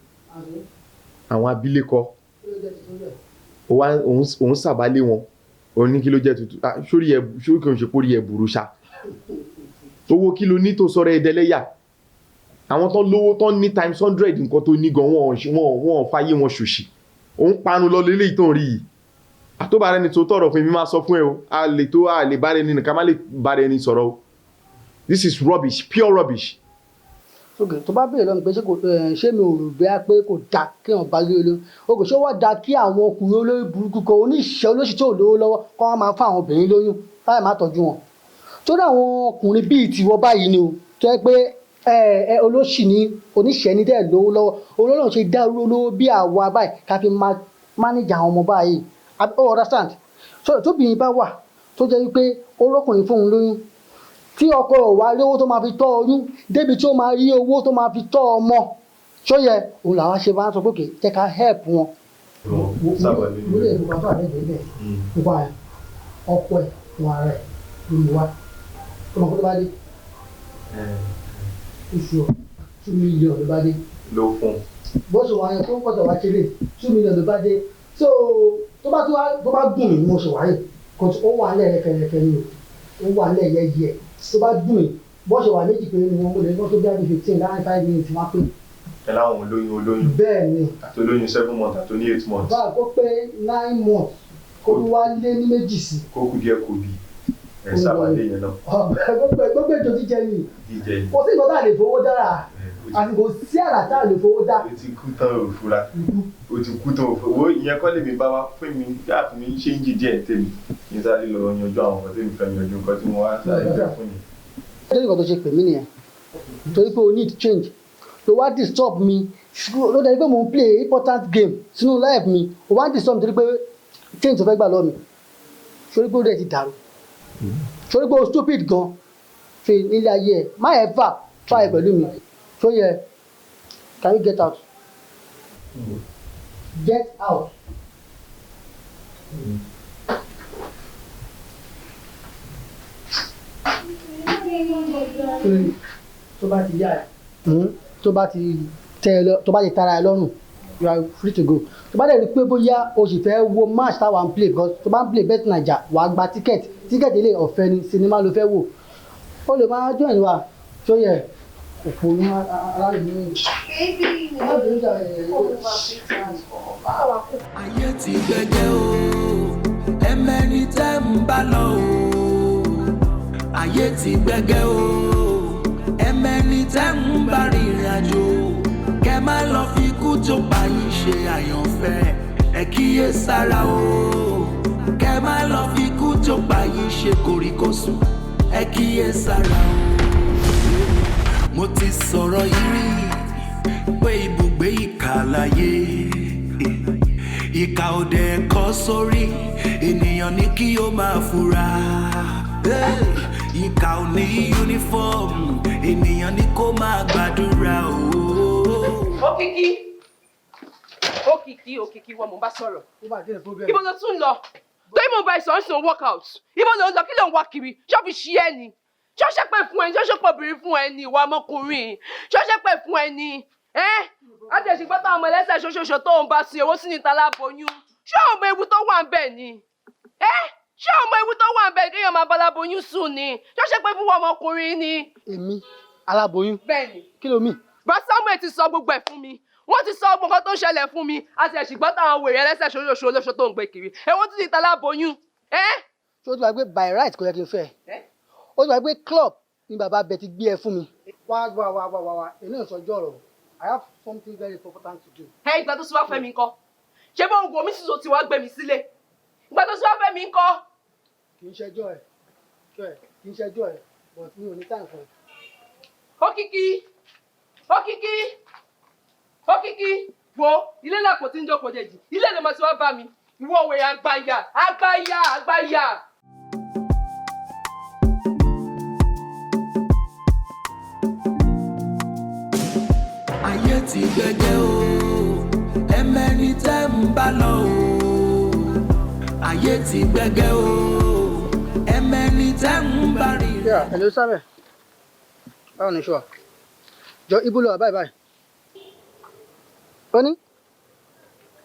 àwọn abilékọ, ó wá òun sàbálé wọn, òun ní kí ló jẹ́ tuntun? Ah, sórí ẹ, sórí kí n ṣe pórí ẹ burú ṣá. Owó kí ló ní tó sọ̀rọ̀ ẹ dẹlẹ́yà? Àwọn tó lówó tó ní times 100 nǹkan tó ní gan, wọn ò fàyè wọn ṣòṣì. Òun panu lọ leléyìí tó ń rí yìí. Àtọ́bà rẹ ni tó tọrọ fún mi, máa sọ fún ẹ o. A lè tó a lè bá rẹ ni nìkan má lè bá rẹ ni sọ̀rọ̀ o. This is rubbish, pure rubbish. Ok, tó bá béèrè lọ́nà pé ṣé kò ṣé mi ò rò bẹ́ẹ̀ pé kò dáa kí wọ́n bá lé olóyún? Ok, ṣé wọ́n dáa kí àwọn ọkùnrin olórí burúkú kan, oníṣẹ́ olóṣì tí ò lówó lọ́wọ́, kọ́ wọ́n máa fún àwọn obìnrin lóyún láì má tọ́jú wọn? Torí àwọn ọkùnrin bíi tiwọ báyìí ni o, tó yẹ pé ẹ ẹ olóṣì ni, oníṣẹ́ ni, tẹ́ ẹ̀ lówó lọ́wọ́, olóòrùn ṣe dá orú olówó bí àwa báyìí ká fi máa manage àwọn ọmọ báyìí. O understand? So tóbìnrin bá wà tó jẹ́ wípé ó rọ́kùnrin fóun lóyún, tí ọkọ rẹ̀ wá rí owó tó máa fi tọ́ oyún débi tí ó máa rí owó tó máa fi tọ́ ọmọ, ṣó yẹ òun làwọn ṣe máa ń sọ pé kì í jẹ́ ká help wọn. Mo lè fún bàbá rẹ̀ bẹ́ẹ̀ nípa ọkọ ẹ̀ fún ara ẹ̀ ló mú wá tó máa kó tó bá dé oṣù 2 million ló bá dé. Ló fún. Bó ṣe wà yẹn tó ń pọ̀jọ̀ wá ṣeré, 2 million ló bá dé. So tó bá tó wá tó bá gùn mí, mo ṣe wáyé kò tó, ó wà lẹ́ẹ̀rẹ́kẹ̀rẹ́kẹ́ ni o, ó wà lẹ́ẹ̀yẹ́yẹ́. Tó bá gùn mí, bó ṣe wà méjì péré ni wọ́n mú lè wọ́n tó bí i 15 láàrin 5 minutes wọ́n á pé. Ẹ láwọn olóyún olóyún. Bẹ́ẹ̀ ni. Àti olóyún 7 months àti oní 8 months. Báà kó pé 9 months, kó tó wá lé ní méjì sí. Kó kú díẹ̀ kó bí ẹ sábà lé yẹn náà. Gbogbo ètò jíjẹ ni. Jíjẹ ni. Kò sí nǹkan tá a lè fowó dára, àti kò sí àrà tá a lè fowó dá. O ti kú tán, ò fura. O ti kú tán, ò fura. Wo, ìyẹn kọ́ lèmi bá wá fún mi yá, fún mi ṣé ń jí díẹ̀ tèmi kí n sáré lọ yanjú àwọn nǹkan tèmi fẹ́ yanjú, nǹkan tí mo wá sáré fẹ́ fún mi. Ṣé nǹkan tó ṣe pè mí nìyẹn? Torí pé o need change ló wá disturb mi, ló dẹ̀ pé mo ń play important game sínú life mi, o wá disturb mi torí pé change tó fẹ́ gbà lọ́wọ́ mi. Torí pé ó dẹ̀ ti dàrú, torí pé o stupid gan fi nílé ayé ẹ, má ever try pẹ̀lú mi. Tó yẹ, can you get out? Get out. Tó bá ti yá ẹ, tó bá ti tẹ ẹ lọ, tó bá ti tara ẹ lọ́rùn, you are free to go. Tó bá dẹ̀ rí pé bóyá o sì fẹ́ wo match táwa ń play, because tó bá ń play Bet Naija, wà á gba ticket. Ticket ilé ọ̀fẹ́ ni, sinimá ló fẹ́ wò, ó lè máa join wa. Tó yẹ òpó ní aláìní. Ayé ti gbẹgẹ́ o, ẹmẹ́ni tẹ́ ń bá lọ o. Ayé ti gbẹgẹ́ o, ẹmẹ́ni tẹ́ ń bá rìnrìn àjò. Kẹ má lọ fi kú tó pa yín ṣe àyànfẹ́, ẹ kíyè sára o. Kẹ má lọ fi kú tó pa yín ṣe kòríkòsùn, ẹ kíyè sára o. Mo ti sọ̀rọ̀ yìí rí pé ibùgbé ìkà láyé, ìkà òde ẹ̀kọ́ sórí ènìyàn ní kí ó máa fura. Ìkà ò ní uniform, ènìyàn ní kó máa gbàdúrà o. Òkìkí, Òkìkí, Òkìkí, wọ́n mò ń bá sọ̀rọ̀. Ibo ló tún lọ? Torí mo bá ìsọ̀ ń sùn workout. Ibo ló ń lọ? Kí ló ń wá kiri? Ṣọ́ọ̀bù ṣí ẹ ni? Ṣọ́ọ̀ṣẹ́ pẹ̀ fún ẹ ní? Ṣọ́ọ̀ṣẹ́ pẹ̀ obìnrin fún ẹ ní? Ìwà ọmọkùnrin, ṣọ́ọ̀ṣẹ́ pẹ̀ fún ẹ ní? Ẹ́ àtẹ̀sí gbọ́dọ̀ àwọn ọmọ ẹlẹ́sẹ̀ ṣoṣooṣo tó ń bá sin owó sí ní taláboyún. Ṣé o mọ ewu tó wà ń bẹ̀ ni? Ẹ́, ṣé o mọ ewu tó wà ń bẹ̀ kéèyàn máa balaboyún sùn ni? Ṣọ́ọ̀ṣẹ́ pẹ̀ fún ọmọkùnrin ni? Èmi aláboyún? Bẹ́ẹ̀ni. Kí ló mì? Bá Samuel ti sọ gbogbo ẹ̀ fún mi, wọ́n ti sọ gbogbo nǹkan tó ń ṣẹlẹ̀ fún mi. Àti ẹ̀sìn gbọ́dọ̀ àwọn wèrè ẹlẹ́sẹ̀ ṣoṣooṣo olóṣó tó ń gbé kiri, èwo tún ní taláboyún? Ẹ́. Ṣé o ti wá gbé by right kò yẹ kí n fẹ́ ẹ? Ó ti wá gbé club ní bàbá bẹ ti gbé ẹ fún mi. Wá wá wá wá wá wá, èmi ò sọjọ́ ọ̀rọ̀. I have something very important to do. Ẹ ìgbà tó sì wá fẹ́ mi ńkọ́? Ṣé bó ń wo mi sísọ tí wàá gbé mi sílé? Ìgbà tó sì wá fẹ́ mi ńkọ́? Kì í ṣẹjọ́ ẹ, kì í ṣẹjọ́ ẹ, but mi ò ní time fún ẹ. Òkìkí, Òkìkí, Òkìkí, wo ilé náà kò tí ń jókòó dèjì, ilé ló máa ti wá bá mi. Ìwọ wèrè àgbáyà àgbáyà àgbáyà. Ayé ti gbẹgẹ́ o, ẹmẹ́ni tẹ́ ń bá lọ o. Ayé ti gbẹgẹ́ o, ẹmẹ́ni tẹ́ ń bá rìn. Yeah, hello Samuel. Báwo ni ṣọ́? Jọ, ibo lo wà báyìí báyìí? Ó ní?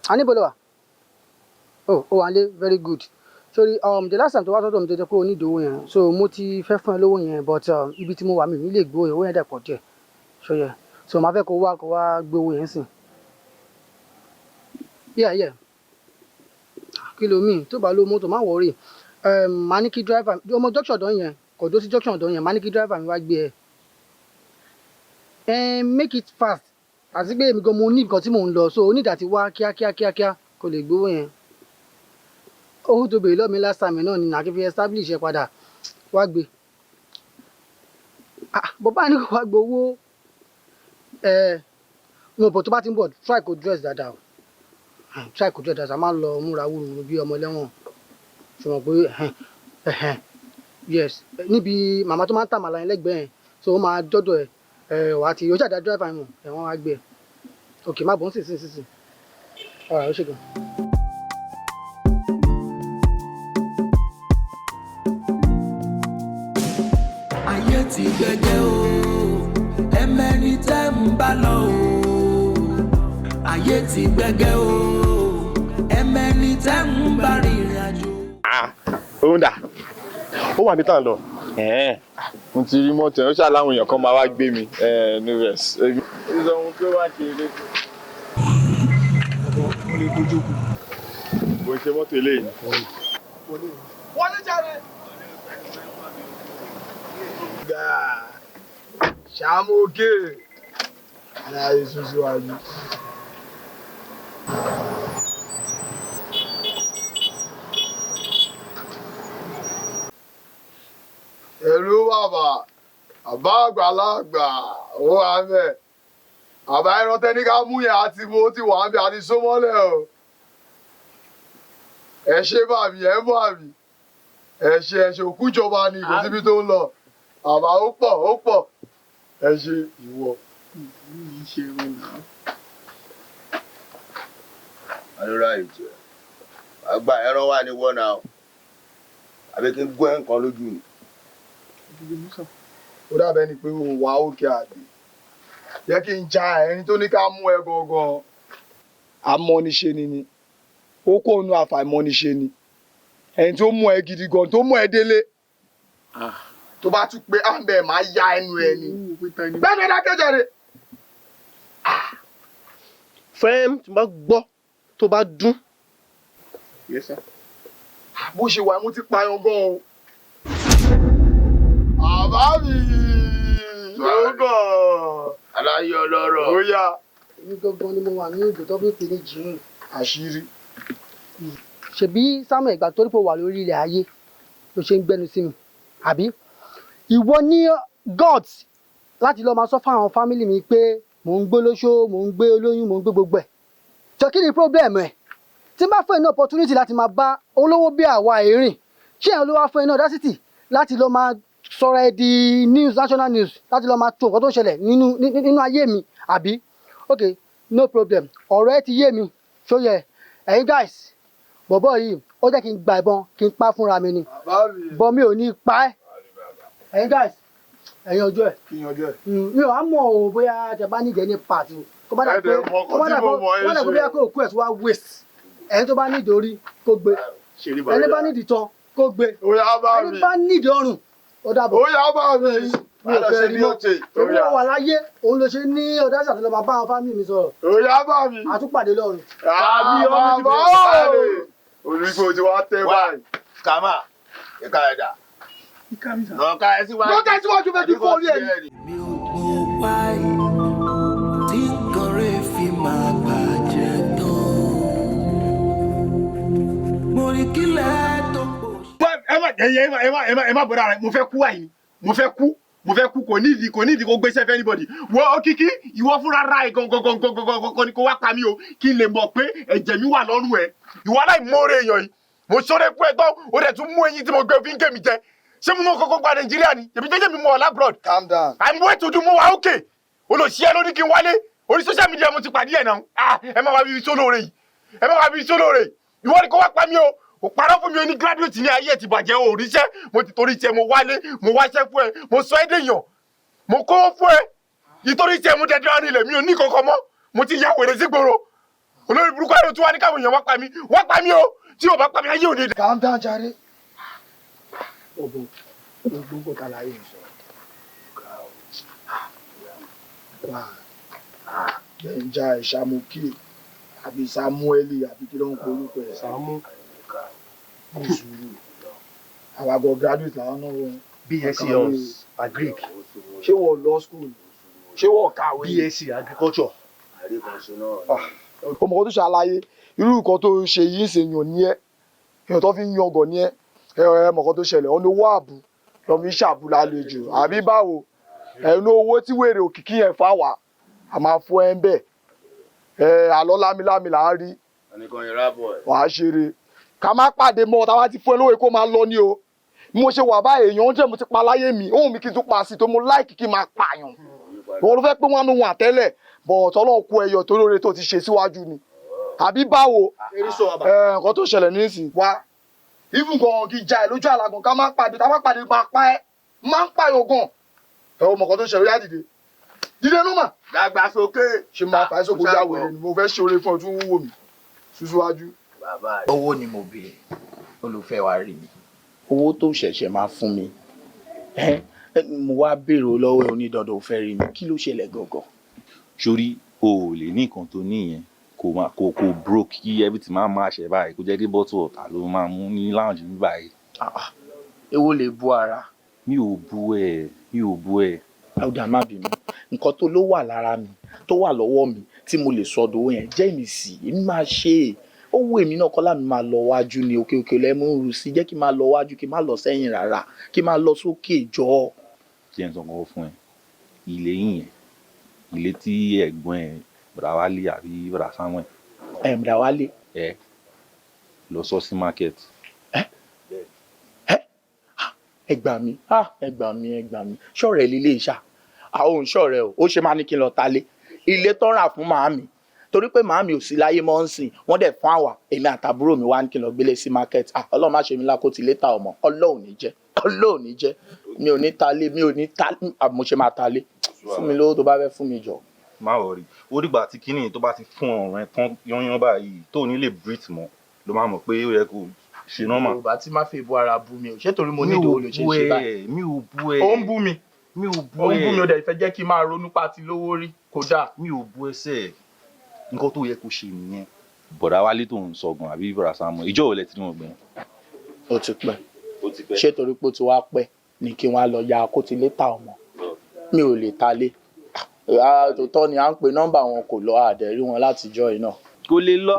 A ní ibo lo wà? Oh, ó wà nílé, very good. Sorry, the last time tó wá sọ́dọ̀ mi tó jẹ́ pé o ní ìdòwò yẹn, so mo ti fẹ́ fún ẹ lówó yẹn, but ibi tí mo wà mi ò ní lè gbówó yẹn, owó yẹn dẹ̀ pọ̀ díẹ̀. So yeah, so màá fẹ́ kó wá gbé owó yẹn sìn. Yeah. Kí ló mean? Tó bá lówó mọ́tò, má worry. Màá ní kí driver ọmọ junction ọ̀dọ́ yẹn, kò dó sí junction ọ̀dọ́ yẹn, màá ní kí driver mi wá gbé ẹ. Make it fast, àti pé èmi gan mo ní nǹkan tí mò ń lọ, so o ní ìdá ti wá kíákíá kíákíá kó lè gbowó yẹn. Owó tó béèrè lọ́ọ̀ mi last time náà ni nàá kí fi establish ẹ padà wá gbé. Ah, bàbá ní kò wá gbowó ẹ. Mo bọ̀, tó bá ti ń bọ̀, try kó dress dáadáa o. Try kó dress dáadáa, má lọ múra wúruwúru bí ọmọ ẹlẹ́wọ̀n. Ṣùgbọ́n pé ẹ̀hẹ̀n, yes, níbi màmá tó máa ń tà màlà yẹn lẹ́gbẹ̀ẹ́ yẹn, so ó máa dọ́dọ̀ ẹ̀ ẹ̀ wà á ti yóò ṣàdá driver yẹn mọ̀ ẹ̀, wọ́n á gbé ẹ̀. Ok, má bọ̀ ń sìn sìn sìn sìn. Alright, ó ṣe gan. Ayé ti gbẹgẹ o, ẹmẹni tẹ́ ń bá lọ o. Ayé ti gbẹgẹ o, ẹmẹni tẹ́ ń bá rìnrìn àjò. Òun dà, ó wà ní tàn lọ. Mo ti rí mọ́tò ẹ̀, ó ṣàláwọn èèyàn kan máa wá gbé mi, no vex. Ó sọ ohun pé wá ṣe eré. Mo lè dojú kù. Bó ṣe mọ́tò eléyìí. Wọlé jáde. Gbà ṣàmókè aláyé sún síwájú. Ẹ̀rú bàbá, àbá àgbàlagbà, ó wà mẹ́. Àbá ẹran tẹ́ni ká mú yẹn àti mo ti wà ń bẹ àti sómọ́lẹ̀ o. Ẹ ṣé bàmí, ẹ ń bàmí. Ẹ ṣe, ẹ ṣe, òkú ìjọba ni, kò síbi tó ń lọ. Àbá ó pọ̀, ó pọ̀. Ẹ ṣe ìwọ. Àdúrà ètò ẹ̀ àgbà ẹran wà ní wọ́nà o, àbí kí n gún ẹ̀ nǹkan lójú ni. Ó dàbẹ́ ni pé o wà òkè àbí. Yẹ kí n ja ẹni tó ní ká mú ẹ gangan. Amọ́niṣe ni ni. Ó kó nu àfàìmọ́niṣe ni. Ẹni tó mú ẹ gidi gan, tó mú ẹ délé. Tó bá tún pé àmbẹ̀ máa ya ẹnu ẹ ni. Gbẹ́nu ẹ dákẹ́ jàre. Fẹ́m tí mo bá gbọ́ tó bá dún. Yes, sir. Bó ṣe wà, mo ti pààyàn gan o. Àbá mi ló gàn. Aláyé ọlọ́rọ̀. Ó yá. Èmi gangan ni mo wà ní ìgò tó fi ń pè ní jìnnì. Àṣírí. Ṣebí Samuel, ìgbà tó rí pé ó wà lórí ilẹ̀ ayé ló ṣe ń gbẹnu sí mi, àbí ìwọ ní guts láti lọ́ọ́ máa sọ fáwọn family mi pé mò ń gbé olóṣó, mò ń gbé olóyún, mò ń gbé gbogbo ẹ̀ jọ? Kí ni problem ẹ̀ tí n bá fún ẹ ní opportunity láti máa bá olówó bí àwa èrìn? Ṣé ẹ̀ ló wá fún ẹ ní audacity láti lọ́ọ́ máa sọ̀rọ̀ ẹ di news, national news, láti lọ́ọ́ máa tó nǹkan tó ń ṣẹlẹ̀ nínú ayé mi, àbí? Ok, no problem, ọ̀rọ̀ ẹ ti yé mi. Ṣó yẹ ẹ̀yin guys, bọ̀bọ̀ yìí ó jẹ́ kí n gba ìbọn kí n pa fúnra mi ni, bọ́ mi ò ní pa ẹ́. Ẹ̀yin guys, ẹ̀yin ọjọ́ ẹ̀. Kí yanjú ẹ̀. Mi ò wá mọ̀ o, bóyá tẹ bá níjẹ́ ní pàtó kó bá dà pé Ẹ̀dẹ̀ mọ̀ kó bá ọkọ dà tí pé mo mọ̀ kó bá dà ẹ́ pé bóyá ṣe. kó òkú ẹ̀ tó wá waste. Ẹ̀yin tó bá nídìí orí kó gbé, ẹni bá nídìí tán kó gbé, ẹni bá nídìí ọrùn, ó dàbọ̀. Ó yá bá mi. Mi ò fẹ́ rí mọ́. Èmi náà wà láyé, òun ló ṣe ní ọ̀dà àti lọ́ọ́ máa bá àwọn family mi sọ̀rọ̀. Ó yá bá mi. Àtúpàdé lọ́run. Àbí bàbá o. Olùkọ́ ti wá tẹ́ báyìí. Kàmá ìka ẹ̀dá. Lọ́ka ẹ síwájú. Lọ́ka ẹ síwájú, fẹ́ kí fọ́ orí ẹ̀ ni. Wáyé tí nǹkan rẹ̀ fi máa bàjẹ́ tán. Mo rí kílẹ̀ tó pò. Ẹ má ẹ má ẹ má ẹ má ẹ má bọ̀dá rẹ. Mo fẹ́ kú àyìn, mo fẹ́ kú, mo fẹ́ kú. Kò ní ìdí kò gbéṣẹ́ fẹ́ anybody. Wọ Òkìkí, ìwọ fúnra ra ẹ̀ gangan gangan gangan gangan ni kò wá pa mí o, kí n lè mọ̀ pé ẹ̀jẹ̀ mi wà lọ́rùn ẹ̀. Ìwọ aláìmoore èèyàn yìí, mo ṣọ́rẹ́ fún ẹ tán, ó dẹ̀ tún mú eyín tí mo gbé fi ń gé mi jẹ. Ṣé mo mọ kọ́kọ́ gba Nàìjíríà ni? Èmi jẹ́jẹ́ mi mọ̀ ọ́ l'abroad. Calm down. I'm way to do. Mo wà ókè. Olùsíẹ́ ló ní kí n wálé. Orí social media mo ti pàdé ẹ̀ náà. Ah, ẹ má wá bí sólóore yìí, ẹ má wá bí sólóore yìí. Ìwọ ni kó wá pa mí o. Ò parọ́ fún mi, o ní graduate ní ayé ẹ̀ ti bàjẹ́, o ò ríṣẹ́. Mo ti torí tiẹ̀ mo wálé, mo wáṣẹ́ fún ẹ, mo sọ ẹ́ dèèyàn, mo kówó fún ẹ. Ìtorí tiẹ̀ mo dẹ̀dẹ̀ rìn ilẹ̀, mi ò ní kankan mọ́, mo ti ya wèrè sígboro. Olórí burúkú ẹ̀rọ tí wàá ní káwọn èèyàn wá pa mí, wá pa mí o. Tí o bá pa mí, ayé ò ní. Calm down jàre. Ọ̀bọ̀ gbogbo nǹkan tá láyé ń sọ. Wà jẹ́ ń já ẹ̀ Ṣàmùkì àbí Samueli àbí kí ló ń porúkọ ẹ̀. Sàmú. Àwa gan graduate làwọn náà wọ. BSc Honours Agric. Ṣé wọ́n lọ school? Ṣé wọ́n kàwé? BSc Agriculture. Ọmọ kan tó ṣàlàyé irú nǹkan tó ṣe yìí ń ṣe yàn ní ẹ, èèyàn tó fi ń yangàn ní ẹ. Ẹ mọ̀ kan tó ṣẹlẹ̀, ọ̀nà owó àbú lọ́ fi ń ṣàbù lálejò àbí báwo? Ẹnu owó tí wèrè òkìkí yẹn fà wá, a máa fún ẹ ń bẹ̀. Ẹ àlọ́ lámilámi là ń rí. Wàá ṣeré. Ká má pàdé mọ́, táwa ti fún ẹ lówó kó máa lọ ní o. Bí mo ṣe wà báyìí, èèyàn ń jẹ́ mo ti pa láyé mi, ohun mi kí n tún pa sí i tó mo láìkì kí n máa pààyàn. Wọ́n ló fẹ́ pé wọ́n á nu wọn àtẹ́lẹ̀, bọ̀ọ̀tọ́ Ọlọ́run kó ẹyọ tó lóore tó ti ṣe síwájú ni. Àbí báwo? Ẹ nǹkan tó ṣẹlẹ̀ nísìnyí wá. Even gan kí ja ẹ lójú àlágàn ká má pàdé, tá má pàdé máa pa ẹ́, máa ń pààyàn gan. Ẹ o mọ̀ nǹkan tó ṣẹlẹ̀, ó yá dìde. Dìde nú mà. Dàgbàsókè. Ṣé máa fà á sóko já wèrè ni? Mo fẹ́ ṣe oore fún ọ tún wúwo mi. Síwájú. Owó ni mo béèrè, olùfẹ́ wa rí mi. Owó tó ṣẹ̀ṣẹ̀ máa fún mi. Mo wá béèrè lọ́wọ́ ẹ onídandan ò fẹ́ rí mi. Kí ló ṣẹlẹ̀ gangan? Sórí o ò lè ní nǹkan tó ní yẹn kó máa kó broke kí everything máa máa ṣe báyìí, kó jẹ́ kí bottle water ló máa mú ní lounge ní báyìí. Èwo lè bu ara? Mi ò bu ẹ, mi ò bu ẹ. Ọ̀dà má bínú. Nǹkan tó ló wà lára mi, tó wà lọ́wọ́ mi tí mo lè sọ dòwó yẹn, jẹ́ èmi sì, èmi máa ṣe é. Ó wù èmi náà kọ́lá mi máa lọ wájú ni, òkè òkè lẹ́mú ń ru sí, jẹ́ kí n máa lọ wájú, kí n má lọ sẹ́yìn rárá, kí n máa lọ sókè jọ. Jẹ́ n sọ nǹkan fún ẹ. Ilé yín yẹn, ilé tí ẹ̀gbọ́n ẹ Bọ̀dá Wálé àbí Bọ̀dá Samuel. Ẹ Bọ̀dá Wálé. Ẹ lọ sọ sí market. Ẹ gbà mí, ẹ gbà mí, ẹ gbà mí. Ṣọ̀rẹ́ lílé ìṣà. Àwọn òun ṣọ̀rẹ́ o, ó ṣe máa ní kí n lọ ta lé. Ilé tó rà fún màámi. Torí pé màámi ò sí láyé mọ́ ń sìn, wọ́n dẹ̀ fún àwa, èmi àtàbúrò mi wá ní kí n lọ gbélé sí market. Ah, Ọlọ́run má ṣe mí lákòótì létà ọmọ. Ọlọ́run ò ní jẹ́. Ọlọ́run ò ní jẹ́. Mi ò ní ta lé, mi ò ní ta, mo ṣe máa ta lé. Fún mi lówó tó bá fẹ́ fún mi jọ. Má worry. Ó dìgbà tí kíní tó bá ti fún ọ̀run ẹ tán yányán báyìí tó ní lè breathe mọ́ ló máa mọ̀ pé ó yẹ kó ṣe normal. Yorùbá tí má fi bu ara bú mi o, ṣé torí mo ní ìdòwò ló ṣe ń ṣe báyìí? Mi ò bú ẹ. Ó ń bú mi. Mi ò bú Ó ń ẹ. bú mi, ó dẹ̀ fẹ́ jẹ́ kí n máa ronú pa ti lówó rí, kò dáa. Mi ò bú ẹsẹ̀. Nǹkan tó yẹ kó ṣe nìyẹn. Bọ̀dá Wálé tó ń sọ gan àbí Bọ̀dá Samuel, ìjọ́ wo lẹ ti rí wọn gbẹ̀yìn? Ó ti pẹ́. Ó ti pẹ́. Ṣé torí pé ó ti wá pẹ́ ni kí wọ́n á lọ ya kó ti lé ta ọmọ? Mi ò lè ta lé. Tòótọ́ ni à ń pe nọ́mbà wọn kò lọ, àdẹ̀rí wọn látijọ́ yìí náà. Kò lè lọ.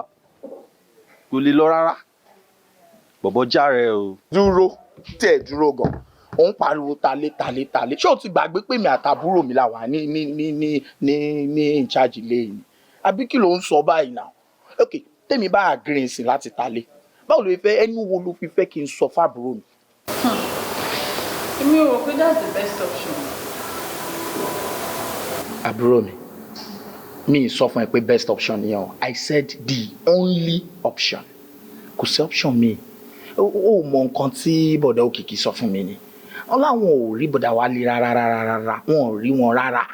Kò lè lọ rárá. Bọ̀bọ̀ járe o. Dúró, tẹ̀ dúró gan. Ó ń pariwo talé talé talé. Ṣé o ti gbàgbé pé mi àtàbúrò mi la wà ní in charge ilé yìí? Àbí kí ló ń sọ báyìí náà? Ok, tèmi bá agree sí láti talé. Báwo ló fẹ́, ẹnu wo ló fi fẹ́ kí n sọ fábúrò mi? Èmi ò rò pé that's the best option. Àbúrò mi, mi sọ fún ẹ pé best option nìyẹn o. I said the only option. Kò sí option mi. Ó mọ nǹkan tí bọ̀dá Òkìkí sọ fún mi ni. Wọ́n láwọn ò rí bọ̀dá Wálé rárá rárá rárá, wọn ò rí wọn rárá.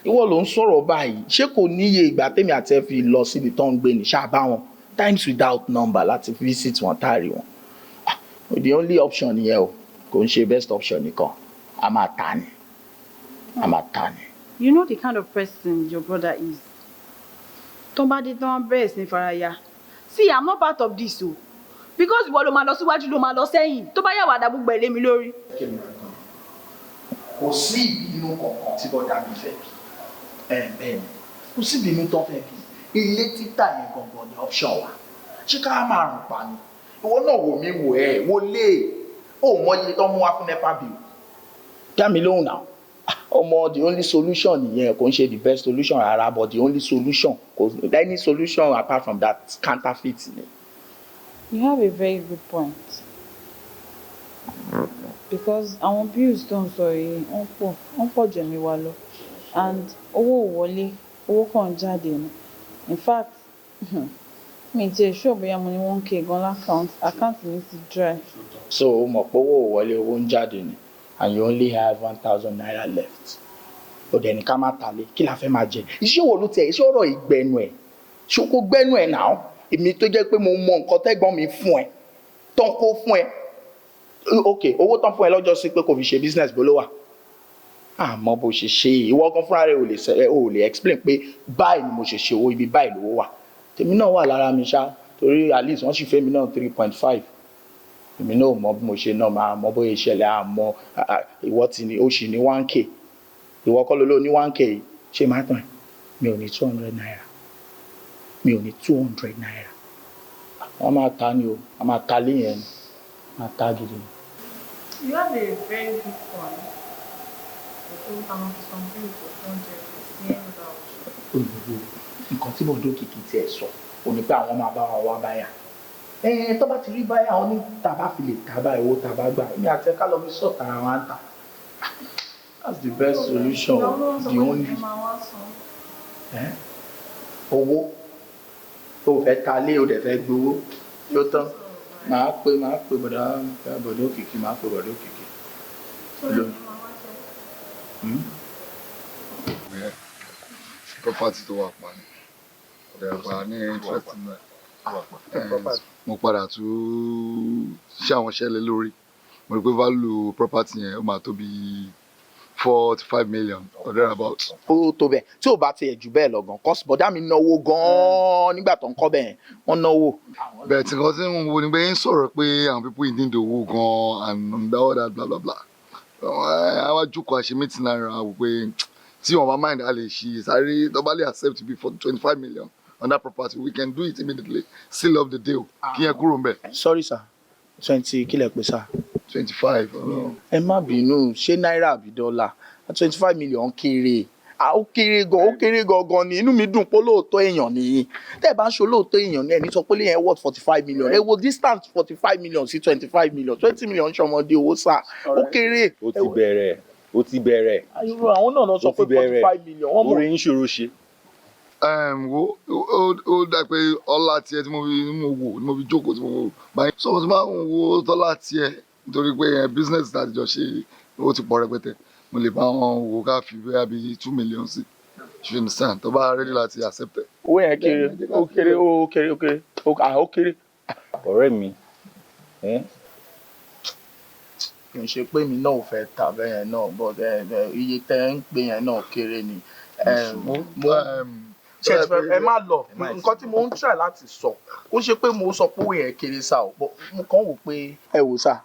Ìwọ ló ń sọ̀rọ̀ báyìí. Ṣé kò níye ìgbà tèmi àti ẹ fi lọ síbi tó ń gbé ní ṣáà bá wọn times without number láti visit wọn táàrí wọn? The only option nìyẹn o. Kò ń ṣe best option nìkan. A máa ta ni. A máa ta ni. You know the kind of person your brother is. Tó bá dé tán, bẹ̀rẹ̀ sí ní faraya. See, I'm not part of this o. Because ìwọ ló máa lọ síwájú, ló máa lọ sẹ́yìn. Tó bá yà wà dà gbogbo ẹ̀ lé mi lórí. Kò sí ìbínú kankan tí bọ́dà mi fẹ́ bí. Ẹ bẹ́ẹ̀ ni, kò sí ìbínú tó fẹ́ bí. Ilé títà yẹn gangan ni option wa. Ṣé ká máa rùn pa ni? Ìwọ náà wò mí, wò ẹ́, wò lé. Ó mọ iye tó mú wá fún NEPA bill. Dá mi lóhùn náà. Ọmọ, the only solution nìyẹn. Kò ń ṣe the best solution rárá, but the only solution. Kò any solution apart from that, counterfeit ni. You have a very good point. Because àwọn bills tó ń sọ yìí, wọ́n pọ̀, wọ́n pọ̀ jù ẹ̀mí wa lọ. And owó ò wọlé, owó kàn ń jáde ni. In fact, mi ti ẹ̀ sure bóyá mo ní 1K gan l'account, account mi ti dry. So o mọ̀ pé owó ò wọlé, owó ń jáde ni, and you only have ₦1,000 left. Ó dẹ̀ ní ká má ta lé, kí la fẹ́ máa jẹ? Iṣẹ́ wo ló tiẹ̀, iṣẹ́ ọ̀rọ̀ ìgbẹ́nu ẹ̀? Ṣé kò gbẹ́nu ẹ̀ náà? Èmi tó jẹ́ pé mo mọ nǹkan tẹ́gbọ́n mi fún ẹ, tán kó fún ẹ. Ok, owó tán fún ẹ lọ́jọ́ sí pé kò fi ṣe business, bó ló wà? Àmọ́ bó ṣe ṣe, ìwọ gan fúnra rẹ ò lè ṣe, ò lè explain pé báyìí ni mo ṣe ṣe owó, ibi báyìí lówó wà. Tèmi náà wà lára mi ṣá, torí at least wọ́n sì fẹ́ mi náà 3.5. Èmi náà ò mọ bí mo ṣe náà máa mọ bóyá ìṣẹ̀lẹ̀ àmọ́ ìwọ ti ní, ó sì ní 1K. Ìwọ kọ́ ló ló ní 1K yìí. Ṣé máa tàn ẹ́? Mi ò ní ₦200. Mi ò ní ₦200. Wọ́n máa ta ni o, wọ́n máa ta lé yẹn ni, máa ta gidi ni. You have a very good point. But ó máa fi san bill kò tó ń jẹ, kò sí any other option. Olùwò nǹkan tí bọ̀dọ̀ Òkìkí tiẹ̀ sọ ò ní pé àwọn máa bá wa wá buyer. Tó bá ti rí buyer, ó ní tá a bá fi lè ta báyìí, owó tá a bá gbà, èmi àti ẹ̀ka lọ fi sort ara wa ń tà. That's the best solution, the only. Owó tó fẹ́ ta lé, o dẹ̀ fẹ́ gbowó yóò tán. Màá pe bọ̀dá Òkìkí, màá pe bọ̀dá Òkìkí. Lónìí. Yeah. Property tó wà pa ni ọ̀dẹ̀ pa ní interest nínú ẹ̀. Mo padà tún ṣe àwọn iṣẹ́ lé lórí, mo rí pé value property yẹn, ó máa tó bí 45 million or thereabout. Ó tó bẹ́ẹ̀, tí ò bá tiẹ̀ jù bẹ́ẹ̀ lọ gan, cause bọ̀dá mi náwó gan-an nígbà tó ń kọ́ bẹ́ẹ̀, wọ́n náwó. Bẹ́ẹ̀ tí nǹkan tí mo wo ni pé ń sọ̀rọ̀ pé àwọn people yìí need owó gan and all that bla bla bla. Àwa jókòó, àṣẹ meeting náírà, wò pé tí wọn bá mind, a lè ṣe sáré, tó bá lè accept bí for 25 million on that property, we can do it immediately, seal up the deal, kí yẹn kúrò ńbẹ̀. Sorry sir, 20 kí lẹ pè sir? 25. Ẹ má bínú, ṣé náírà àbí dọ́là? 25 million kéré. Ó kéré gan, ó kéré gangan ni. Inú mi dùn pé olóòótọ́ èèyàn nìyí. Tẹ́ ẹ bá ń ṣe olóòótọ́ èèyàn ní, ẹni sọ pé lèyẹn worth 45 million. Ẹ wo distance 45 million sí 25 million. 20 million ṣọmọdé owó sá, ó kéré. Ó ti bẹ̀rẹ̀, ó ti bẹ̀rẹ̀. Àwọn náà lọ sọ pé 45 million wọ́n mọ̀. Orí yín ṣòro ṣe. Wo, ó dà pé ọlá tiẹ̀ tí mo fi mo wò ni mo fi jókòó tí mo wò báyìí, so mo ti máa ń wo tọ́lá tiẹ̀ nítorí pé business tá a ti jọ ṣe, ó ti pọ̀ rẹpẹtẹ. Mo lè bá wọn wò ká fi bóyá bíi 2 million sí, you understand, tó bá ready láti accept ẹ. Owó yẹn kéré, ó kéré, ó kéré, ó kéré, ó kéré. Ọ̀rẹ́ mi. Kì í ṣe pé mi náà ò fẹ́ tà bẹ́ẹ̀ yẹn náà, but iye tẹ́ ń pè yẹn náà kéré ni. Mo ṣe ti fẹ́ ẹ má lọ. Nǹkan tí mo ń try láti sọ, ó ṣe pé mo sọ pé owó yẹn kéré sá o, but mo kàn wò pé ẹ wò sá,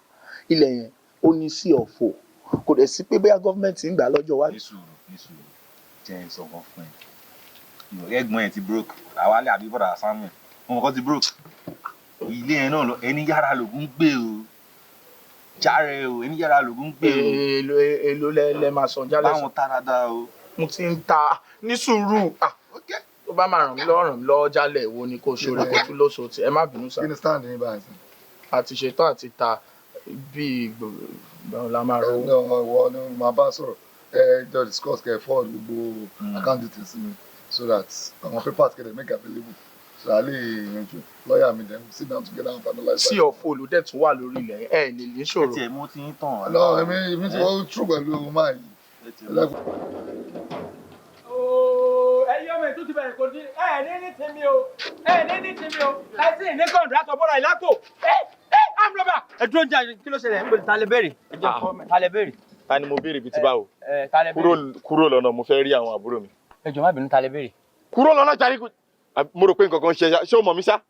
ilẹ̀ yẹn ó ní sí ọ̀fọ̀, kò dẹ̀ sí pé bóyá gọ́ọ̀mẹ̀ntì ń gbà lọ́jọ́ iwájú. Ní sùúrù, ní sùúrù, jẹ́ ń sọ kan fún ẹ. Ẹ̀gbọ́n ẹ̀ ti broke, àwálé àbí bọ̀dà Samuel wọn kọ́ ti broke. Ilé yẹn náà lọ, ẹni yára lògùn gbé o, járe o, ẹni yára lògùn gbé o. Èlò, èlò lẹ máa san jálẹ̀ Báwọn tá dáadáa o. Mo ti ń ta, ní sùúrù. Tó bá máa ràn mí lọ́wọ́, ràn mí lọ́wọ́ jálẹ̀. Wo ni kò ṣoore kò tún lóṣooṣì. Ẹ má bínú sá. Kí ni stand yín báyìí sí? Àti ṣetán àti ta bí ìgbọ̀n la máa rówó. No, ìwọ ni màá bá sọ̀rọ̀. Ẹ jọ discuss, kẹ forward gbogbo account details sí mi so that àwọn papers kẹ dẹ̀ make available so that a lè yanjú lọ́ọ̀yà mi, then sit down together and finalize. Sí ọ̀fọ̀ ló dẹ̀ tún wà lórí ilẹ̀, ẹ lè ní ṣòro. Ẹ tiẹ̀ mú ti ń tàn. No, èmi ti wọ́n true pẹ̀lú máa yìí. Ẹyí ọmọ ètò ti bẹ̀rẹ̀, kò ní ẹ ní tèmi o, ẹ ní tèmi o, ẹ sì ní kọ̀ǹdàtọ̀ bọ́ra ìlápò ẹ ẹ amúlọ́bà. Ẹ dúró ń jà, kí ló ṣẹlẹ̀? Ń bò, ta lẹ béèrè? Ẹ jẹ́ fọ́ mi, ta lẹ béèrè? Ta ni mo béèrè bíi ti báwo? Ẹ ta lẹ Kúrò, béèrè? kúrò lọ́nà, mo fẹ́ rí àwọn àbúrò mi. Ẹ jọ̀ọ́, má bínú, ta lẹ béèrè? Kúrò lọ́nà jàre. Mo rò pé nǹkan kan ṣe, ṣé o mọ̀ mí ṣá?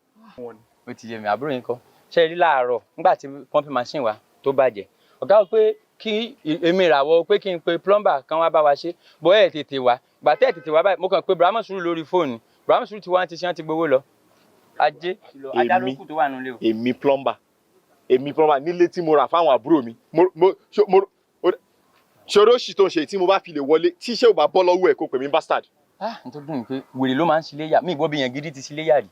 Ó ti yé mi, àbúrò yín kọ́. Ṣe rí láàárọ̀ nígbà tí pumping machine wa tó bàjẹ́, ọ̀gá wò pé kí èmi ràwọ̀ pé kí n pe plumber kan wá bá wa ṣe bọ́. Ẹ̀ tètè wá gbà tẹ́ ẹ̀ tètè wá báyìí, mo kàn pé Brahma Sùúrù lórí fóònù. Brahma Sùúrù ti wá, ti ṣe, wọ́n ti gbowó lọ. Ajé ajá ló kù tó wà nílé o. Èmi plumber, èmi plumber nílé tí mo rà fáwọn àbúrò mi? Mo mo ṣòro òṣì tó ń ṣe. Tí mo bá fi lè wọlé, tí iṣẹ́ ò bá bọ́ lọ́wọ́ ẹ̀, kó pè mí bastard. Ah, n tó dùn mí pé wèrè ló máa ń ṣílé yà mí. Ìgbọ́ bí yẹn gidi ti ṣílé yà rí,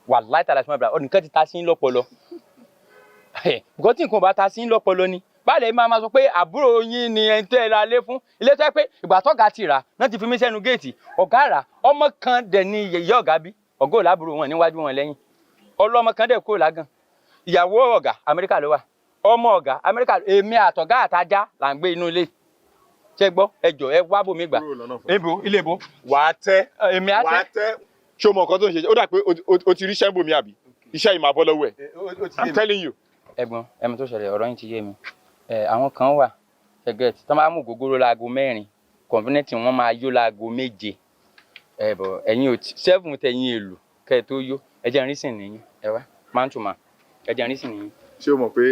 wàláì tààlà sí mọ́ ọ̀nìkan ti ta sí ń lọ́pọlọ. Nǹkan tí nǹkan ò bá ta sí ń lọ́pọlọ ni báàlẹ̀ máa ma sọ pé àbúrò yín ni ẹni tẹ́ ẹ ra lé fún. Ilé tó yẹ pé ìgbà tọ́gà ti rà náà ti fi mí sẹ́nu géètì. Ọ̀gá rà, ọmọ kan dẹ̀ ni ìyá ọ̀gá bí. Ọ̀gá ò lábúrò wọn níwájú wọn lẹ́yìn, ọlọ́mọ kan dẹ̀ kúrò lágàn. Ìyàwó ọ̀gá Amẹ́ríkà ló wà, ọmọ ọ̀gá Amẹ́ríkà. Èmi àtọ̀gá àtajá là ń gbé inú ilé. Ṣé gbọ́? Ẹ jọ, ẹ wá bòmí gbà. Ibo ilé ibo? Wà á tẹ́. Èmi á Wà á tẹ́. tẹ́. Ṣé o mọ nǹkan tó ń ṣe? Ó dà pé o ti rí iṣẹ́ ń bò mí, àbí iṣẹ́ yìí máa bọ́ lọ́wọ́ ẹ̀? I'm telling you. Ẹ̀gbọ́n, ẹmọ tó ṣẹlẹ̀, ọ̀rọ̀ yín ti yé mi. Ẹ àwọn kan wà ṣẹgẹt tí wọ́n bá mú ògógóró láago 4, convenient, wọ́n máa yó láago 7. Ẹ bọ̀, ẹ̀yin ò tí 7 tẹ̀yìn èlò kẹ́ ẹ tó yó. Ẹ jẹ́ n rí sìn nìyí. Ẹ wá man to man, ẹ jẹ́ n rí sìn nìyí. Ṣé o mọ̀ pé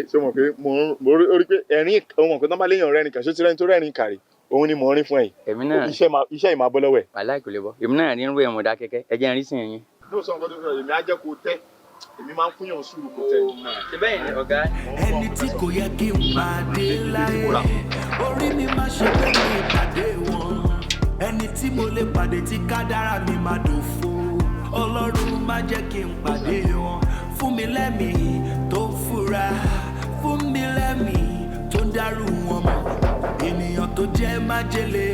mo rí pé ẹ̀rín, o mọ̀ pé tán bá léèyàn rẹ́rìn kà, ṣé o ti rẹ́ni tó rẹ́rìn kàrí? Òun ni mò ń rí fún ẹ yìí. Èmi náà. Iṣẹ́ yìí máa bọ́ lọ́wọ́ ẹ̀. Wàhálà kò lè bọ́. Èmi náà rí ń rú ẹ̀mọ̀ dá kẹ́kẹ́. Ẹ jẹ́ n rí sìn yín. Ní òsàn nǹkan tó fẹ́, èmi á jẹ́ kó tẹ́, èmi máa ń fúnyàn sùúrù kó tẹ́. Ṣé bẹ́ẹ̀ ni ọ̀gá? Ẹni tí kò yẹ kí n pàdé láyé, orí mi má ṣe pé mi pàdé wọn. Ẹni tí mo lè pàdé tí kádàrá mi máa dòfo, Ọlọ́run má jẹ́ kí n pàdé wọn. Fún mi lẹ́mìí tó ń fura, fún mi lẹ́mìí tó ń dárú wọn mọ̀, ènìyàn tó jẹ́ májèlé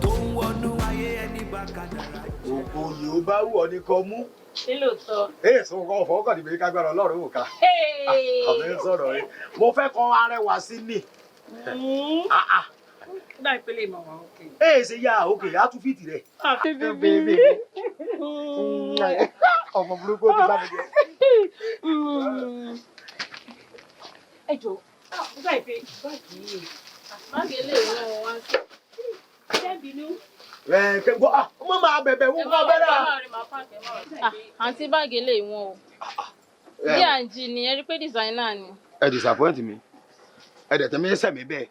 tó ń wọnú ayé ẹni bá kádàrá. Ògbó yìí ó bá wù ọ ní kò mú. Ṣé lóòótọ́? Ee, sọ nǹkan ọ̀fọ̀ ọkàn níbi kágbára Ọlọ́run ò ká. Àmì ń sọ̀rọ̀ rẹ. Mo fẹ́ kọ́ arẹwà sí ni. Ó dà ìpele ìmọ̀ wà òkè. Ee, ṣe ya òkè, á tún fìtì rẹ̀. Bíbí. Ọmọ burúkú ó ti bá mi jẹ. Ẹ jọ, ó dà ìpè báàgì yìí. Báàgì eléyìí náà wá sí. Ṣé bínú? Ẹ kẹ́ gbọ́, ah, mo máa bẹ̀bẹ̀ wú kọ́ bẹ́rẹ̀. Ah, àǹtí, báàgì eléyìí wọn o. B&G ni ẹ rí pé designer ni. Ẹ disappoint mi, ẹ dẹ̀ tẹ́ mi ẹsẹ̀ mi bẹ́ẹ̀.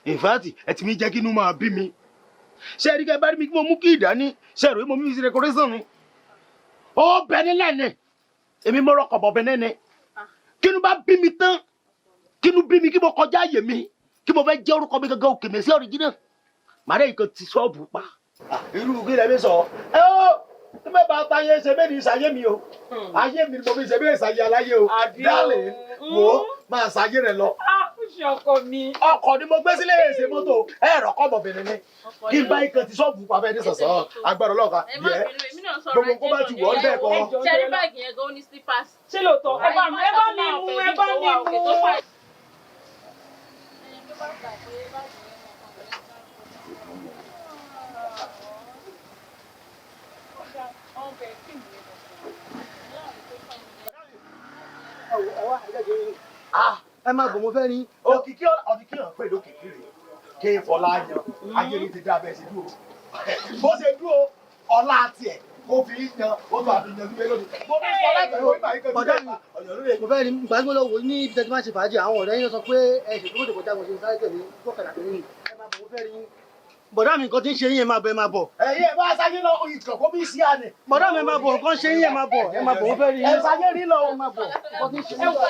In fact, ẹ ti mi jẹ́ kí inú máa bí mi. Ṣé ẹ rí kẹ́ bá rí mi kí mo mú kí ìdání ṣe rò mo mi fi decoration ni ó bẹ nílẹ̀ ni èmi mo rọkọ̀ bọ̀ bẹ nẹ́ni kí inú bá bí mi tán, kí inú bí mi, kí mo kọjá àyè mi, kí mo fẹ́ jẹ́ orúkọ mi gangan, òkè mi sí original màdé yìí kan ti ṣọ́ọ̀bù pa. Irú kí lẹ mi sọ? Ẹ ó tí mo bá ta yé ṣe bẹ́ẹ̀ ni ìṣayé mi o. Ayé mi ni mo fi ṣe bẹ́ẹ̀, ìṣayé aláyé o. Darling, wò ó, máa ṣayé rẹ lọ. Ah, ó ṣe ọkọ mi. Ọkọ̀ ni mo gbé sílé, èsè mọ́tò ẹ̀rọ kọ́ bọ̀bìnrin ni kí n bá ikán ti ṣọ́ọ̀bù pa fẹ́ ní sọ̀sọ̀ agbára ọlọ́ọ̀ka Ẹ má yẹ bínú, èmi náà sọ̀rọ̀. Gbogbo nǹkan bá ti wọ̀ ọ́ bẹ́ẹ̀ kọ́. Ṣe rí báàgì yẹn gan, ó ní slippers. Ṣé lóòótọ́? Ẹ bá mi, ẹ bá mi mú, ẹ bá mi mú. Ẹ máa bọ̀, mo fẹ́ rí. Òkìkí ọ̀dìkí hàn pé lókìkí rè kí n fọlá yan ayé mi ti dá bẹ́ẹ̀ ṣe dúró bó ṣe dúró, ọlá tiẹ̀ kó fi ń yan, ó tún àfi yan lóye lónìí. Mo fi sọ láti ìwé ìgbà yìí kan Bọ̀dá mi, mo fẹ́ rí. Ìgbà tí mo lọ wò ní ibi tẹ́tí máa ń ṣe fàájì, àwọn ọ̀rẹ́ yín sọ pé ẹ ṣètò mọ́tò kọjá, mo ṣe ń sáré tẹ̀lé gbọ́kànlá tẹ̀lé yín. Ẹ máa bọ̀, mo fẹ́ rí yín. Bọ̀dá mi, nǹkan tí ń ṣe yín, ẹ máa bọ̀, ẹ máa bọ̀. Ẹ̀yin ẹ̀ bá sáyé lọ ìkàn kó bí sí àná. Bọ̀dá mi, ẹ máa bọ̀, nǹkan ṣe yín, ẹ máa bọ̀, ẹ máa bọ̀, mo fẹ́ rí yín. Ẹ sáyé rí lọ. Ẹ máa bọ̀, nǹkan tí ń ṣe Ẹ yín. wò,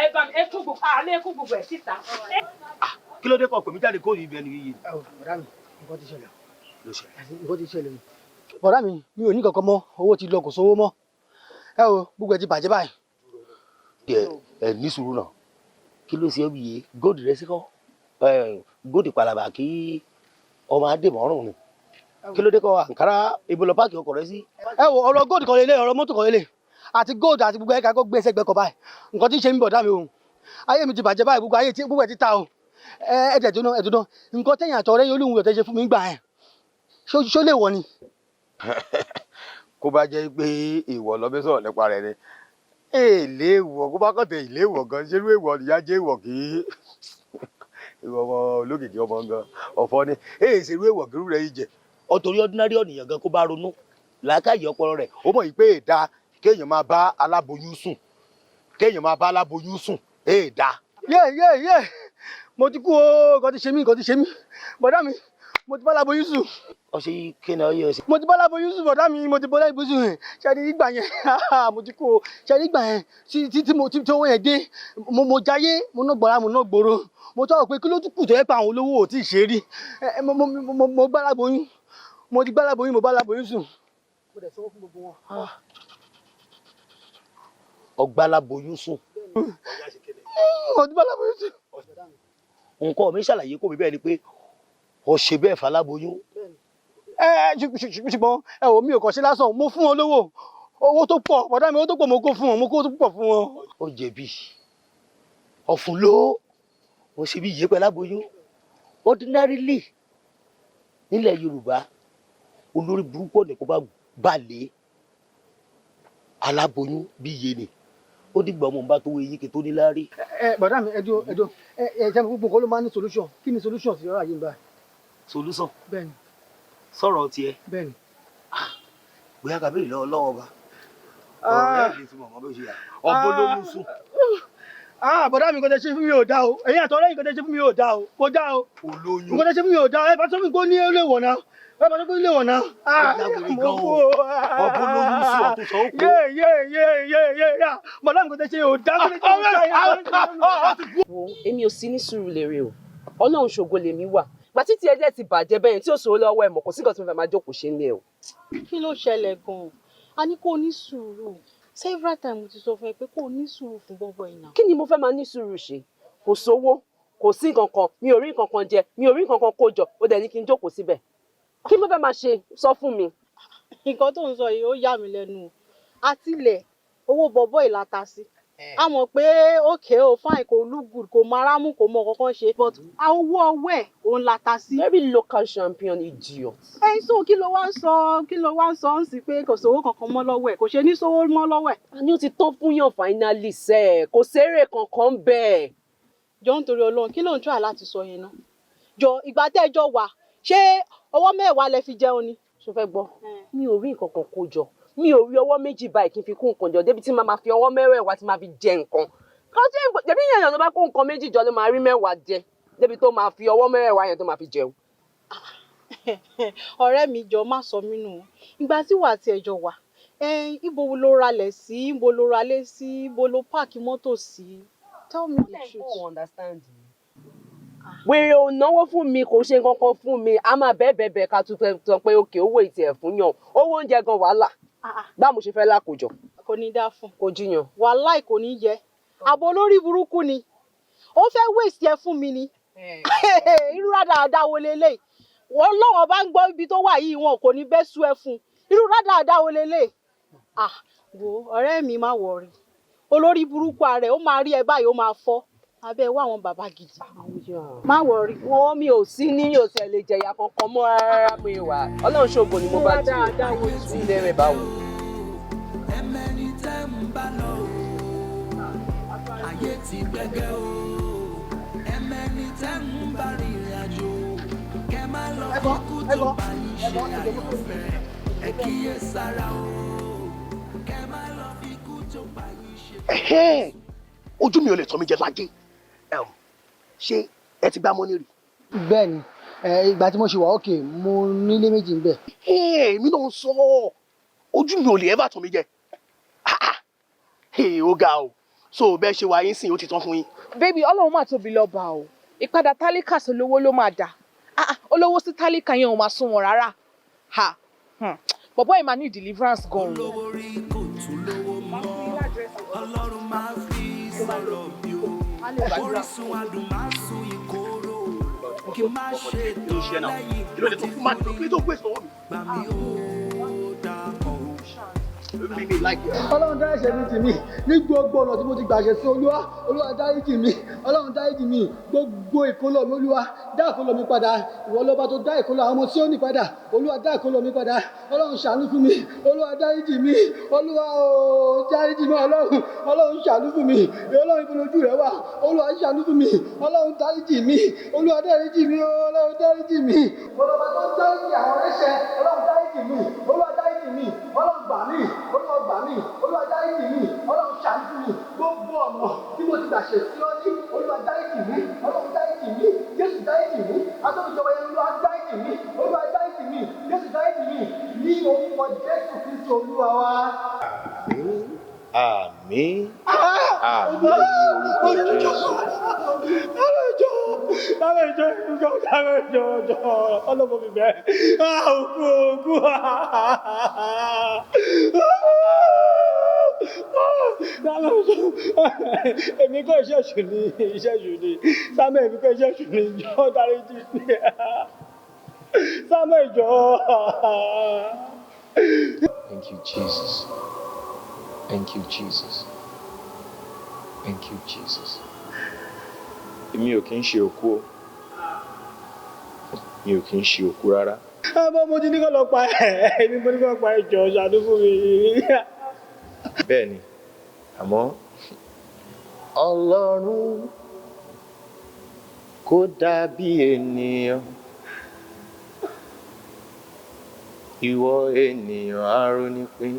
ẹ bá mi, ẹ kó gbogbo àlẹ́, ẹ kó gbogbo ẹ̀ síta. Kí ló dé kọ pèmí jáde kó ibi ẹni yìí? Ẹ wò, bọ̀dá mi, nǹkan ti ṣẹlẹ̀. Ló ṣẹlẹ̀? Nǹkan ti ṣẹlẹ̀ o. Bọ̀dá mi, mi ò ní kankan mọ́, owó ti lọ, kò sówó mọ́. Ẹ wo, gbogbo ẹ ti bàjẹ́ báyìí. Ẹ ẹ ní sùúrù náà, kí ló ṣe é yìí? Gold rẹ sí kọ́ ẹ, gold palaba kí ọmọ adébọ̀rùn ni. Kí ló dé kọ́ àǹkárá ibo lọ páàkì ọkọ̀ rẹ sí? Ẹ wo, ọ̀rọ̀ gold kan lélẹ̀, ọ̀rọ̀ mọ́tò kan lélẹ̀, àti gold àti gbogbo ẹ̀ka kó gbé ẹsẹ̀ gbẹ́kọ̀ báyìí. Nǹkan tí ń ṣe mí, bọ̀dá mi o, ayé mi ti bàjẹ́ báyìí, gbogbo ayé tí gbogbo ẹ̀ ti ta o. Ẹ ẹ dẹ̀ dúná, ẹ dúná, nǹkan tẹ̀yìn àtọ̀rẹ́ yín olóhùn ọ̀tẹ̀ ṣe fún mi gbà ẹ̀, ṣó lè wọ̀ ni? Kó bá jẹ́ pé ìwọ lọ bí sọ̀rọ̀ nípa rẹ̀ ni èlé ìwọ, kó bá kàn tẹ ìlé ìwọ gan, ṣerú ìwọ nìyá jẹ́ ìwọ kì í ìwọ ọmọ olókìkí ọmọ gan ọ̀fọ́ ni èyí ṣerú ìwọ kìrú rẹ̀ yìí jẹ ọ̀tọ̀rí ordinary ọ̀nìyàn gan, kó bá ronú làákàyè ọpọlọ rẹ̀, ó mọ̀ yìí pé èdà kéèyàn máa bá aláboyún sùn, kéèyàn máa bá aláboyún sùn èdà. Yé yé yé, mo ti kú o! Nǹkan ti ṣe mí, nǹkan ti ṣe mí. Bọ̀dá mi, mo ti bá aláboyún sùn. Ọṣẹ kí ni ọyẹ ọṣẹ? Mo ti bá aláboyún sùn, bọ̀dá mi, mo ti bọ́ aláboyún sùn. Ṣe ní ìgbà yẹn, mo ti kú o. Ṣe ní ìgbà yẹn tí mo tí owó yẹn dé, mo jayé, mo ná gbọ́ra, mo ná gbòòrò, mo tọ́ pé kí ló tún kù tó yẹ pé àwọn olówó ò tí ì ṣe rí. Ẹ mo gbá aláboyún, mo ti gbá aláboyún, mo bá aláboyún sùn, mo dẹ̀ sanwó fún gbogbo wọn. Ọgbà aláboyún sùn? Mo ti bá aláboyún sùn. Nǹkan mi ṣàlàyé kó mi bẹ́ẹ̀ ni pé ó ṣe bẹ́ẹ̀ faláboyún. Ẹ ẹ ṣùgbọ́n ẹ wò, mi ò kàn ṣe lásán, mo fún wọn lówó, owó tó pọ̀. Bọ̀dá mi, owó tó pọ̀ mo kó fún wọn, mo kó tó pọ̀ fún wọn. Ó jẹ̀bi ọ̀fun ló ó ṣe bí yìí pẹ̀lú aboyún. Ordinarily, nílẹ̀ Yorùbá, olórí burúkú ọ̀nà kó bá balẹ̀ aláboyún bí iye ni ó dìgbà ọmọ bá tó wọ eyín kí tó níláárí. Ẹ bọ̀dá mi, ẹ dúró, ẹ dúró. Ẹ ẹ ṣe gbogbo nǹkan ló máa ń ní solution. Kí ni solution sí ọ̀rọ̀ ayé mi báyìí? Solution? Bẹ́ẹ̀ni. Sọ̀rọ̀ tiẹ̀? Bẹ́ẹ̀ni. Bóyá ká béèrè lọ́wọ́ lọ́wọ́ ọba. Ọ̀rẹ́ Ọ̀bọ ló mú sùn. Ah, bọ̀dá mi, nǹkan tẹ́ ṣe fún mi ò dáa o. Ẹ̀yin àtọ̀rẹ́, nǹkan tẹ́ ṣe fún mi ò dáa o. Kò dáa o. Olóyún. Nǹkan tẹ́ ṣe fún mi ò dáa. Ẹ bá sọ fún mi pé ó ní ó lè wọ̀ náà. Ẹ bá sọ pé ó lè wọ̀ náà. Ah, mo kú o. Ọ̀bọ ló mú sùn, ọ̀tún sọ ó kú. Yé yé yé yé yé yá. Bọ̀dá mi, nǹkan tẹ́ ṣe ò dáa. Nǹkan tẹ́ ṣe ò dáa. Wo, èmi ò sí ní sùúrù lérè o. Ọlọ́run ṣògo lèmi wà. Gbà títí ẹjẹ ti bàjẹ́ bẹ́yẹn tí ò sòwò lọ́wọ́ ẹ̀ mọ̀, kò sí nǹkan tí mo fẹ́ máa jókòó ṣe nílé o. Kí ló ṣẹlẹ̀ gan-an? A ní kó o ní sùúrù. Several times mo ti sọ fún ẹ pé kó o ní sùúrù fún bọ́bọ́ yìí náà. Kí ni mo fẹ́ máa ní sùúrù ṣe? Kò sówó, kò sí nǹkan kan, mi ò rí nǹkan kan jẹ, mi ò rí nǹkan kan kó jọ, ó dẹ̀ ní kí n jókòó síbẹ̀. Kí mo fẹ́ máa ṣe? Sọ fún mi. Nǹkan tó ń sọ yìí, ó yà mí lẹ́nu o. Àtilẹ̀ owó bọ́bọ́ ìlàta sí, a mọ̀ pé okay o, fine, kò look good, kò mọ arámù, kò mọ kankan ṣe, but owó ọwọ́ ẹ̀ òun la ta sí. Very local champion idiot. Ẹ so kí ló wá ń sọ? Kí ló wá ń sọ ń sì pé kò sówó kankan mọ́ lọ́wọ́ ẹ̀, kò ṣe ní sówó mọ́ lọ́wọ́ ẹ̀? A ní ó ti tán fún yàn finally sẹ́ ẹ̀, kò sérè kankan bẹ́ẹ̀. Jọ, nítorí Ọlọ́run, kí ló ń try láti sọ yẹn náà? Jọ, ìgbà tẹ́ ẹ jọ wà, ṣé ọwọ́ mẹ́wàá lẹ fi jẹun ni? Ṣo fẹ́ gbọ́? Mi ò rí nǹkan kan kó jọ. Mi ò rí ọwọ́ méjì báyìí kí n fi kó nǹkan jọ débi tí màá máa fi ọwọ́ mẹ́wẹ̀ẹ̀wá tí màá fi jẹ nǹkan. Kọ́ ṣé jẹ̀bi èèyàn tó bá kó nǹkan méjì jọ ló máa rí mẹ́wàá jẹ débi tó máa fi ọwọ́ mẹ́wẹ̀ẹ̀wá yẹn tó máa fi jẹun? Ọ̀rẹ́ mi, jọ, má sọ mí nù. Ìgbà tí wà á tiẹ̀ jọ wà, ibo ló ralẹ̀ sí? Ibo ló ralé sí? Ibo ló park mọ́tò sí? Tell me the truth. Ó understand mi. Wèrè ò náwó fún mi, kò ṣe nǹkan kan fún mi. A máa bẹ́ẹ̀ bẹ́ẹ̀ bẹ́ẹ̀ ká tún fẹ́ sọ pé òkè owó ìtì ẹ̀ fún yàn, owó oúnjẹ gan wàhálà. Báwo mo ṣe fẹ́ lákòjọ? Kò ní dáa fún. Kò jiyàn. Wàláì, kò ní yẹ. Àbò olórí burúkú ni ó fẹ́ waste ẹ fún mi ni. Irú rádaràda wo leléyìí? Wọ́n lọ́wọ́ bá ń gbọ́, ibi tó wà yìí, wọn kò ní bẹ́ sú ẹ fún. Irú rádaràda wo leléyìí? Ah, wo, ọ̀rẹ́ mi, má worry. Olórí burúkú ààrẹ ó máa rí ẹ báyìí, ó máa fọ́ abẹ́ wá àwọn bàbá gidi. Má worry. Wọ́n mi ò sí ní yóò tẹ̀ lè jẹ̀yà kankan mọ́ rárá. Mi wà, Ọlọ́run ṣògo ni mo bá jí o sí ilé rẹ̀ báwo. Ẹmẹ́ni tẹ́ ń bá lọ o, ayé ti gbẹ́gẹ́ o. Ẹmẹ́ni tẹ́ ń bá rìnrìn àjò, kẹ́ má lọ kíkú tó bá yín ṣe àyànfẹ́. Ẹ kíyè sára o, kẹ́ má lọ kíkú tó bá yín ṣe. Ẹ̀hẹ́n, ojú mi ò lè tọ́ mi jẹ lájẹ́. Ṣé ẹ ti gbá money rí? Bẹ́ẹ̀ni, ìgbà tí mo ṣe wà òkè, mo nílé méjì ń bẹ̀. Èmi náà ń sọ ọ́, ojú mi ò lè ever tọ́ mi jẹ. Ó ga o. So bẹ́ẹ̀ ṣe wà yín sìn, ó ti tán fún yín. Baby, Ọlọ́run máa tóbi lọ́ba o. Ìpadà tálíkà sí olówó ló máa dà. Ah, ah, olówó sí tálíkà yẹn ò máa sún wọn rárá. Ha, Bọ̀bọ́ yìí máa ní deliverance gan-an. Olówó rí kò tún lówó mọ́, Ọlọ́run máa fi sọ̀rọ̀ mi o. Orísun adùn máa sun ìkorò, kí n má ṣe tán lẹ́yìn. Kí ló dé tó fún máa kí ló tó gbé sọ́wọ́ mi? Gbà mí ó dàbọ̀. Ọlọ́run, dá ẹ̀ṣẹ̀ mi jì mí ní gbogbo ọ̀nà tí mo ti gbàṣẹ sí Olúwa. Olúwa, dáríjì mí. Ọlọ́run, dáríjì mí. Gbogbo ìkólọ mi, Olúwa, dá ìkólọ mi padà. Ìwọ lọ́ba tó dá ìkólọ àwọn ọmọ Síónì padà. Olúwa, dá ìkólọ mi padà. Ọlọ́run, ṣàánú fún mi. Olúwa, dáríjì mí. Olúwa o, dáríjì mí. Ọlọ́run, Ọlọ́run, ṣàánú fún mi. Ọlọ́run, ibo lójú rẹ wà? Olúwa, ṣàánú fún mi. Ọlọ́run, dáríjì mí. Olúwa, dáríjì mí. Ọlọ́run, dáríjì mí. Ọlọ́ba tó dáríjì àwọn ẹlẹ́ṣẹ̀, Ọlọ́run, dáríjì mí. Olúwa, dáríjì mí. Ọlọ́run, gbà mí. Olúwa, gbà mí. Olúwa, dáríjì mí. Ọlọ́run, ṣàánú fún mi. Gbogbo ọ̀nà tí mo ti gbàṣẹ sí ọ ní, Olúwa, dáríjì mí. Ọlọ́run, dáríjì mí. Jésù, dáríjì mí. Atọ́jọba yẹn, Olúwa, dáríjì mí. Olúwa, dáríjì mí. Jésù, dáríjì mí, ní orúkọ Jésù Kristi Olúwa wa. Àmín, àmín, ní orúkọ Jésù. Dáríjọ, dáríjọ, dáríjọ, jọ, ọlọ́mọ mi bẹ́ẹ̀. Òkú, òkú. Dáríjọ, èmi kọ́ iṣẹ́ èṣù ni, iṣẹ́ èṣù ni. Samuel, èmi kọ́ iṣẹ́ èṣù ni, jọ, dáríjì mi. Samuel, jọ. Thank you, Jesus. Thank you, Jesus. Thank you, Jesus. Èmi ò kí ń ṣe òkú o, mi ò kí ń ṣe òkú rárá. Àbọ̀ mo ti ní kọ́ lọ pa ẹ̀, èmi mo ní kọ́ pa ẹ̀, jọ, ṣàánú fún mi. Bẹ́ẹ̀ ni, àmọ́ Ọlọ́run kò dàbí ènìyàn, ìwọ ènìyàn arónípín.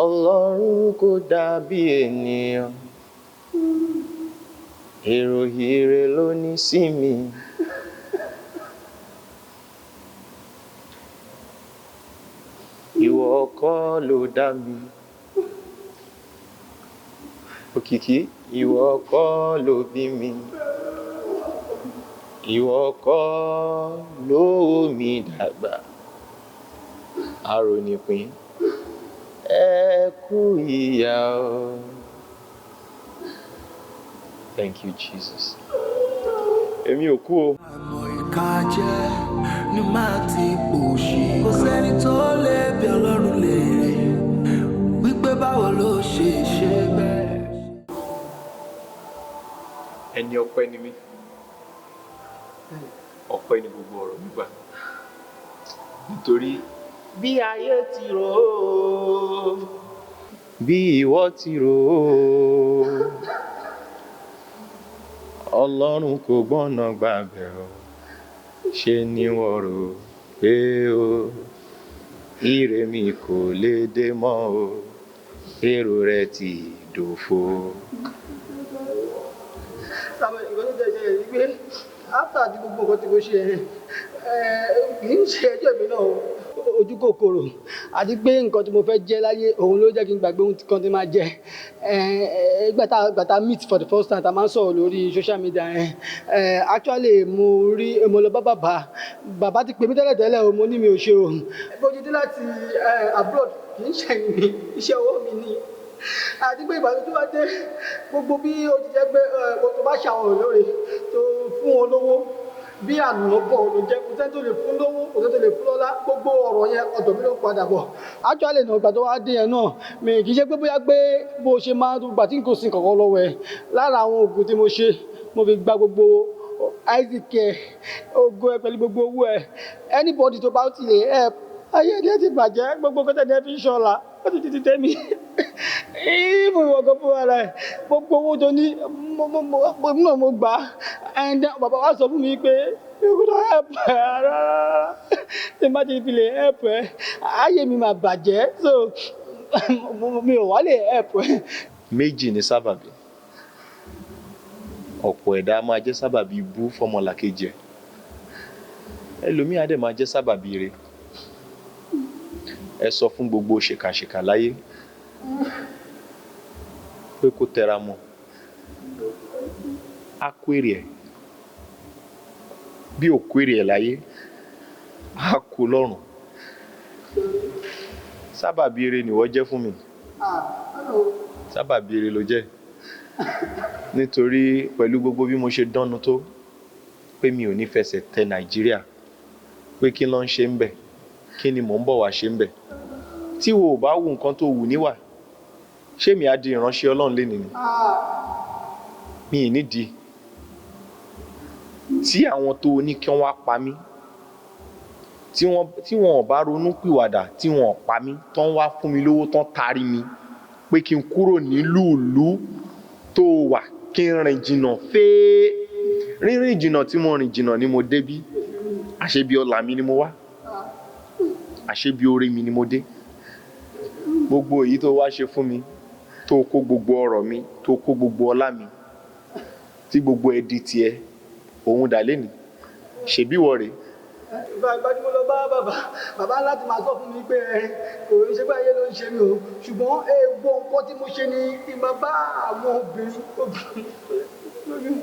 Ọlọ́run kò dàbí ènìyàn, èrò ire ló ní sí mi. Ìwọ kọ́ ló dá mi. Òkìkí, ìwọ kọ́ ló bí mi. Ìwọ kọ́ ló wò mí dàgbà. Arónípín, ẹ kú ìyà o. Thank you, Jesus. Èmi ò kú o. Ìka jẹ́ ní máa ti pòṣì. Kò sẹ́ni tó lè bí Ọlọ́run léèrè wípé báwo ló ṣe ṣe bẹ́ẹ̀. Ẹni ọpẹ́ ni mí, ọpẹ́ ni gbogbo ọ̀rọ̀ mi gbà, nítorí bí ayé ti rò ó, bí ìwọ ti rò ó, Ọlọ́run kò gbọ́nà gbàbẹ̀ o. Ṣe ni wọ́n rò pé o, ire mi kò lè dé mọ́ o, èrò rẹ̀ ti dòfo. Samuel, nǹkan tó jẹ́ ìṣẹ̀lẹ̀ ni pé after ti gbogbo nǹkan tí mo ṣe yẹn, kì í ṣe ẹjọ́ mi náà o. Ojú kòkòrò àti pé nǹkan tí mo fẹ́ jẹ́ láyé òun ló jẹ́ kí n gbàgbé ohun kan tí máa jẹ. Ìgbà tá meet for the first time, tá máa ń sọ̀rọ̀ lórí social media yẹn, actually mo rí, mo lọ bá bàbá. Bàbá ti pè mí tẹ́lẹ̀tẹ́lẹ̀ o, mo ní mi ò ṣe o. Bó ti dé láti abroad, kì í ṣe mi, iṣẹ́ ọwọ́ mi ni. Àti pé ìgbà tó wá dé, gbogbo bí ó ti jẹ́ pé tó bá ṣàwọn olóore tó fún wọn lówó bí ànàbọ̀ ló jẹ́, kò sẹ́ni tó lè fún lówó, kò sẹ́ni tó lè fún lọ́lá, gbogbo ọ̀rọ̀ yẹn ọ̀dọ̀ mi ló ń padà bọ̀. Actually náà, ìgbà tó wá dé yẹn náà, mi kì í ṣe pé bóyá pé bó ṣe máa ń gbà tí n kò sin kankan lọ́wọ́ ẹ̀. Lára àwọn oògùn tí mo ṣe, mo fi gba gbogbo Isaac ẹ̀, oògùn ẹ̀ pẹ̀lú gbogbo owó ẹ̀. Anybody tó bá ti lè help, ayé ẹ̀ ti bàjẹ́, gbogbo kọ́tẹ́ ní ẹ fi ń ṣọlá, ó ti ti tẹ́ mi. Even ìwọ gan fúnra rẹ̀, gbogbo owó tó ní náà mo gbà á. And then bàbá wa sọ fún mi pé mi ò gbọdọ̀ help ẹ rárá, tí n bá ti fi lè help ẹ, ayé mi máa bàjẹ́, so mi ò wá lè help ẹ. Méjì ni sábàbí. Ọ̀pọ̀ ẹ̀dá máa jẹ́ sábàbí ibú fọmọlàkejì ẹ̀, ẹlòmíì á dẹ̀ máa jẹ́ sábàbí ire. Ẹ sọ fún gbogbo ṣèkàṣèkà láyé pé kó tẹra mọ́, á kó èrè ẹ̀. Bí ò kó èrè ẹ̀ láyé, á kó lọ́run. Sábàbí ire nìwọ jẹ́ fún mi, sábàbí ire ló jẹ́, nítorí pẹ̀lú gbogbo bí mo ṣe dánu tó pé mi ò ní fẹsẹ̀ tẹ Nàìjíríà, pé kí ló ń ṣe ń bẹ̀, kí ni mò ń bọ̀ wá ṣe ń bẹ̀, tí wo ò bá wù nǹkan tó wù níwà, ṣé mi á di ìránṣẹ́ Ọlọ́run lénìí ni? Mi ì nídìí tí àwọn tó ní kí wọ́n á pa mí, tí wọ́n ò bá ronú pìwàdà, tí wọ́n ò pa mí, tán wá fún mi lówó, tán tarí mi pé kí n kúrò nílùú tó wà, kí n rìn jìnnà fẹ́ẹ́. Rírìn jìnnà tí mo rìn jìnnà ni mo débí. Àṣebí ọlà mi ni mo wá, àṣebí oore mi ni mo dé. Gbogbo èyí tó wá ṣe fún mi, tó kó gbogbo ọrọ̀ mi, tó kó gbogbo ọlá mi, tí gbogbo ẹ di tiẹ̀, òun dà lénìí? Ṣèbí wọ rèé. Ìgbà tí mo lọ bá bàbá, bàbá láti máa sọ fún mi pé kò ń ṣe pé ayé ló ń ṣe mí o, ṣùgbọ́n èèwọ̀ nǹkan tí mo ṣe ni kí n máa bá àwọn obìnrin lóyún,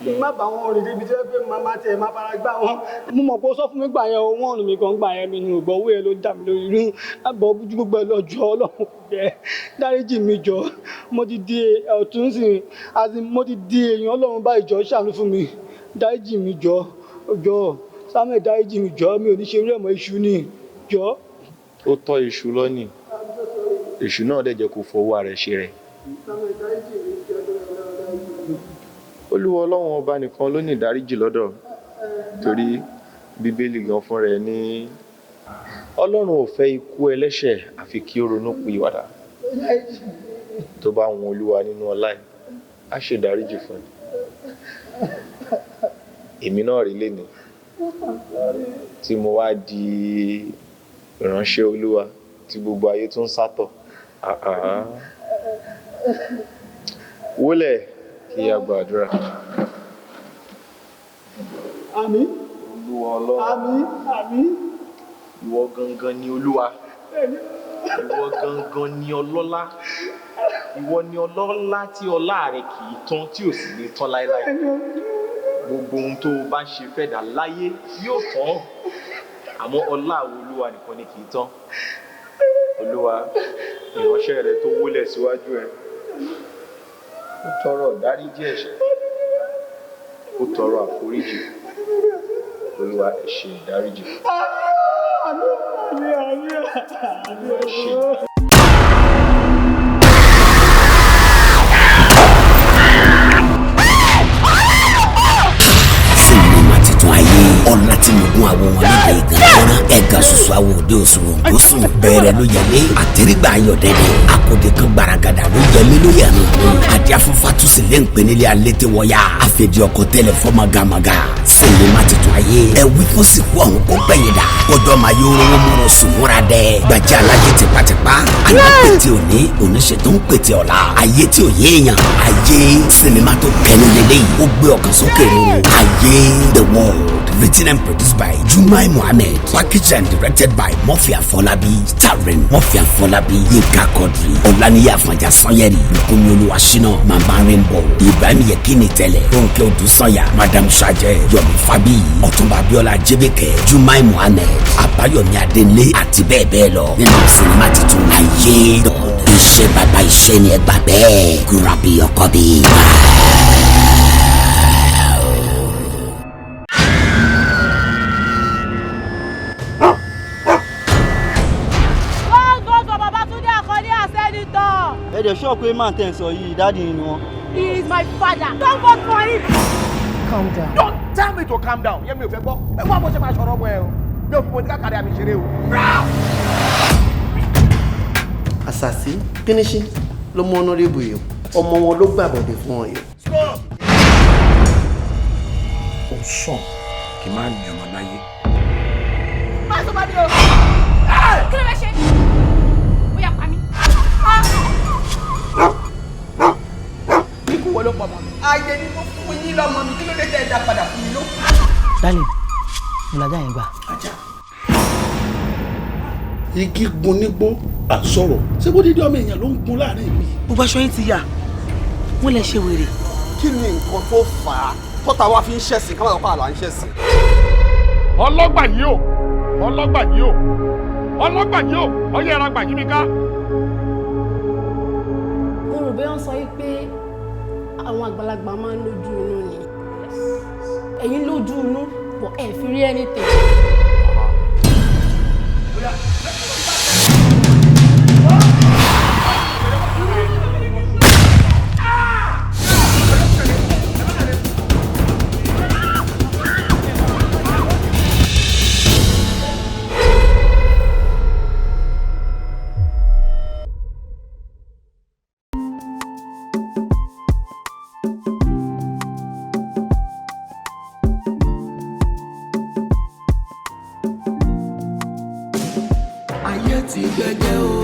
kí n má bá wọn rìn débi tí wọ́n pé màmá tiẹ̀ máa fara gbá wọn. Mo mọ̀ pé ó sọ fún mi gbà yẹn o, wọ́n ọ̀nà mi kan gbà yẹn, mi ni ò gbọ́, owó yẹn ló dà mí lórí irú àbọ̀ ojú gbogbo ẹ lọ́jọ́. Ọlọ́run bẹ́ẹ̀ dáríjì mi jọ, mo ti di ọ̀tún sí i, mo ti di èèyàn. Ọlọ́run bá ìjọ ṣàánú fún mi, dáríjì mi jọ, jọ Samuel, dáríjì mi jọ, mi ò ní ṣe irú ẹ̀ mọ́, iṣu ni jọ. Ó tọ́ iṣu lọ́nìí, èṣù náà dẹ̀ jẹ́ kó fọwọ́ ara ẹ̀ ṣe rẹ̀. Olúwa Ọlọ́run ọba nìkan ló ní ìdáríjì lọ́dọ̀, torí Bíbélì gan fún rẹ̀ ní Ọlọ́run ò fẹ́ ikú ẹlẹ́ṣẹ̀ àfi kí ó ronú pìwàdà. Tó bá wọn Olúwa nínú ọlá ẹ̀, á ṣe ìdáríjì fún ẹ. Èmi náà rí lénìí tí mo wá di ìránṣẹ́ Olúwa tí gbogbo ayé tún ń sátọ̀. Ah ah. Wólẹ̀ kí a gbàdúrà. Àmín. Olúwa Ọlọ́run. Àmín. Àmín. Ìwọ gangan ni Olúwa. Ìwọ gangan ni ọlọ́lá. Ìwọ ni ọlọ́lá tí ọlá rẹ kì í tán tí ò sì ní tán láéláé. Gbogbo ohun tó o bá ṣe fẹ́ dà láyé yóò tán. Àmọ́ ọlá àwọn Olúwa nìkan ni kì í tán. Olúwa, ìránṣẹ́ rẹ tó wólẹ̀ síwájú ẹ. Ó tọrọ ìdáríjì ẹ̀ṣẹ̀. Ó tọrọ àforíjì. Olúwa, ẹ ṣe ìdáríjì. Àmín. Àmín. Àmín. Àmín. Ẹ ṣe ìdáríjì. Sinimá titun ayé ọ̀la tí mo gún àwọn wọn lóde ìgànnà ẹ̀ka ṣoṣo àwọn òde òṣùwọ̀n gúúsùn bẹ̀rẹ̀ ló yẹlé àtẹ̀rígbà ayọ̀ dẹ́dẹ́ akóde kan gbaragada ló yẹlé ló yẹnu àdìafọ́fà tún sì lé ń pè nílé alẹ́ tí wọ́n yá àfẹ́dí ọkọ̀ tẹ́lẹ̀ fọ́ magamaga. Sinimá titun ayé ẹ wí fún sìnkú ọ̀hún kó gbẹ̀yìn dà kọjọ́ máa yọ owó mọ́rọ̀ sùnmúra dẹ́ gbàjẹ́ alájẹ tipátipá alápètè òní oníṣètò ń pètè ọ̀la ayé tí ò yéèyàn ayé sinimá tó kẹnu lélẹ́yìí ó gbé ọkàn sókè rúru ayé the world. Written and produced by Jumai Mohammed. Packaged and directed by Murphy Afolabi. Starring Murphy Afolabi, Yinka Quadri, Olaniyi Afanja Sanyeri, Lukumi Oluwasina, Mama Rainbow, Ibrahim Yekini Tele, Ronke Odusanya, Madam Saje, Yomi Fabiyi, Ọ̀túnba Abiola Jebeke, Jumai Mohammed, Abayomi Adenle, àti bẹ́ẹ̀ bẹ́ẹ̀ lọ. Nínú sinimá titun Ayé, iṣẹ́ bàbá iṣẹ́ ni ẹ gbà bẹ́ẹ̀. Grab your copy. One vote for Babatunde Akande as senator. Ẹ dẹ̀ sọ pé máa tẹ̀ ń sọ yìí, daddy ni wọn. He is my father. Don't vote for him. Calm down. Don't tell me to calm down. Yẹ́mi ò fẹ́ gbọ́. Ẹ wá bó ṣe máa ṣọ̀rọ̀ ọmọ ẹ o. Mi ò fi mo ní káàkiri àmì ìṣeré o. Àṣàṣì píníṣín ló mú honourable yìí, ọmọ wọn ló gbàbọ̀dẹ̀ fún wọn yìí. Ó sàn kí n má ní ọmọ láyé. Má sọ bá mi o. Kí ló fẹ́ ṣe? Ó yá pa mí. Ikú wo ló pọ̀ mọ́ mi? Ayé ni mo fún yín lọ́mọ mi, kí ló dé tẹ́ ẹ dá padà fún mi ló? Darling, mo lajá yẹn gbà. Igi gun nígbó àsọ̀rọ̀. Ṣé bó dídí ọmọ èèyàn ló ń gun láàrin ìlú yìí? Gbogbo aṣọ yín ti yà, wọ́n lè ṣe wèrè. Kí ni nǹkan tó fà á tọ́ta wa fi ń ṣẹ̀sìn káwọn ọ̀pá àlà ń ṣẹ̀sìn? Ọlọ́gbà yìí o, ọlọ́gbà yìí o, ọlọ́gbà yìí o, ọyẹ́ ẹran gbà yí mi ká. Mo rò bóyá wọ́n sọ yìí pé àwọn àgbàlagbà máa ń lójú inú ni. Ẹ̀yin lójú inú, but ẹ fi rí anything. Ayé ti gbẹgẹ́ o,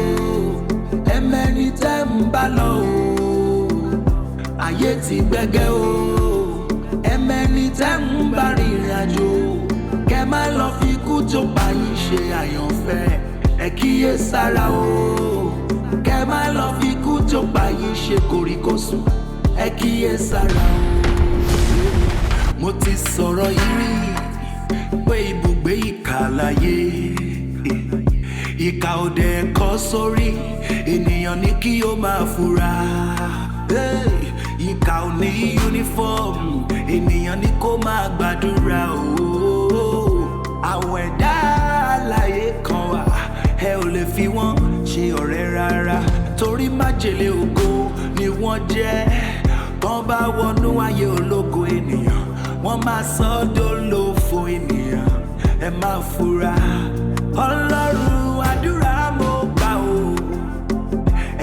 ẹmẹ́ni tẹ́ ń bá lọ o. Ayé ti gbẹgẹ́ o, ẹmẹ́ni tẹ́ ń bá rìnrìn àjò. Kẹ má lọ fi ikú tó pa yín ṣe àyànfẹ́, ẹ kíyè sára o. Kẹ má lọ fi ikú tó pa yín ṣe kòríkòsùn, ẹ kíyè sára o. Mo ti sọ̀rọ̀ yìí rí pé ibùgbé ìkà láyé, ìkà òde ẹ̀kọ́ sórí ènìyàn ní kí ó máa fura. Hey, ìkà ò ní yúnífọ́ọ̀mù, ènìyàn ní kó máa gbàdúrà o. Àwọn ẹ̀dá alààyè kan wà, ẹ ò lè fi wọ́n ṣe ọ̀rẹ́ rárá, torí májèlé ògo ni wọ́n jẹ́. Tán bá wọnú ayé ológo ènìyàn, wọ́n máa sọ ọ́ dólófo ènìyàn. Ẹ máa fura. Ọlọ́run àdúrà mo gbà o,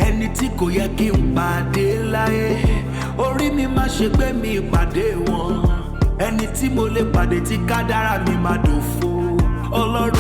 ẹni tí kò yẹ kí n pàdé láyé, orí mi má ṣe gbé mi pàdé wọn. Ẹni tí mo lè pàdé tí kádàrá mi máa dòfo. Ọlọ́run.